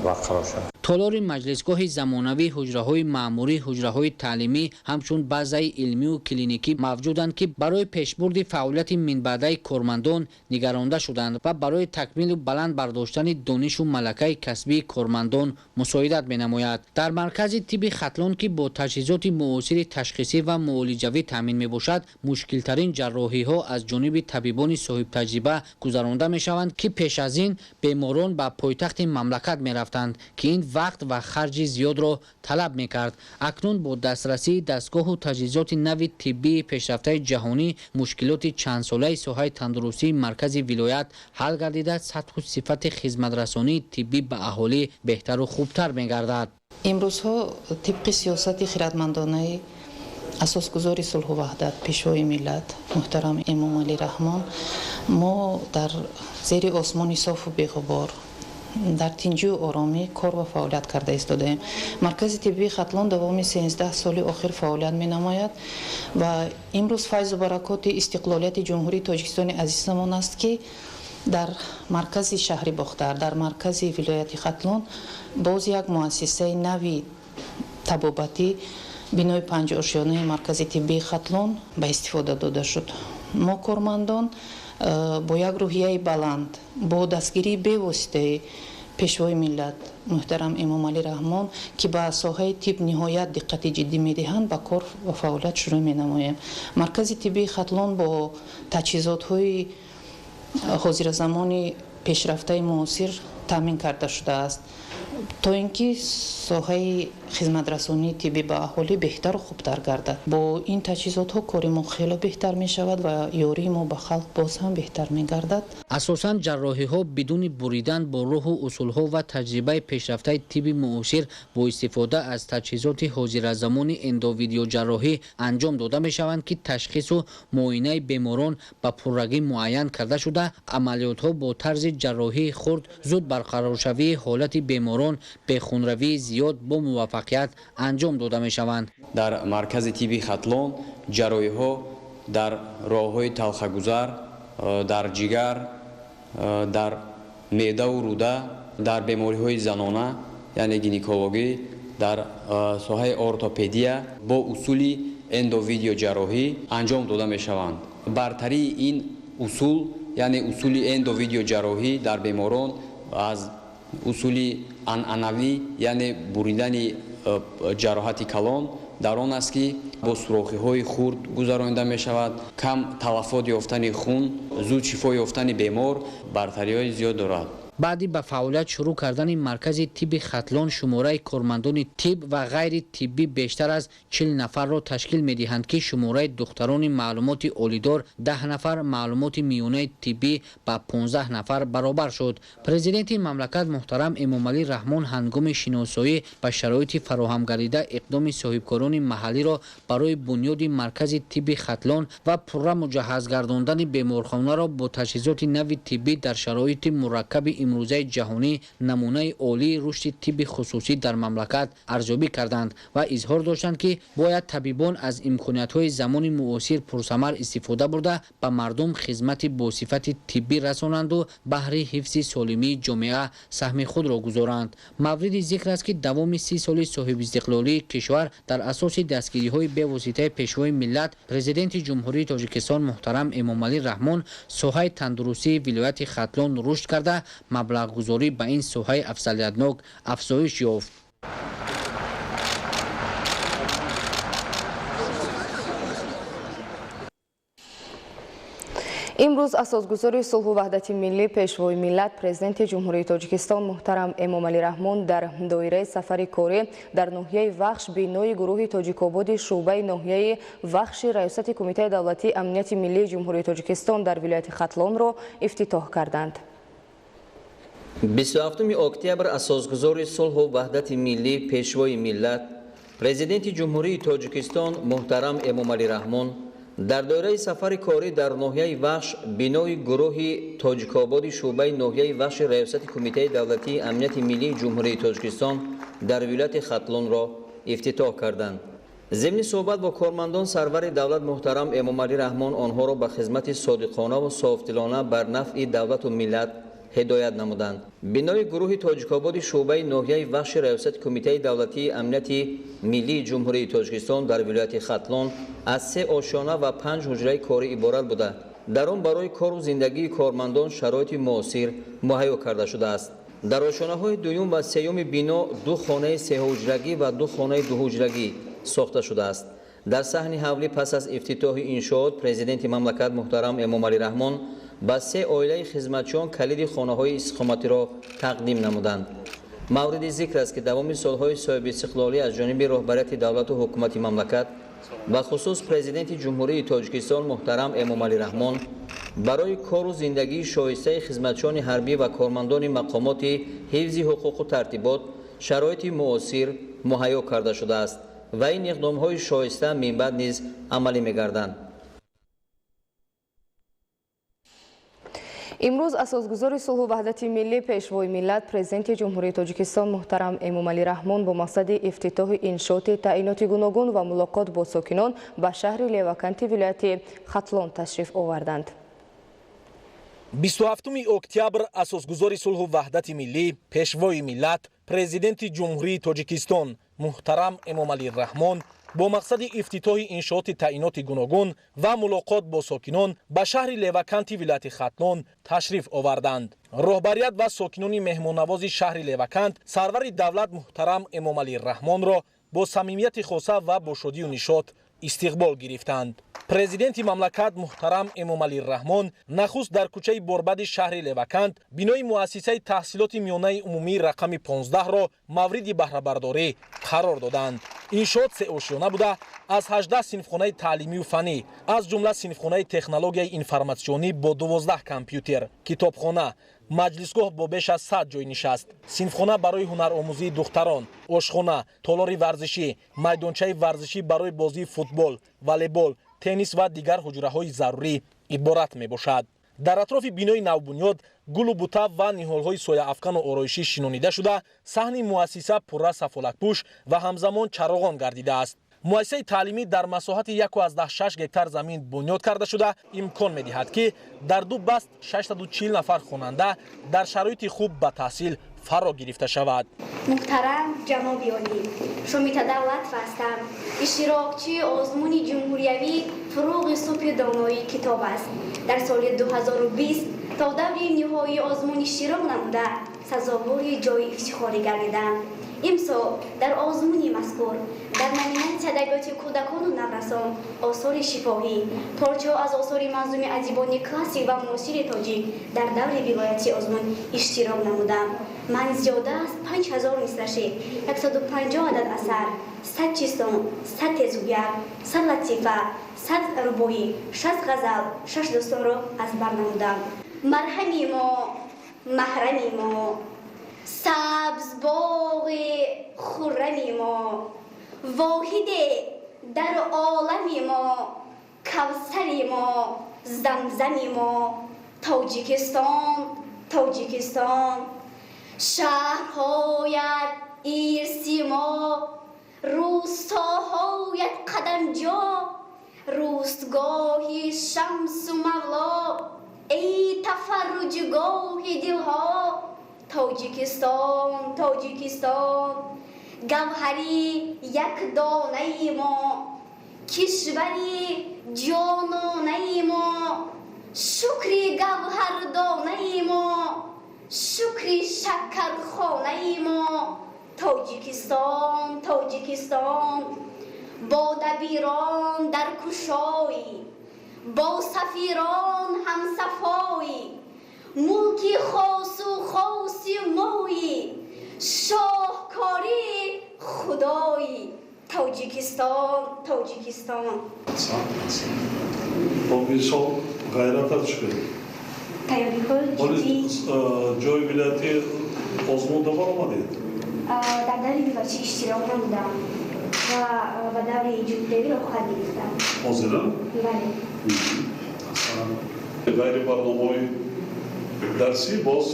барқарор шавад. Толори маҷлисгоҳи замонавӣ, ҳуҷраҳои маъмурӣ, ҳуҷраҳои таълимӣ ҳамчун базаи илмию клиникӣ мавҷуданд, ки барои пешбурди фаъолияти минбаъдаи кормандон нигаронда шуданд ва барои такмилу баланд бардоштани донишу малакаи касбии кормандон мусоидат менамояд. Дар маркази тибби Хатлон, ки бо таҷҳизоти муосири ташхисӣ ва муолиҷавӣ таъмин мебошад, мушкилтарин ҷарроҳиҳо аз ҷониби табибони соҳибтаҷриба гузаронда мешаванд, ки пеш аз ин беморон ба пойтахти мамлакат мерафтанд, ки ин вақт ва харҷи зиёдро талаб мекард. Акнун бо дастрасии дастгоҳу таҷҳизоти нави тиббии пешрафтаи ҷаҳонӣ мушкилоти чандсолаи соҳаи тандурустии маркази вилоят ҳал гардида, сатҳу сифати хизматрасонии тиббӣ ба аҳолӣ беҳтару хубтар мегардад. Имрӯзҳо тибқи сиёсати хиратмандонаи асосгузори сулҳу ваҳдат, Пешвои миллат муҳтарам Эмомалӣ Раҳмон, мо дар зери осмони софу беғубор, дар тинҷию оромӣ кор ва фаъолият карда истодаем. Маркази тиббии Хатлон давоми 13 соли охир фаъолият менамояд ва имрӯз файзу баракоти истиқлолияти Ҷумҳурии Тоҷикистони азизамон аст, ки дар маркази шаҳри Бохтар, дар маркази вилояти Хатлон боз як муассисаи нави табобатӣ, бинои панҷошёнаи маркази тиббии Хатлон ба истифода дода шуд. Мо кормандон бо як рӯҳияи баланд, бо дастгирии бевоситаи Пешвои миллат муҳтарам Эмомалӣ Раҳмон, ки ба соҳаи тиб ниҳоят диққати ҷиддӣ медиҳанд, ба кор ва фаъолият шурӯъ менамоем. Маркази тиббии Хатлон бо таҷҳизотҳои ҳозиразамони пешрафтаи муосир таъмин карда шудааст, то ин ки соҳаи хизматрасонии тиббӣ ба аҳолӣ беҳтару хубтар гардад. Бо ин таҷҳизотҳо кори мо хело беҳтар мешавад ва ёрии мо ба халқ боз ҳам беҳтар мегардад. Асосан ҷарроҳиҳо бидуни буридан бо роҳу усулҳо ва таҷрибаи пешрафтаи тибби муосир бо истифода аз таҷҳизоти ҳозиразамони эндовидеоҷарроҳӣ анҷом дода мешаванд, ки ташхису муоинаи беморон ба пуррагӣ муайян карда шуда, амалиётҳо бо тарзи ҷарроҳии хурд, зуд барқароршавии ҳолати беморон, бехунравии зиёд бо муваффақият анҷом дода мешаванд. Дар маркази тибби Хатлон ҷарроҳиҳо Дар роҳҳои талхагузар, дар ҷигар, дар меъдаву рӯда, дар бемориҳои занона, яъне гинекологӣ, дар соҳаи ортопедия бо усули эндовидеоҷарроҳӣ анҷом дода мешаванд. Бартарии ин усул, яъне усули эндовидеоҷарроҳӣ дар беморон аз усули анъанавӣ, яъне буридани ҷароҳати калон, дар он аст, ки бо сурохиҳои хурд гузаронида мешавад, кам талафот ёфтани хун, зуд шифо ёфтани бемор бартариҳои зиёд дорад. Баъди ба фаъолият шурӯъ кардани маркази тибби Хатлон шумораи кормандони тиб ва ғайри тиббӣ бештар аз 40 нафарро ташкил медиҳанд, ки шумораи духтарони маълумоти олидор 10 нафар, маълумоти миёнаи тиббӣ ба 15 нафар баробар шуд. Президенти мамлакат муҳтарам Эмомалӣ Раҳмон ҳангоми шиносоӣ ба шароити фароҳамгардида иқдоми соҳибкорони маҳаллиро барои бунёди маркази тибби Хатлон ва пурра муҷаҳҳаз гардондани беморхонаро бо таҷҳизоти нави тиббӣ дар шароити мураккаби имрӯзаи ҷаҳонӣ намунаи олии рушди тибби хусусӣ дар мамлакат арзёбӣ карданд ва изҳор доштанд, ки бояд табибон аз имкониятҳои замони муосир пурсамар истифода бурда, ба мардум хизмати босифати тиббӣ расонанду баҳри ҳифзи солимии ҷомеа саҳми худро гузоранд. Мавриди зикр аст, ки давоми 30 соли соҳибистиқлолии кишвар дар асоси дастгириҳои бевоситаи Пешвои миллат, Президенти Ҷумҳурии Тоҷикистон муҳтарам Эмомалӣ Раҳмон соҳаи тандурустии вилояти Хатлон рушд карда, маблағгузорӣ ба ин соҳаи афзалиятнок афзоиш ёфт. Имрӯз асосгузори сулҳу ваҳдати миллӣ, Пешвои миллат, Президенти Ҷумҳурии Тоҷикистон муҳтарам Эмомалӣ Раҳмон дар доираи сафари корӣ дар ноҳияи Вахш бинои гурӯҳи Тоҷикободи шӯъбаи ноҳияи Вахши Раёсати Кумитаи давлатии амнияти миллии Ҷумҳурии Тоҷикистон дар вилояти Хатлонро ифтитоҳ карданд. 27 октябр асосгузори сулҳу ваҳдати миллӣ, Пешвои миллат, Президенти Ҷумҳурии Тоҷикистон муҳтарам Эмомалӣ Раҳмон дар доираи сафари корӣ дар ноҳияи Вахш бинои гурӯҳи Тоҷикободи шӯъбаи ноҳияи Вахши Раёсати Кумитаи давлатии амнияти миллии Ҷумҳурии Тоҷикистон дар вилояти Хатлонро ифтитоҳ карданд. Зимни суҳбат бо кормандон сарвари давлат муҳтарам Эмомалӣ Раҳмон онҳоро ба хизмати содиқонаву софдилона бар нафъи давлату миллат ҳидоят намуданд. Бинои гурӯҳи Тоҷикободи шӯъбаи ноҳияи Вахши Раёсати Кумитаи давлатии амнияти миллии Ҷумҳурии Тоҷикистон дар вилояти Хатлон аз 3 ошёна ва 5 ҳуҷраи корӣ иборат буда, дар он барои кору зиндагии кормандон шароити муосир муҳайё карда шудааст. Дар ошёнаҳои дуюм ва сеюми бино 2 хонаи сеҳуҷрагӣ ва 2 хонаи дуҳуҷрагӣ сохта шудааст. Дар саҳни ҳавлӣ пас аз ифтитоҳи иншоот президенти мамлакат муҳтарам Эмомалӣ Раҳмон ба 3 оилаи хизматчиён калиди хонаҳои истиқоматиро тақдим намуданд. Мавриди зикр аст, ки давоми солҳои соҳибистиқлолӣ аз ҷониби роҳбарияти давлату ҳукумати мамлакат, ба хусус Президенти Ҷумҳурии Тоҷикистон муҳтарам Эмомалӣ Раҳмон барои кору зиндагии шоистаи хизматчиёни ҳарбӣ ва кормандони мақомоти ҳифзи ҳуқуқу тартибот шароити муосир муҳайё карда шудааст ва ин иқдомҳои шоиста минбаъд низ амалӣ мегарданд. Имрӯз асосгузори сулҳу ваҳдати миллӣ, Пешвои миллат, Президенти Ҷумҳурии Тоҷикистон муҳтарам Эмомалӣ Раҳмон бо мақсади ифтитоҳи иншооти таъиноти гуногун ва мулоқот бо сокинон ба шаҳри Леваканти вилояти Хатлон ташриф оварданд. 27 октябр асосгузори сулҳу ваҳдати миллӣ, Пешвои миллат, Президенти Ҷумҳурии Тоҷикистон муҳтарам Эмомалӣ Раҳмон бо мақсади ифтитоҳи иншооти таъиноти гуногун ва мулоқот бо сокинон ба шаҳри Леваканти вилояти Хатлон ташриф оварданд. Роҳбарият ва сокинони меҳмоннавози шаҳри Левакант сарвари давлат муҳтарам Эмомалӣ Раҳмонро бо самимияти хоса ва бо шодию нишот истиқбол гирифтанд. Президенти мамлакат муҳтарам Эмомалӣ Раҳмон нахуст дар кӯчаи Борбади шаҳри Левакант бинои муассисаи таҳсилоти миёнаи умумии рақами 15-ро мавриди баҳрабардорӣ қарор доданд. Иншоот сеошёна буда, аз 18 синфхонаи таълимию фаннӣ, аз ҷумла синфхонаи технологияи информатсионӣ бо 12 компютер, китобхона, маҷлисгоҳ бо беш аз 100 ҷой нишаст, синфхона барои ҳунаромӯзии духтарон, ошхона, толори варзишӣ, майдончаи варзишӣ барои бозии футбол, волейбол, теннис ва дигар ҳуҷраҳои зарурӣ иборат мебошад. Дар атрофи бинои навбунёд гулу бута ва ниҳолҳои сояафкану ороишӣ шинонида шуда, саҳни муассиса пурра сафолакпӯш ва ҳамзамон чароғон гардидааст. Муассисаи таълимӣ дар масоҳати 1,6 гектар замин бунёд карда шуда, имкон медиҳад, ки дар ду баст 640 нафар хонанда дар шароити хуб ба таҳсил фаро гирифта шавад. Муҳтарам ҷаноби олӣ, Шомита Давлатова ҳастам. Иштирокчии озмуни ҷумҳуриявии Фурӯғи субҳи доноии китоб аст. Дар соли 2020 то даври ниҳоии озмун иштирок намуда, сазовори ҷои ифтихорӣ гардидам. Имсол дар озмуни мазкур дар номинатсияи адабиёти кӯдакону наврасон осори шифоҳӣ, порчаҳо аз осори манзуми адибони классик ва муосири тоҷик дар даври вилоятии озмун иштирок намудам. Ман зиёда аз 5000 мисра шеър, 150 адад асар, 100 чистон, 100 тезгӯяк, 100 латифа, 100 рубоӣ, 60 ғазал, 6 достонро аз бар намудам. Марҳами мо, маҳрами мо, сабз боғи хуррами мо, воҳиде дар олами мо, кавсари мо, замзами мо, Тоҷикистон, Тоҷикистон. Шаҳрҳоят ирси мо, рӯстоҳоят қадамҷо, рӯстгоҳи шамсу мавло, эй тафарруҷгоҳи дилҳо, Тоҷикистон, Тоҷикистон. Гавҳари якдонаи мо, кишвари ҷононаи мо, шукри гавҳардонаи мо, шукри шакархонаи мо, Тоҷикистон, Тоҷикистон. Бо дабирон дар кушоӣ, бо сафирон ҳамсафоӣ, мулки хосу хоси моӣ, шоҳкории худоӣ, Тоҷикистон, Тоҷикистон. Мисол ғайратат чӣ? Тайёриҳои ҷиддӣ. Ҷои вилоятӣ озмун баромадед? Дар даври вилоятӣ иштирок намудам ва ба даври ҷумҳуриявӣ роҳхат гирифтам. Ҳозира? Бале. Ғайри барномаҳои дарсӣ боз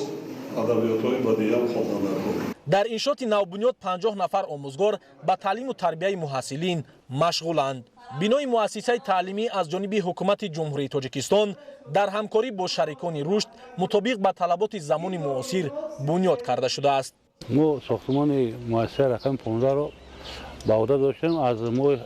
адабиётҳои бадииам хондан дар кор. Дар иншооти навбунёд 50 нафар омӯзгор ба таълиму тарбияи муҳассилин машғуланд. Бинои муассисаи таълимӣ аз ҷониби ҳукумати Ҷумҳурии Тоҷикистон дар ҳамкорӣ бо шарикони рушд мутобиқ ба талаботи замони муосир бунёд карда шудааст. Мо сохтмони муассисаи рақами 15-ро ба уҳда доштем. Аз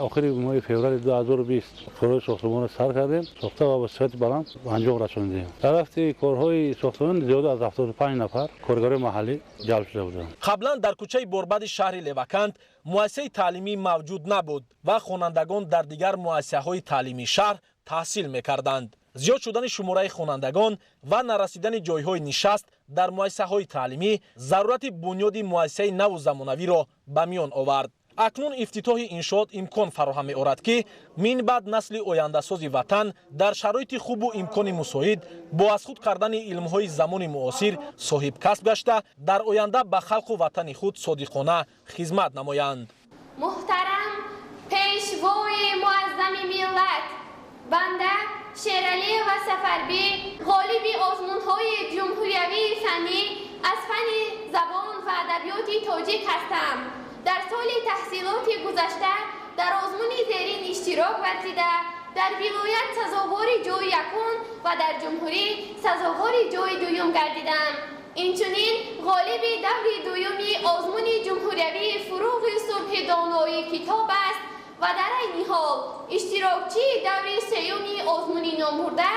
охири моҳи феврали 2020 корҳои сохтмонро сар кардем, сохта ва ба сифати баланд анҷом расондем. Дар рафти корҳои сохтмон зиёда аз 75 нафар коргарони маҳаллӣ ҷалб шуда буданд. Қаблан дар кӯчаи борбади шаҳри Левакант муассисаи таълимӣ мавҷуд набуд ва хонандагон дар дигар муассисаҳои таълимии шаҳр таҳсил мекарданд. Зиёд шудани шумораи хонандагон ва нарасидани ҷойҳои нишаст дар муассисаҳои таълимӣ зарурати бунёди муассисаи наву замонавиро ба миён овард. Акнун ифтитоҳи иншоот имкон фароҳам меорад, ки минбаъд насли ояндасози ватан дар шароити хубу имкони мусоид бо аз худ кардани илмҳои замони муосир соҳибкасб гашта, дар оянда ба халқу ватани худ содиқона хизмат намоянд. Муҳтарам пешвои муаззами миллат, банда Шералиева Сафарбӣ ғолиби озмунҳои ҷумҳуриявии фаннӣ аз фанни забон ва адабиёти тоҷик ҳастам. Дар соли таҳсилоти гузашта дар озмуни зерин иштирок варзида, дар вилоят сазовори ҷои якум ва дар ҷумҳурӣ сазовори ҷои дуюм гардидам. Инчунин ғолиби даври дуюми озмуни ҷумҳуриявии Фурӯғи субҳи доноии китоб аст ва дар айни ҳол иштирокчии даври сеюми озмуни номбурда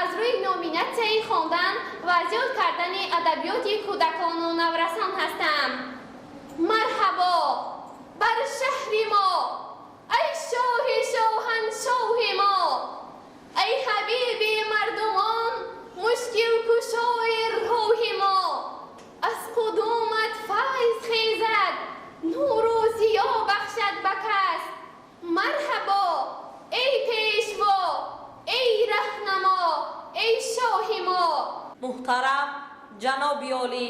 аз рӯи номинатсияи хондан ва зиёд кардани адабиёти кӯдакону наврасон ҳастам. Марҳабо бар шаҳри мо, ай шоҳи шоҳаншоҳи мо, ай ҳабиби мардумон, мушкилкушои рӯҳи мо. Аз қудумат файз хезад, нуру зиё бахшад ба кас. Марҳабо эй пешво, эй раҳнамо, эй шоҳи мо. Муҳтарам ҷаноби олӣ,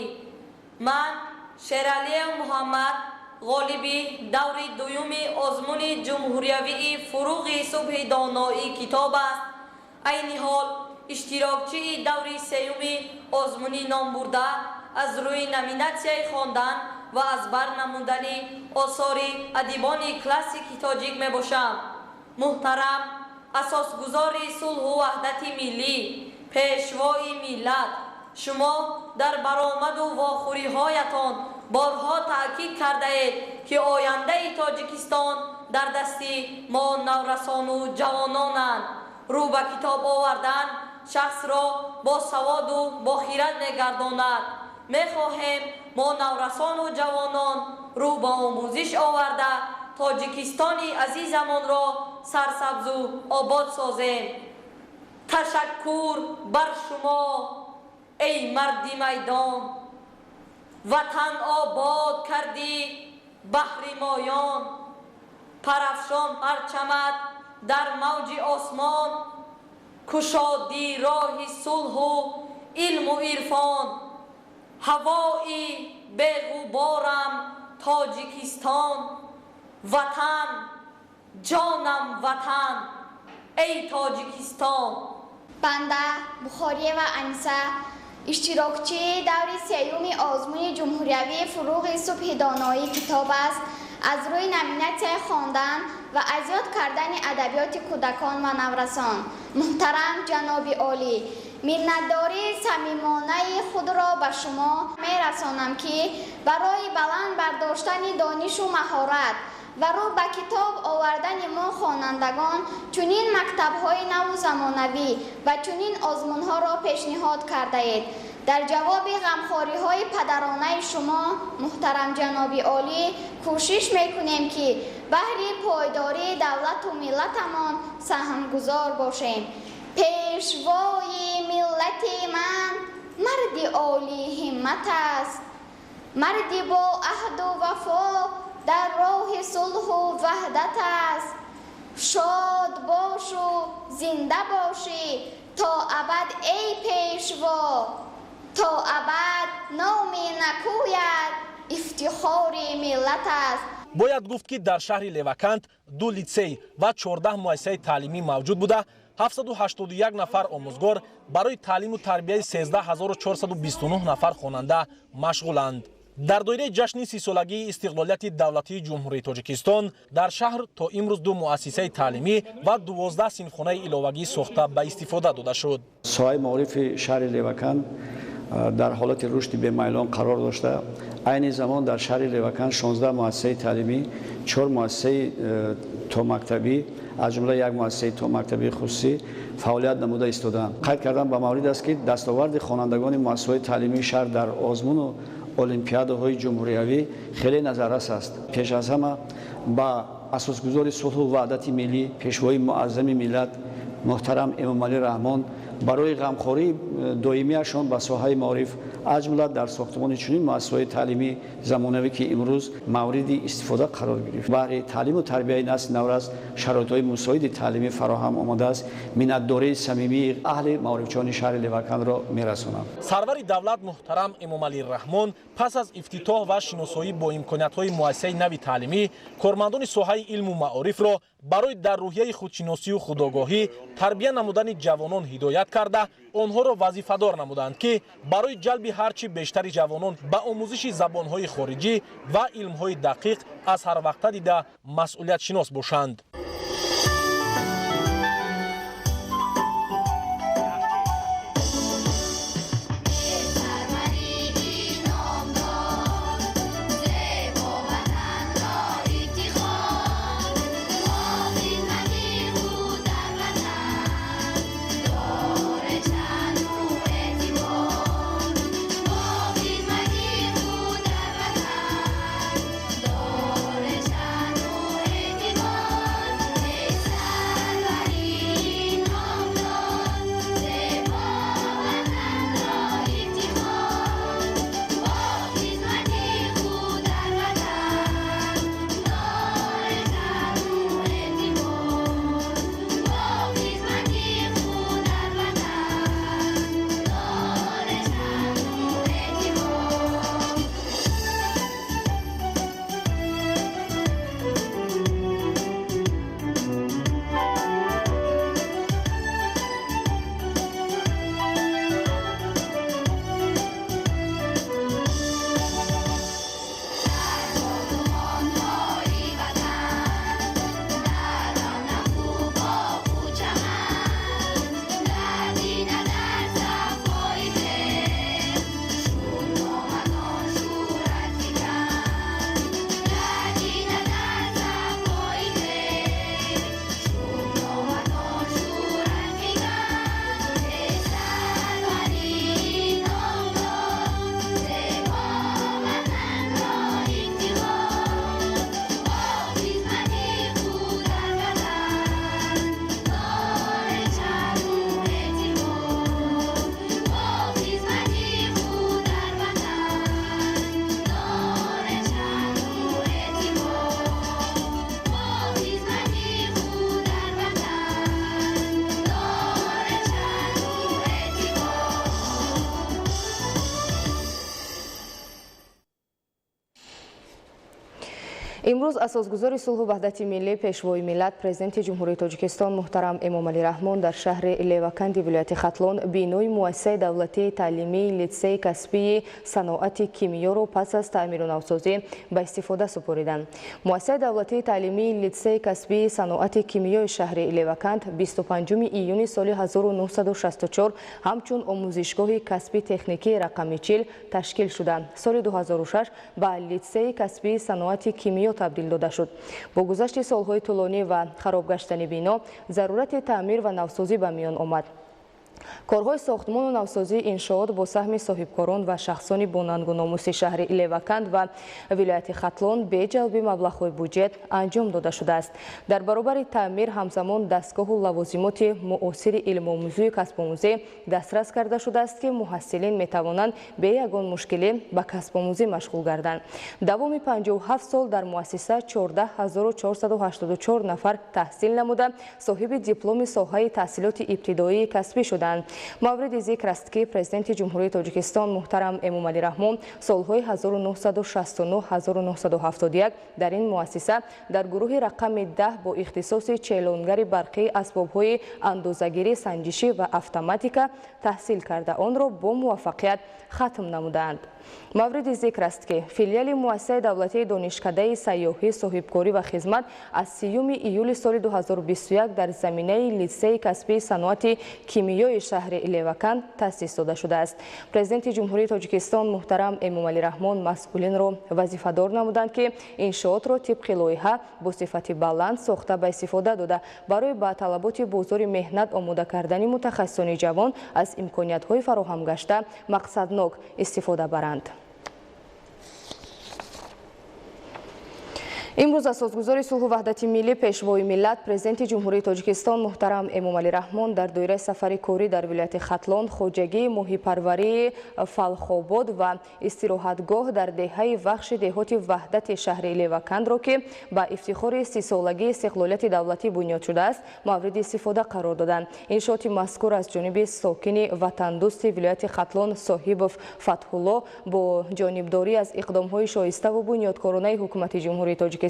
ман Шералиев Муҳаммад ғолиби даври дуюми озмуни ҷумҳуриявии Фурӯғи субҳи доноии китоб аст. Айни ҳол иштирокчии даври сеюми озмуни номбурда аз рӯи номинатсияи хондан ва аз бар намудани осори адибони классики тоҷик мебошам. Муҳтарам асосгузори сулҳу ваҳдати миллӣ, пешвои миллат, шумо дар баромаду вохӯриҳоятон борҳо таъкид кардаед, ки ояндаи Тоҷикистон дар дасти мо наврасону ҷавононанд. Рӯ ба китоб овардан шахсро бо саводу бохират мегардонад. Мехоҳем мо наврасону ҷавонон рӯ ба омӯзиш оварда Тоҷикистони азизамонро сарсабзу обод созем. Ташаккур бар шумо, эй марди майдон, ватан обод кардӣ баҳри моён. Парафшон парчамат дар мавҷи осмон, кушодӣ роҳи сулҳу илму ирфон. Ҳавои беғуборам Тоҷикистон, ватан, ҷонам ватан, эй Тоҷикистон. Банда Бухориева Аниса, иштирокчии даври сеюми озмуни ҷумҳуриявии «Фурӯғи субҳи доноӣ» китоб аст, аз рӯи номинатсияи хондан ва аз ёд кардани адабиёти кӯдакон ва наврасон. Муҳтарам ҷаноби олӣ, миннатдории самимонаи худро ба шумо мерасонам, ки барои баланд бардоштани донишу маҳорат ва рӯ ба китоб овардани мо хонандагон чунин мактабҳои наву замонавӣ ва чунин озмунҳоро пешниҳод кардаед. Дар ҷавоби ғамхориҳои падаронаи шумо, муҳтарам ҷаноби олӣ, кӯшиш мекунем, ки баҳри пойдории давлату миллатамон саҳмгузор бошем. Пешвои миллати ман марди олии ҳиммат аст, марди бо аҳду вафо дар роҳи сулҳу ваҳдат аст. Шод бошу зинда бошӣ то абад, эй пешво, то абад номи накӯяд ифтихори миллат аст. Бояд гуфт, ки дар шаҳри Левакант ду литсей ва 14 муассисаи таълимӣ мавҷуд буда, 781 нафар омӯзгор барои таълиму тарбияи 13 429 нафар хонанда машғуланд. Дар доираи ҷашни 30-солагии истиқлолияти давлатии Ҷумҳурии Тоҷикистон дар шаҳр то имрӯз ду муассисаи таълимӣ ва 12 синфхонаи иловагӣ сохта ба истифода дода шуд. Соҳаи маорифи шаҳри Леваканд дар ҳолати рушди бемайлон қарор дошта, айни замон дар шаҳри Леваканд 16 муассисаи таълимӣ, чор муассисаи томактабӣ, аз ҷумла як муассисаи томактабии хусусӣ фаъолият намуда истодаанд. Қайд кардан ба маврид аст, ки дастоварди хонандагони муассисаҳои таълимии шаҳр дар озмуну олимпиадаҳои ҷумҳуриявӣ хеле назаррас аст. Пеш аз ҳама ба асосгузори сулҳу ваҳдати миллӣ, пешвои муаззами миллат муҳтарам Эмомалӣ Раҳмон барои ғамхории доимияшон ба соҳаи маориф, аз ҷумла дар сохтмони чунин муассисаҳои таълимии замонавӣ, ки имрӯз мавриди истифода қарор гирифт, баҳри таълиму тарбияи насли наврас шароитҳои мусоиди таълимӣ фароҳам омадааст, миннатдории самимии аҳли маорифчиёни шаҳри Левакандро мерасонам. Сарвари давлат муҳтарам Эмомалӣ Раҳмон пас аз ифтитоҳ ва шиносоӣ бо имкониятҳои муассисаи нави таълимӣ кормандони соҳаи илму маорифро барои дар рӯҳияи худшиносию худогоҳӣ тарбия намудани ҷавонон ҳидоят карда, онҳоро вазифадор намуданд, ки барои ҷалби ҳарчи бештари ҷавонон ба омӯзиши забонҳои хориҷӣ ва илмҳои дақиқ аз ҳарвақта дида масъулиятшинос бошанд. Имрӯз асосгузори сулҳу ваҳдати миллӣ, Пешвои миллат, Президенти Ҷумҳурии Тоҷикистон муҳтарам Эмомалӣ Раҳмон дар шаҳри Леваканди вилояти Хатлон бинои муассисаи давлатии таълимии литсейи касбии саноати кимиёро пас аз таъмиру навсозӣ ба истифода супориданд. Муассисаи давлатии таълимии литсейи касбии саноати кимиёи шаҳри Леваканд 25 июни соли 1964 ҳамчун омӯзишгоҳи касби техникии рақами 40 ташкил шуда, соли 2006 ба литсейи касбии саноати кимиё табдил дода шуд. Бо гузашти солҳои тӯлонӣ ва хароб гаштани бино, зарурати таъмир ва навсозӣ ба миён омад. Корҳои сохтмону навсозии иншоот бо саҳми соҳибкорон ва шахсони бонангу номуси шаҳри Леваканд ва вилояти Хатлон бе ҷалби маблағҳои буҷет анҷом дода шудааст. Дар баробари таъмир ҳамзамон дастгоҳу лавозимоти муосири илмомӯзию касбомӯзӣ дастрас карда шудааст, ки муҳассилин метавонанд бе ягон мушкилӣ ба касбомӯзӣ машғул гарданд. Давоми 57 сол дар муассиса 14484 нафар таҳсил намуда, соҳиби дипломи соҳаи таҳсилоти ибтидоии касбӣ шуданд. Мавриди зикр аст, ки Президенти Ҷумҳурии Тоҷикистон муҳтарам Эмомалӣ Раҳмон солҳои 1969-1971 дар ин муассиса дар гурӯҳи рақами 10 бо ихтисоси челонгари барқии асбобҳои андозагирӣ, санҷишӣ ва автоматика таҳсил карда, онро бо муваффақият хатм намудаанд. Мавриди зикр аст, ки филиали муассисаи давлатии донишкадаи сайёҳӣ, соҳибкорӣ ва хизмат аз 30 июли соли 2021 дар заминаи литсейи касбии саноати кимиёи шаҳри Леваканд таъсис дода шудааст. Президенти Ҷумҳурии Тоҷикистон муҳтарам Эмомалӣ Раҳмон масъулинро вазифадор намуданд, ки иншоотро тибқи лоиҳа бо сифати баланд сохта ба истифода дода, барои ба талаботи бозори меҳнат омода кардани мутахассисони ҷавон аз имкониятҳои фароҳам гашта мақсаднок истифода баранд. Имрӯз асосгузори сулҳу ваҳдати миллӣ, Пешвои миллат, Президенти Ҷумҳурии Тоҷикистон муҳтарам Эмомалӣ Раҳмон дар доираи сафари корӣ дар вилояти Хатлон хоҷагии моҳипарварии Фалхобод ва истироҳатгоҳ дар деҳаи Вахши деҳоти Ваҳдати шаҳри Левакандро, ки ба ифтихори 30-солагии истиқлолияти давлатӣ бунёд шудааст, мавриди истифода қарор доданд. Иншооти мазкур аз ҷониби сокини ватандӯсти вилояти Хатлон Соҳибов Фатҳулло бо ҷонибдорӣ аз иқдомҳои шоиставу бунёдкоронаи ҳукумати Ҷумҳурии Тоҷикистон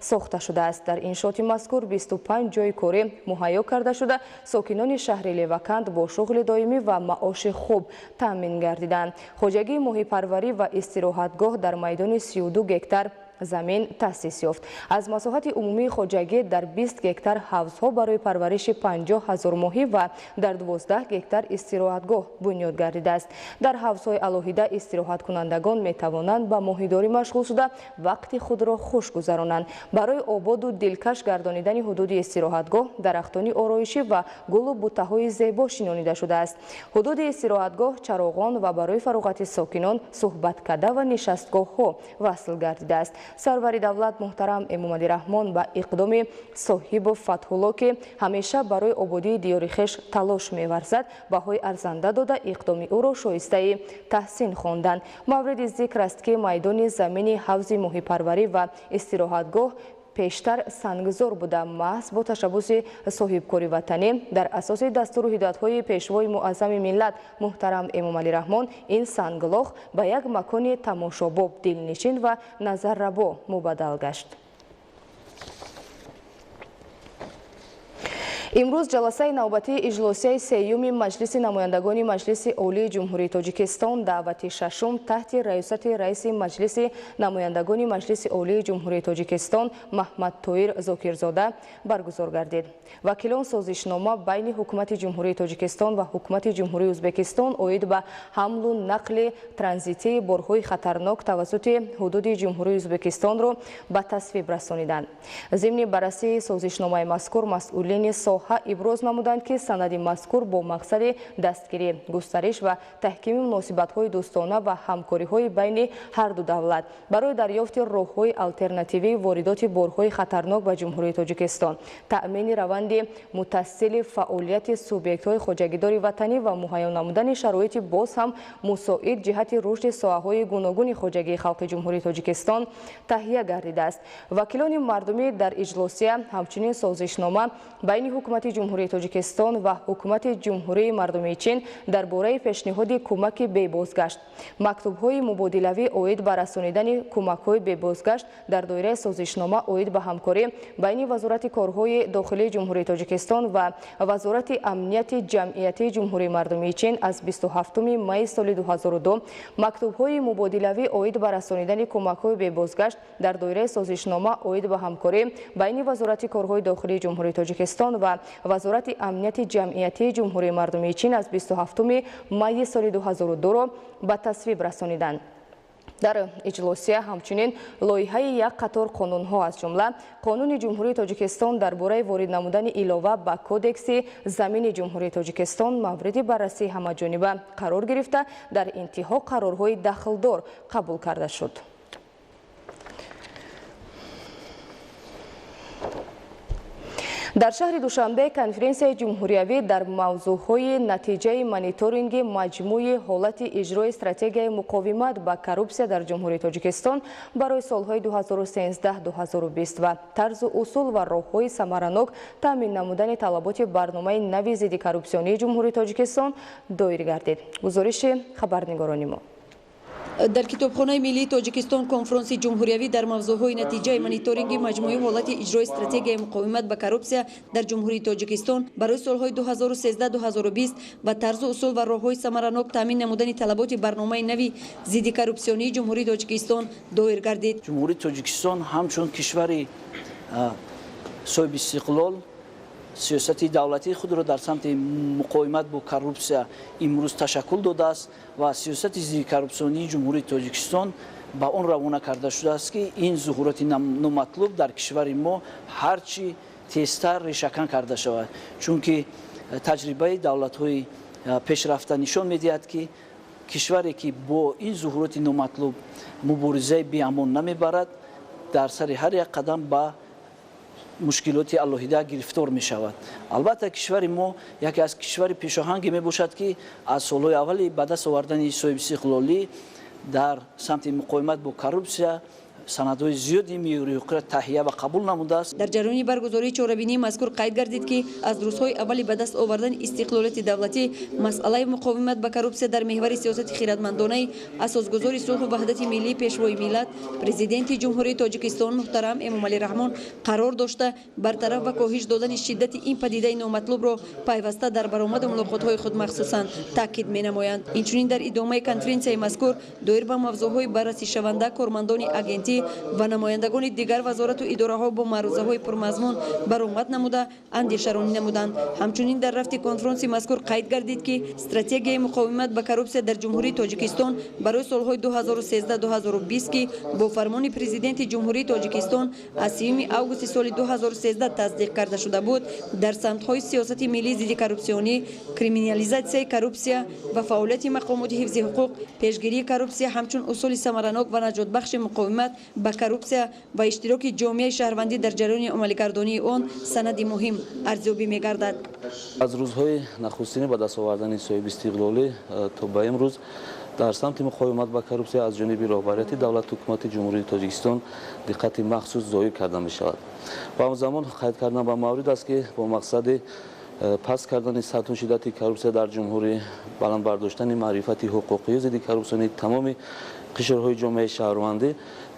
сохта шудааст. Дар иншооти мазкур 25 ҷойи корӣ муҳайё карда шуда, сокинони шаҳри Леваканд бо шуғли доимӣ ва маоши хуб таъмин гардиданд. Хоҷагии моҳипарварӣ ва истироҳатгоҳ дар майдони 32 гектар замин таъсис ёфт. Аз масоҳати умумии хоҷагӣ дар 20 гектар ҳавзҳо барои парвариши 50 000 моҳӣ ва дар 12 гектар истироҳатгоҳ бунёд гардидааст. Дар ҳавзҳои алоҳида истироҳаткунандагон метавонанд ба моҳидорӣ машғул шуда, вақти худро хуш гузаронанд. Барои ободу дилкаш гардонидани ҳудуди истироҳатгоҳ дарахтони ороишӣ ва гулу бутаҳои зебо шинонида шудааст. Ҳудуди истироҳатгоҳ чароғон ва барои фароғати сокинон суҳбаткада ва нишастгоҳҳо васл гардидааст. Сарвари давлат муҳтарам Эмомалӣ Раҳмон ба иқдоми Соҳибов Фатҳулло, ки ҳамеша барои ободии диёри хеш талош меварзад, баҳои арзанда дода, иқдоми ӯро шоистаи таҳсин хонданд. Мавриди зикр аст, ки майдони замини ҳавзи моҳипарварӣ ва истироҳатгоҳ пештар сангзор буда, маҳз бо ташаббуси соҳибкори ватанӣ дар асоси дастуру ҳидоятҳои Пешвои муаззами миллат муҳтарам Эмомалӣ Раҳмон ин санглох ба як макони тамошобоб, дилнишин ва назаррабо мубаддал гашт. Имрӯз ҷаласаи навбатии иҷлосияи сеюми Маҷлиси намояндагони Маҷлиси Олии Ҷумҳурии Тоҷикистон даъвати шашум таҳти раёсати раиси Маҷлиси намояндагони Маҷлиси Олии Ҷумҳурии Тоҷикистон Маҳмадтоир Зокирзода баргузор гардид. Вакилон созишнома байни Ҳукумати Ҷумҳурии Тоҷикистон ва Ҳукумати Ҷумҳурии Ӯзбекистон оид ба ҳамлу нақли транзитии борҳои хатарнок тавассути ҳудуди Ҷумҳурии Ӯзбекистонро ба тасвиб расониданд. Зимни баррасии созишномаи мазкур масъулини соҳа иброз намуданд, ки санади мазкур бо мақсади дастгирӣ, густариш ва таҳкими муносибатҳои дӯстона ва ҳамкориҳои байни ҳарду давлат барои дарёфти роҳҳои алтернативии воридоти борҳои хатарнок ба Ҷумҳурии Тоҷикистон, таъмини раванди мутасили фаъолияти субъектҳои хоҷагидори ватанӣ ва муҳайё намудани шароити боз ҳам мусоид ҷиҳати рушди соҳаҳои гуногуни хоҷагии халқи Ҷумҳурии Тоҷикистон таҳия гардидааст. Вакилони мардумӣ дар иҷлосия ҳамчунин созишнома байни ҳукумати Ҳукумати Ҷумҳурии Тоҷикистон ва Ҳукумати Ҷумҳурии Мардумии Чин дар бораи пешниҳоди кӯмаки бебозгашт, мактубҳои мубодилавӣ оид ба расонидани кӯмакҳои бебозгашт дар доираи созишнома оид ба ҳамкорӣ байни Вазорати корҳои дохилии Ҷумҳурии Тоҷикистон ва Вазорати амнияти ҷамъиятии Ҷумҳурии Мардумии Чин аз 27 майи соли 2002, мактубҳои мубодилавӣ оид ба расонидани кӯмакҳои бебозгашт дар доираи созишнома оид ба ҳамкорӣ байни Вазорати корҳои дохилии Ҷумҳурии Тоҷикистон ва Вазорати амнияти ҷамъиятии Ҷумҳурии Мардумии Чин аз 27 майи соли 2002-ро ба тасвиб расониданд. Дар иҷлосия ҳамчунин лоиҳаи як қатор қонунҳо, аз ҷумла Қонуни Ҷумҳурии Тоҷикистон дар бораи ворид намудани илова ба Кодекси замини Ҷумҳурии Тоҷикистон мавриди баррасии ҳамаҷониба қарор гирифта, дар интиҳо қарорҳои дахлдор қабул карда шуд. Дар шаҳри Душанбе конференсияи ҷумҳуриявӣ дар мавзӯъҳои натиҷаи мониторинги маҷмӯи ҳолати иҷрои стратегияи муқовимат ба коррупсия дар Ҷумҳурии Тоҷикистон барои солҳои 2013-2020 ва тарзу усул ва роҳҳои самаранок таъмин намудани талаботи барномаи нави зидди коррупсионии Ҷумҳурии Тоҷикистон доир гардид. Гузориши хабарнигорони мо. Дар Китобхонаи миллии Тоҷикистон конфронси ҷумҳуриявӣ дар мавзӯъҳои натиҷаи мониторинги маҷмӯи ҳолати иҷрои стратегияи муқовимат ба коррупсия дар Ҷумҳурии Тоҷикистон барои солҳои 2013-2020 ва тарзу усул ва роҳҳои самаранок таъмин намудани талаботи барномаи нави зидди коррупсионии Ҷумҳурии Тоҷикистон доир гардид. Ҷумҳурии Тоҷикистон ҳамчун кишвари соҳиби истиқлол сиёсати давлатии худро дар самти муқовимат бо коррупсия имрӯз ташаккул додааст ва сиёсати зидди коррупсионии Ҷумҳурии Тоҷикистон ба он равона карда шудааст, ки ин зуҳуроти номатлуб дар кишвари мо ҳарчи тезтар решакан карда шавад, чунки таҷрибаи давлатҳои пешрафта нишон медиҳад, ки кишваре ки бо ин зуҳуроти номатлуб муборизаи беамон намебарад, дар сари ҳар як қадам ба мушкилоти алоҳида гирифтор мешавад. Албатта, кишвари мо яке аз кишвари пешоҳанге мебошад, ки аз солҳои аввали ба даст овардани соҳибистиқлолӣ дар самти муқовимат бо коррупсия санадҳои зиёди меъёрии ҳуқуқиро таҳия ва қабул намудааст. Дар ҷараёни баргузории чорабинии мазкур қайд гардид, ки аз рӯзҳои аввали ба даст овардани истиқлолияти давлатӣ масъалаи муқовимат ба коррупсия дар меҳвари сиёсати хиратмандонаи асосгузори сулҳу ваҳдати миллӣ, Пешвои миллат, Президенти Ҷумҳурии Тоҷикистон муҳтарам Эмомалӣ Раҳмон қарор дошта, бартараф ва коҳиш додани шиддати ин падидаи номатлубро пайваста дар баромаду мулоқотҳои худ махсусан таъкид менамоянд. Инчунин дар идомаи конференсияи мазкур доир ба мавзӯъҳои баррасишаванда кормандони агентӣ ва намояндагони дигар вазорату идораҳо бо маърузаҳои пурмазмун баромад намуда андешаронӣ намуданд. Ҳамчунин дар рафти конфронси мазкур қайд гардид, ки стратегияи муқовимат ба коррупсия дар Ҷумҳурии Тоҷикистон барои солҳои 2013-2020, ки бо фармони Президенти Ҷумҳурии Тоҷикистон аз 3 августи соли 2013 тасдиқ карда шуда буд, дар самтҳои сиёсати миллии зидди коррупсионӣ, криминализатсияи коррупсия ва фаъолияти мақомоти ҳифзи ҳуқуқ, пешгирии коррупсия ҳамчун усули самаранок ва наҷотбахши муқовимат ба коррупсия ва иштироки ҷомеаи шаҳрвандӣ дар ҷараёни амалигардонии он санади муҳим арзёбӣ мегардад. Аз рӯзҳои нахустини ба даст овардани соҳибистиқлолӣ то ба имрӯз дар самти муқовимат ба коррупсия аз ҷониби роҳбарияти давлату ҳукумати Ҷумҳурии Тоҷикистон диққати махсус зоҳир карда мешавад. Ба ҳамзамон қайд кардан ба маврид аст, ки бо мақсади паст кардани сатҳу шиддати коррупсия дар ҷумҳурӣ, баланд бардоштани маърифати ҳуқуқию зидди коррупсионии тамоми қишрҳои ҷомеаи шаҳрвандӣ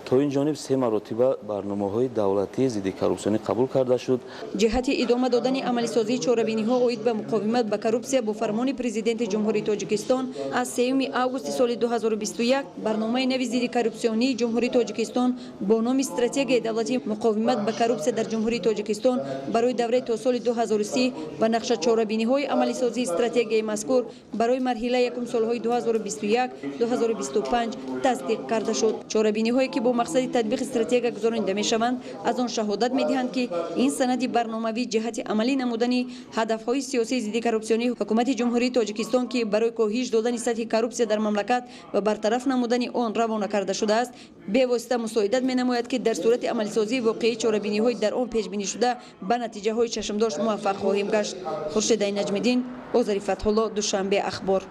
то ин ҷониб се маротиба барномаҳои давлатии зидди коррупсионӣ қабул карда шуд. Ҷиҳати идома додани амалисозии чорабиниҳо оид ба муқовимат ба коррупсия бо фармони Президенти Ҷумҳурии Тоҷикистон аз 3 августи соли 2021 барномаи нави зидди коррупсионии Ҷумҳурии Тоҷикистон бо номи Стратегияи давлатии муқовимат ба коррупсия дар Ҷумҳурии Тоҷикистон барои давраи то соли 2030 ва нақша чорабиниҳои амалисозии стратегияи мазкур барои марҳилаи якум солҳои 2021-2025 тасдиқ карда шуд. Чорабиниҳое ки бо мақсади татбиқи стратегия гузаронида мешаванд, аз он шаҳодат медиҳанд, ки ин санади барномавӣ ҷиҳати амалӣ намудани ҳадафҳои сиёсии зидди коррупсионии Ҳукумати Ҷумҳурии Тоҷикистон, ки барои коҳиш додани сатҳи коррупсия дар мамлакат ва бартараф намудани он равона карда шудааст, бевосита мусоидат менамояд, ки дар сурати амалисозии воқеии чорабиниҳои дар он пешбинӣ шуда ба натиҷаҳои чашмдошт муваффақ хоҳем гашт. Хуршедаи Наҷмиддин, Озари Фатҳулло, Душанбе, Ахбор.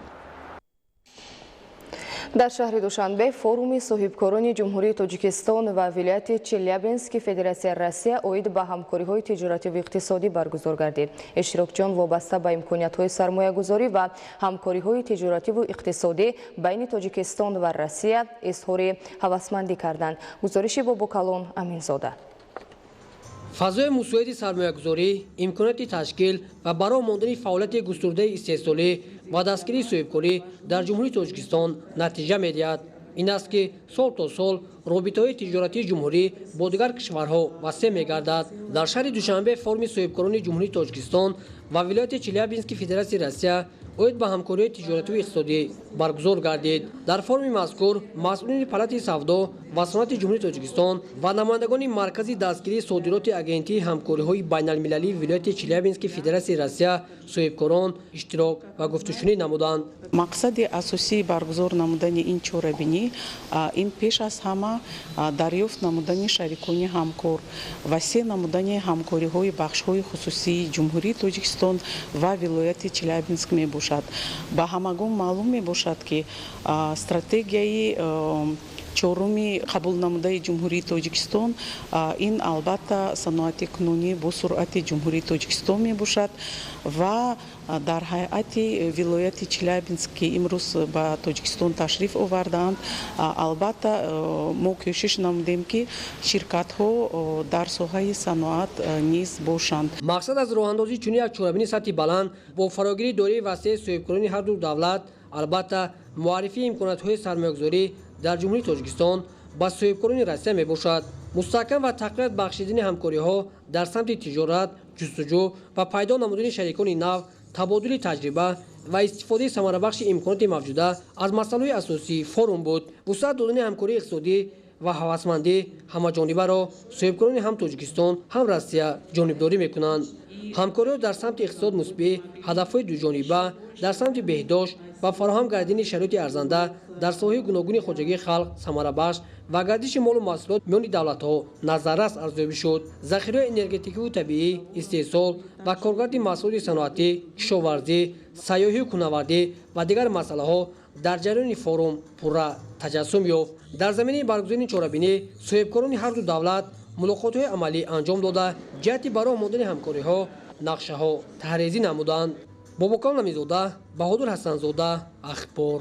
Дар шаҳри Душанбе форуми соҳибкорони Ҷумҳурии Тоҷикистон ва вилояти Челябински Федератсияи Россия оид ба ҳамкориҳои тиҷоративу иқтисодӣ баргузор гардид. Иштирокчиён вобаста ба имкониятҳои сармоягузорӣ ва ҳамкориҳои тиҷоративу иқтисодӣ байни Тоҷикистон ва Россия изҳори ҳавасмандӣ карданд. Гузориши Бобокалон Аминзода. Фазои мусоиди сармоягузорӣ, имконияти ташкил ва бароҳ мондани фаъолияти густурдаи истеҳсолӣ ва дастгирии соҳибкорӣ дар Ҷумҳурии Тоҷикистон натиҷа медиҳад. Ин аст, ки сол то сол робитаҳои тиҷоратии ҷумҳурӣ бо дигар кишварҳо васеъ мегардад. Дар шаҳри Душанбе форуми соҳибкорони Ҷумҳурии Тоҷикистон ва вилояти Челябински Федератсияи Россия оид ба ҳамкориҳои тиҷоративу иқтисодӣ баргузор гардид. Дар форуми мазкур масъулини Палатаи савдо ва саноати Ҷумҳурии Тоҷикистон ва намояндагони Маркази дастгирии содироти Агентии ҳамкориҳои байналмилалии вилояти Челябински Федератсияи Россия соҳибкорон иштирок ва гуфтушунид намуданд. Мақсади асосии баргузор намудани ин чорабинӣ ин пеш аз ҳама дарёфт намудани шарикони ҳамкор, васеъ намудани ҳамкориҳои бахшҳои хусусии Ҷумҳурии Тоҷикистон ва вилояти Челябинск мебошад. Ба ҳамагон маълум мебошад, ки стратегияи чоруми қабулнамудаи Ҷумҳурии Тоҷикистон ин албатта саноати кунунӣ бо суръати Ҷумҳурии Тоҷикистон мебошад ва дар ҳайати вилояти Челябинск, ки имрӯз ба Тоҷикистон ташриф овардаанд, албатта мо кӯшиш намудем, ки ширкатҳо дар соҳаи саноат низ бошанд. Мақсад аз роҳандозии чунин як чорабинии сатҳи баланд бо фарогирии доираи васеи соҳибкорони ҳарду давлат албатта муаррифии имкониятҳои сармоягузорӣ дар Ҷумҳурии Тоҷикистон ба соҳибкорони Россия мебошад. Мустаҳкам ва тақвият бахшидани ҳамкориҳо дар самти тиҷорат, ҷустуҷӯ ва пайдо намудани шарикони нав, табодули таҷриба ва истифодаи самарабахши имконоти мавҷуда аз масъалаҳои асосии форум буд. Вусъат додани ҳамкории иқтисодӣ ва ҳавасмандӣ ҳамаҷонибаро соҳибкорони ҳам Тоҷикистон, ҳам Россия ҷонибдорӣ мекунанд. Ҳамкориҳо дар самти иқтисод мусбӣ, ҳадафҳои дуҷониба дар самти беҳдошт ва фароҳам гардидани шароити арзанда дар соҳаҳои гуногуни хоҷагии халқ самарабахш ва гардиши молу маҳсулот миёни давлатҳо назаррас арзёбӣ шуд. Захираҳои энергетикиву табиӣ, истеҳсол ва коргарди маҳсулоти саноатӣ, кишоварзӣ, сайёҳию кунавардӣ ва дигар масъалаҳо дар ҷараёни форум пурра таҷассум ёфт. Дар заминаи баргузории чорабинӣ соҳибкорони ҳарду давлат мулоқотҳои амалӣ анҷом дода, ҷиҳати бароҳ мондани ҳамкориҳо нақшаҳо таҳрезӣ намуданд. Бобокалон Аминзода, Баҳодур Ҳасанзода, Ахбор.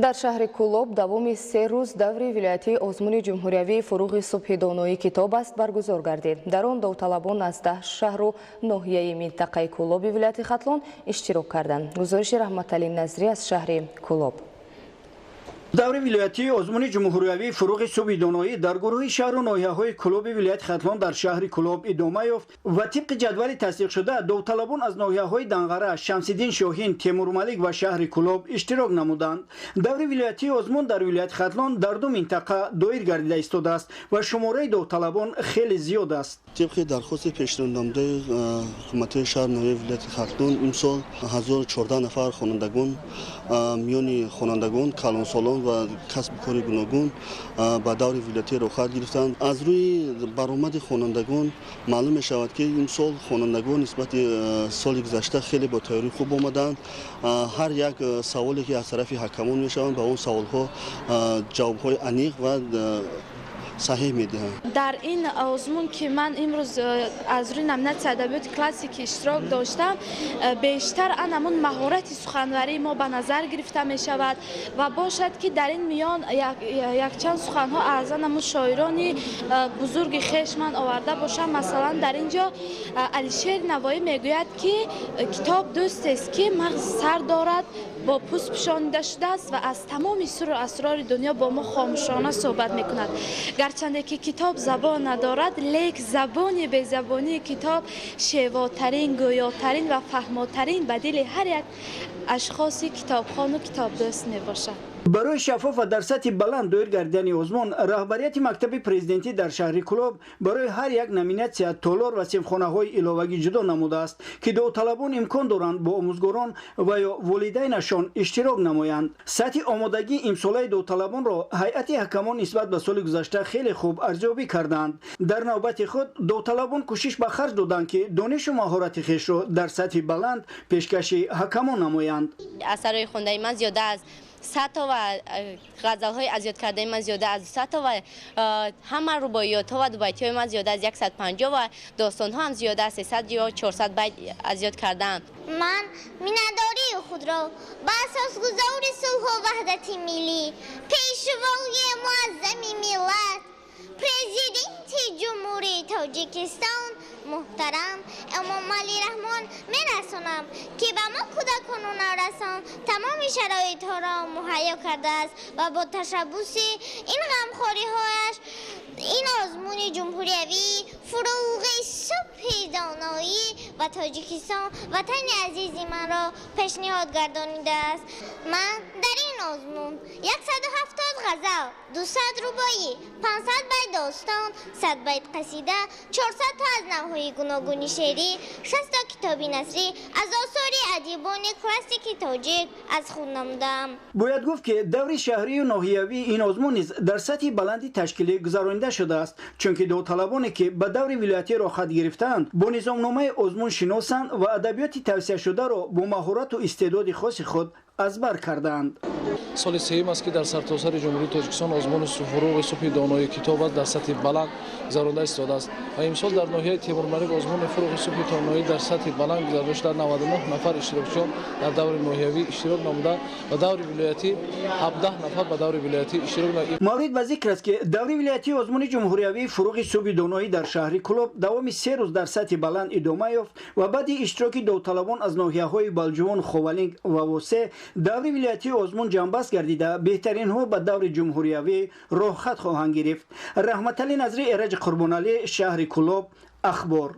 Дар шаҳри Кулоб давоми 3 рӯз даври вилоятии озмуни ҷумҳуриявии фуруғи субҳи доноӣ китоб аст баргузор гардид. Дар он довталабон аз 10 шаҳру ноҳияи минтақаи Кулоби вилояти Хатлон иштирок карданд. Гузориши Раҳматалӣ Назрӣ аз шаҳри Кулоб. Даври вилоятии озмуни ҷумҳуриявии фуруғи субҳи доноӣ дар гурӯҳи шаҳру ноҳияҳои Кулоби вилояти Хатлон дар шаҳри Кулоб идома ёфт ва тибқи ҷадвали тасдиқшуда довталабон аз ноҳияҳои Данғара, Шамсиддин Шоҳин, Темурмалик ва шаҳри Кулоб иштирок намуданд. Даври вилоятии озмун дар вилояти Хатлон дар 2 минтақа доир гардида истодааст ва шумораи довталабон хеле зиёд аст. Тибқи дархости пешниҳоднамудаи ҳукуматҳои шаҳр ноҳияи вилояти Хатлон имсол 1014 нафар хонандагон миёни хонандагон, калонсолон ва касбу кори гуногун ба даври вилоятӣ роҳхат гирифтанд. Аз рӯи баромади хонандагон маълум мешавад, ки имсол хонандагон нисбати соли гузашта хеле бо тайёрии хуб омаданд. Ҳар як саволе, ки аз тарафи ҳакамон мешаванд, ба он саволҳо ҷавобҳои аниқ ва саҳеҳ медиҳанд. Дар ин озмун, ки ман имрӯз аз рӯи номинатсияи адабиёти классикӣ иштирок доштам, бештар ан ҳамун маҳорати суханварии мо ба назар гирифта мешавад ва бошад, ки дар ин миён якчанд суханҳо аз ан ҳамун шоирони бузурги хеш ман оварда бошам. Масалан, дар ин ҷо Алишер Навоӣ мегӯяд, ки китоб дӯстест, ки мағз сар дорад, бо пӯст пӯшонида шудааст ва аз тамоми сирру асрори дунё бо мо хомӯшона суҳбат мекунад. Гарчанде ки китоб забон надорад, лек забони безабонии китоб шевотарин, гӯётарин ва фаҳмотарин ба дили ҳар як ашхоси китобхону китобдӯст мебошад. Барои шаффоф ва дар сатҳи баланд доир гардидани озмун, роҳбарияти мактаби президентӣ дар шаҳри Кӯлоб барои ҳар як номинатсия толор ва синфхонаҳои иловагӣ ҷудо намудааст, ки довталабон имкон доранд бо омӯзгорон ва ё волидайнашон иштирок намоянд. Сатҳи омодагии имсолаи довталабонро ҳайати ҳакамон нисбат ба соли гузашта хеле хуб арзёбӣ карданд. Дар навбати худ довталабон кӯшиш ба харҷ доданд, ки донишу маҳорати хешро дар сатҳи баланд пешкаши ҳакамон намоянд. Асарҳои хондаи ман зиёда аз 100 то ва ғазалҳои аз ёд кардаи ман зиёда аз 200 то ва ҳама рубоиётҳо ва дубайтиҳои ман зиёда аз 150 ва достонҳо ҳам зиёда аз 300 ё 400 байт аз ёд кардаам. Ман миннатдории худро ба асосгузори сулҳу ваҳдати миллӣ, пешвои муаззами миллат, президенти Ҷумҳурии Тоҷикистон муҳтарам Эмомалӣ Раҳмон мерасонам, ки ба мо кӯдакону наврасон тамоми шароитҳоро муҳайё кардааст ва бо ташаббуси ин ғамхориҳояш ин озмуни ҷумҳуриявии фурӯғи субҳи доноӣ ва Тоҷикистон ватани азизи манро пешниҳод гардонидааст. Ман дар ин озмун 170 ғазал, 200 рубоӣ, 500 байт достон, 100 байт қасида, 400 то аз навъҳои гуногуни шеърӣ, 60 то китоби насрӣ аз осори адибони классики тоҷик аз худ намудам. Бояд гуфт, ки даври шаҳрию ноҳиявии ин озмун низ дар сатҳи баланди ташкилӣ гузаронида шудааст, чунки довталабоне, ки ба даври вилоятӣ роҳхат гирифтаанд, бо низомномаи озмун шиносанд ва адабиёти тавсияшударо бо маҳорату истеъдоди хоси худ аз бар кардаанд. Соли сеюм аст, ки дар сартосари Ҷумҳурии Тоҷикистон озмуни фурӯғи субҳи донои китоб аст дар сатҳи баланд гузаронда истодааст ва имсол дар ноҳияи Темурмалик озмуни фурӯғи субҳи доноӣ дар сатҳи баланд гузаронида шуда, 99 нафар иштирокчиён дар даври ноҳиявӣ иштирок намуда ва даври вилоятӣ 17 нафар ба даври вилоятӣ иштирок намуда. Маврид ба зикр аст, ки даври вилоятии озмуни ҷумҳуриявии фурӯғи субҳи доноӣ дар шаҳри Кӯлоб давоми 3 рӯз дар сатҳи баланд идома ёфт ва баъди иштироки довталабон аз ноҳияҳои Балҷувон, Ховалинг ва Восе даври вилоятии озмун ҷамъбаст гардида, беҳтаринҳо ба даври ҷумҳуриявӣ роҳхат хоҳанд гирифт. Раҳматалӣ Назри, Эраҷи Қурбоналӣ, шаҳри Кӯлоб, Ахбор.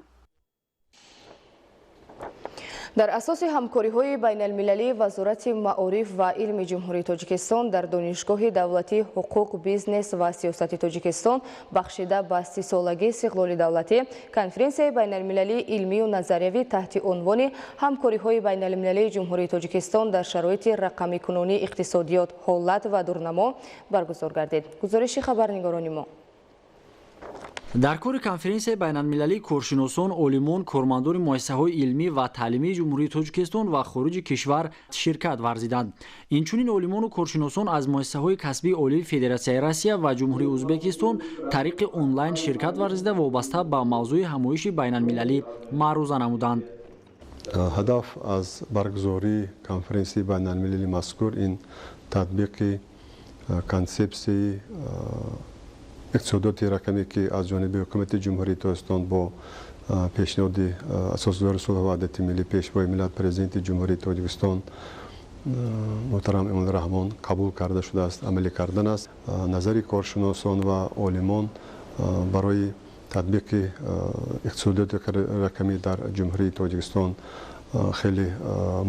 Дар асоси ҳамкориҳои байналмилалии Вазорати маориф ва илми Ҷумҳурии Тоҷикистон дар Донишгоҳи давлатии ҳуқуқ, бизнес ва сиёсати Тоҷикистон бахшида ба 30-солагии истиқлоли давлатӣ конференсияи байналмилалии илмию назариявӣ таҳти унвони ҳамкориҳои байналмилалии Ҷумҳурии Тоҷикистон дар шароити рақамикунонии иқтисодиёт, ҳолат ва дурнамо баргузор гардид. Гузориши хабарнигорони мо. Дар кори конференсияи байналмилалии коршиносон, олимон, кормандони муассисаҳои илмӣ ва таълимии Ҷумҳурии Тоҷикистон ва хориҷи кишвар ширкат варзиданд. Инчунин олимону коршиносон аз муассисаҳои касбии олии Федератсияи Россия ва Ҷумҳурии Ӯзбекистон тариқи онлайн ширкат варзида вобаста ба мавзӯи ҳамоиши байналмилалӣ маъруза намуданд. Ҳадаф аз баргузории конференсияи байналмилалии мазкур ин татбиқи консепсияи иқтисодиёти рақамӣ, ки аз ҷониби ҳукумати Ҷумҳурии Тоҷикистон бо пешниҳоди асосгузори сулҳу ваҳдати миллӣ, пешвои миллат, президенти Ҷумҳурии Тоҷикистон муҳтарам Эмомалӣ Раҳмон қабул карда шудааст, амалӣ кардан аст. Назари коршиносон ва олимон барои татбиқи иқтисодиёти рақамӣ дар Ҷумҳурии Тоҷикистон хеле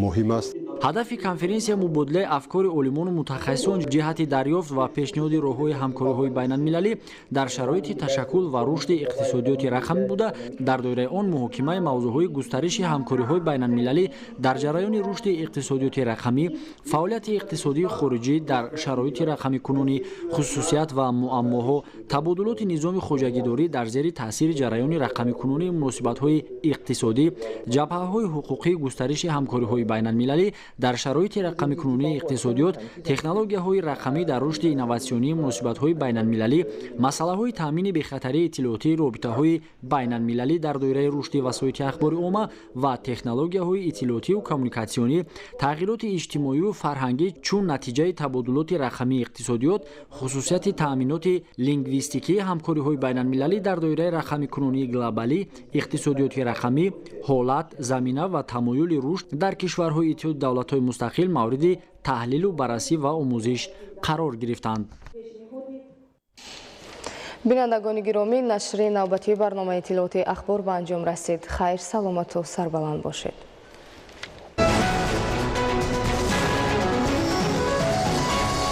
муҳим аст. Ҳадафи конференсия мубодилаи афкори олимону мутахассисон ҷиҳати дарёфт ва пешниҳоди роҳҳои ҳамкориҳои байналмилалӣ дар шароити ташаккул ва рушди иқтисодиёти рақамӣ буда, дар доираи он муҳокимаи мавзӯъҳои густариши ҳамкориҳои байналмилалӣ дар ҷараёни рушди иқтисодиёти рақамӣ, фаъолияти иқтисодии хориҷӣ дар шароити рақамикунонӣ, хусусият ва муаммоҳо, табодулоти низоми хоҷагидорӣ дар зери таъсири ҷараёни рақамикунонии муносибатҳои иқтисодӣ, ҷабҳаҳои ҳуқуқии густариши ҳамкориҳои байналмилалӣ дар шароити рақамикунонии иқтисодиёт, технологияҳои рақамӣ дар рушди инноватсионии муносибатҳои байналмилалӣ, масъалаҳои таъмини бехатарии иттилоотии робитаҳои байналмилалӣ дар доираи рушди васоити ахбори омма ва технологияҳои иттилоотию коммуникатсионӣ, тағйироти иҷтимоию фарҳангӣ чун натиҷаи табодулоти рақамии иқтисодиёт, хусусияти таъминоти лингвистикии ҳамкориҳои байналмилалӣ дар доираи рақамикунонии глобалӣ, иқтисодиёти рақамӣ, ҳолат, замина ва тамоюли рушд дар кишварҳои Иттиҳоди давлатҳои мустақил мавриди таҳлилу баррасӣ ва омӯзиш қарор гирифтанд. Бинандагони гиромӣ, нашри навбатии барномаи иттилоотии Ахбор ба анҷом расид. Хайр, саломату сарбаланд бошед.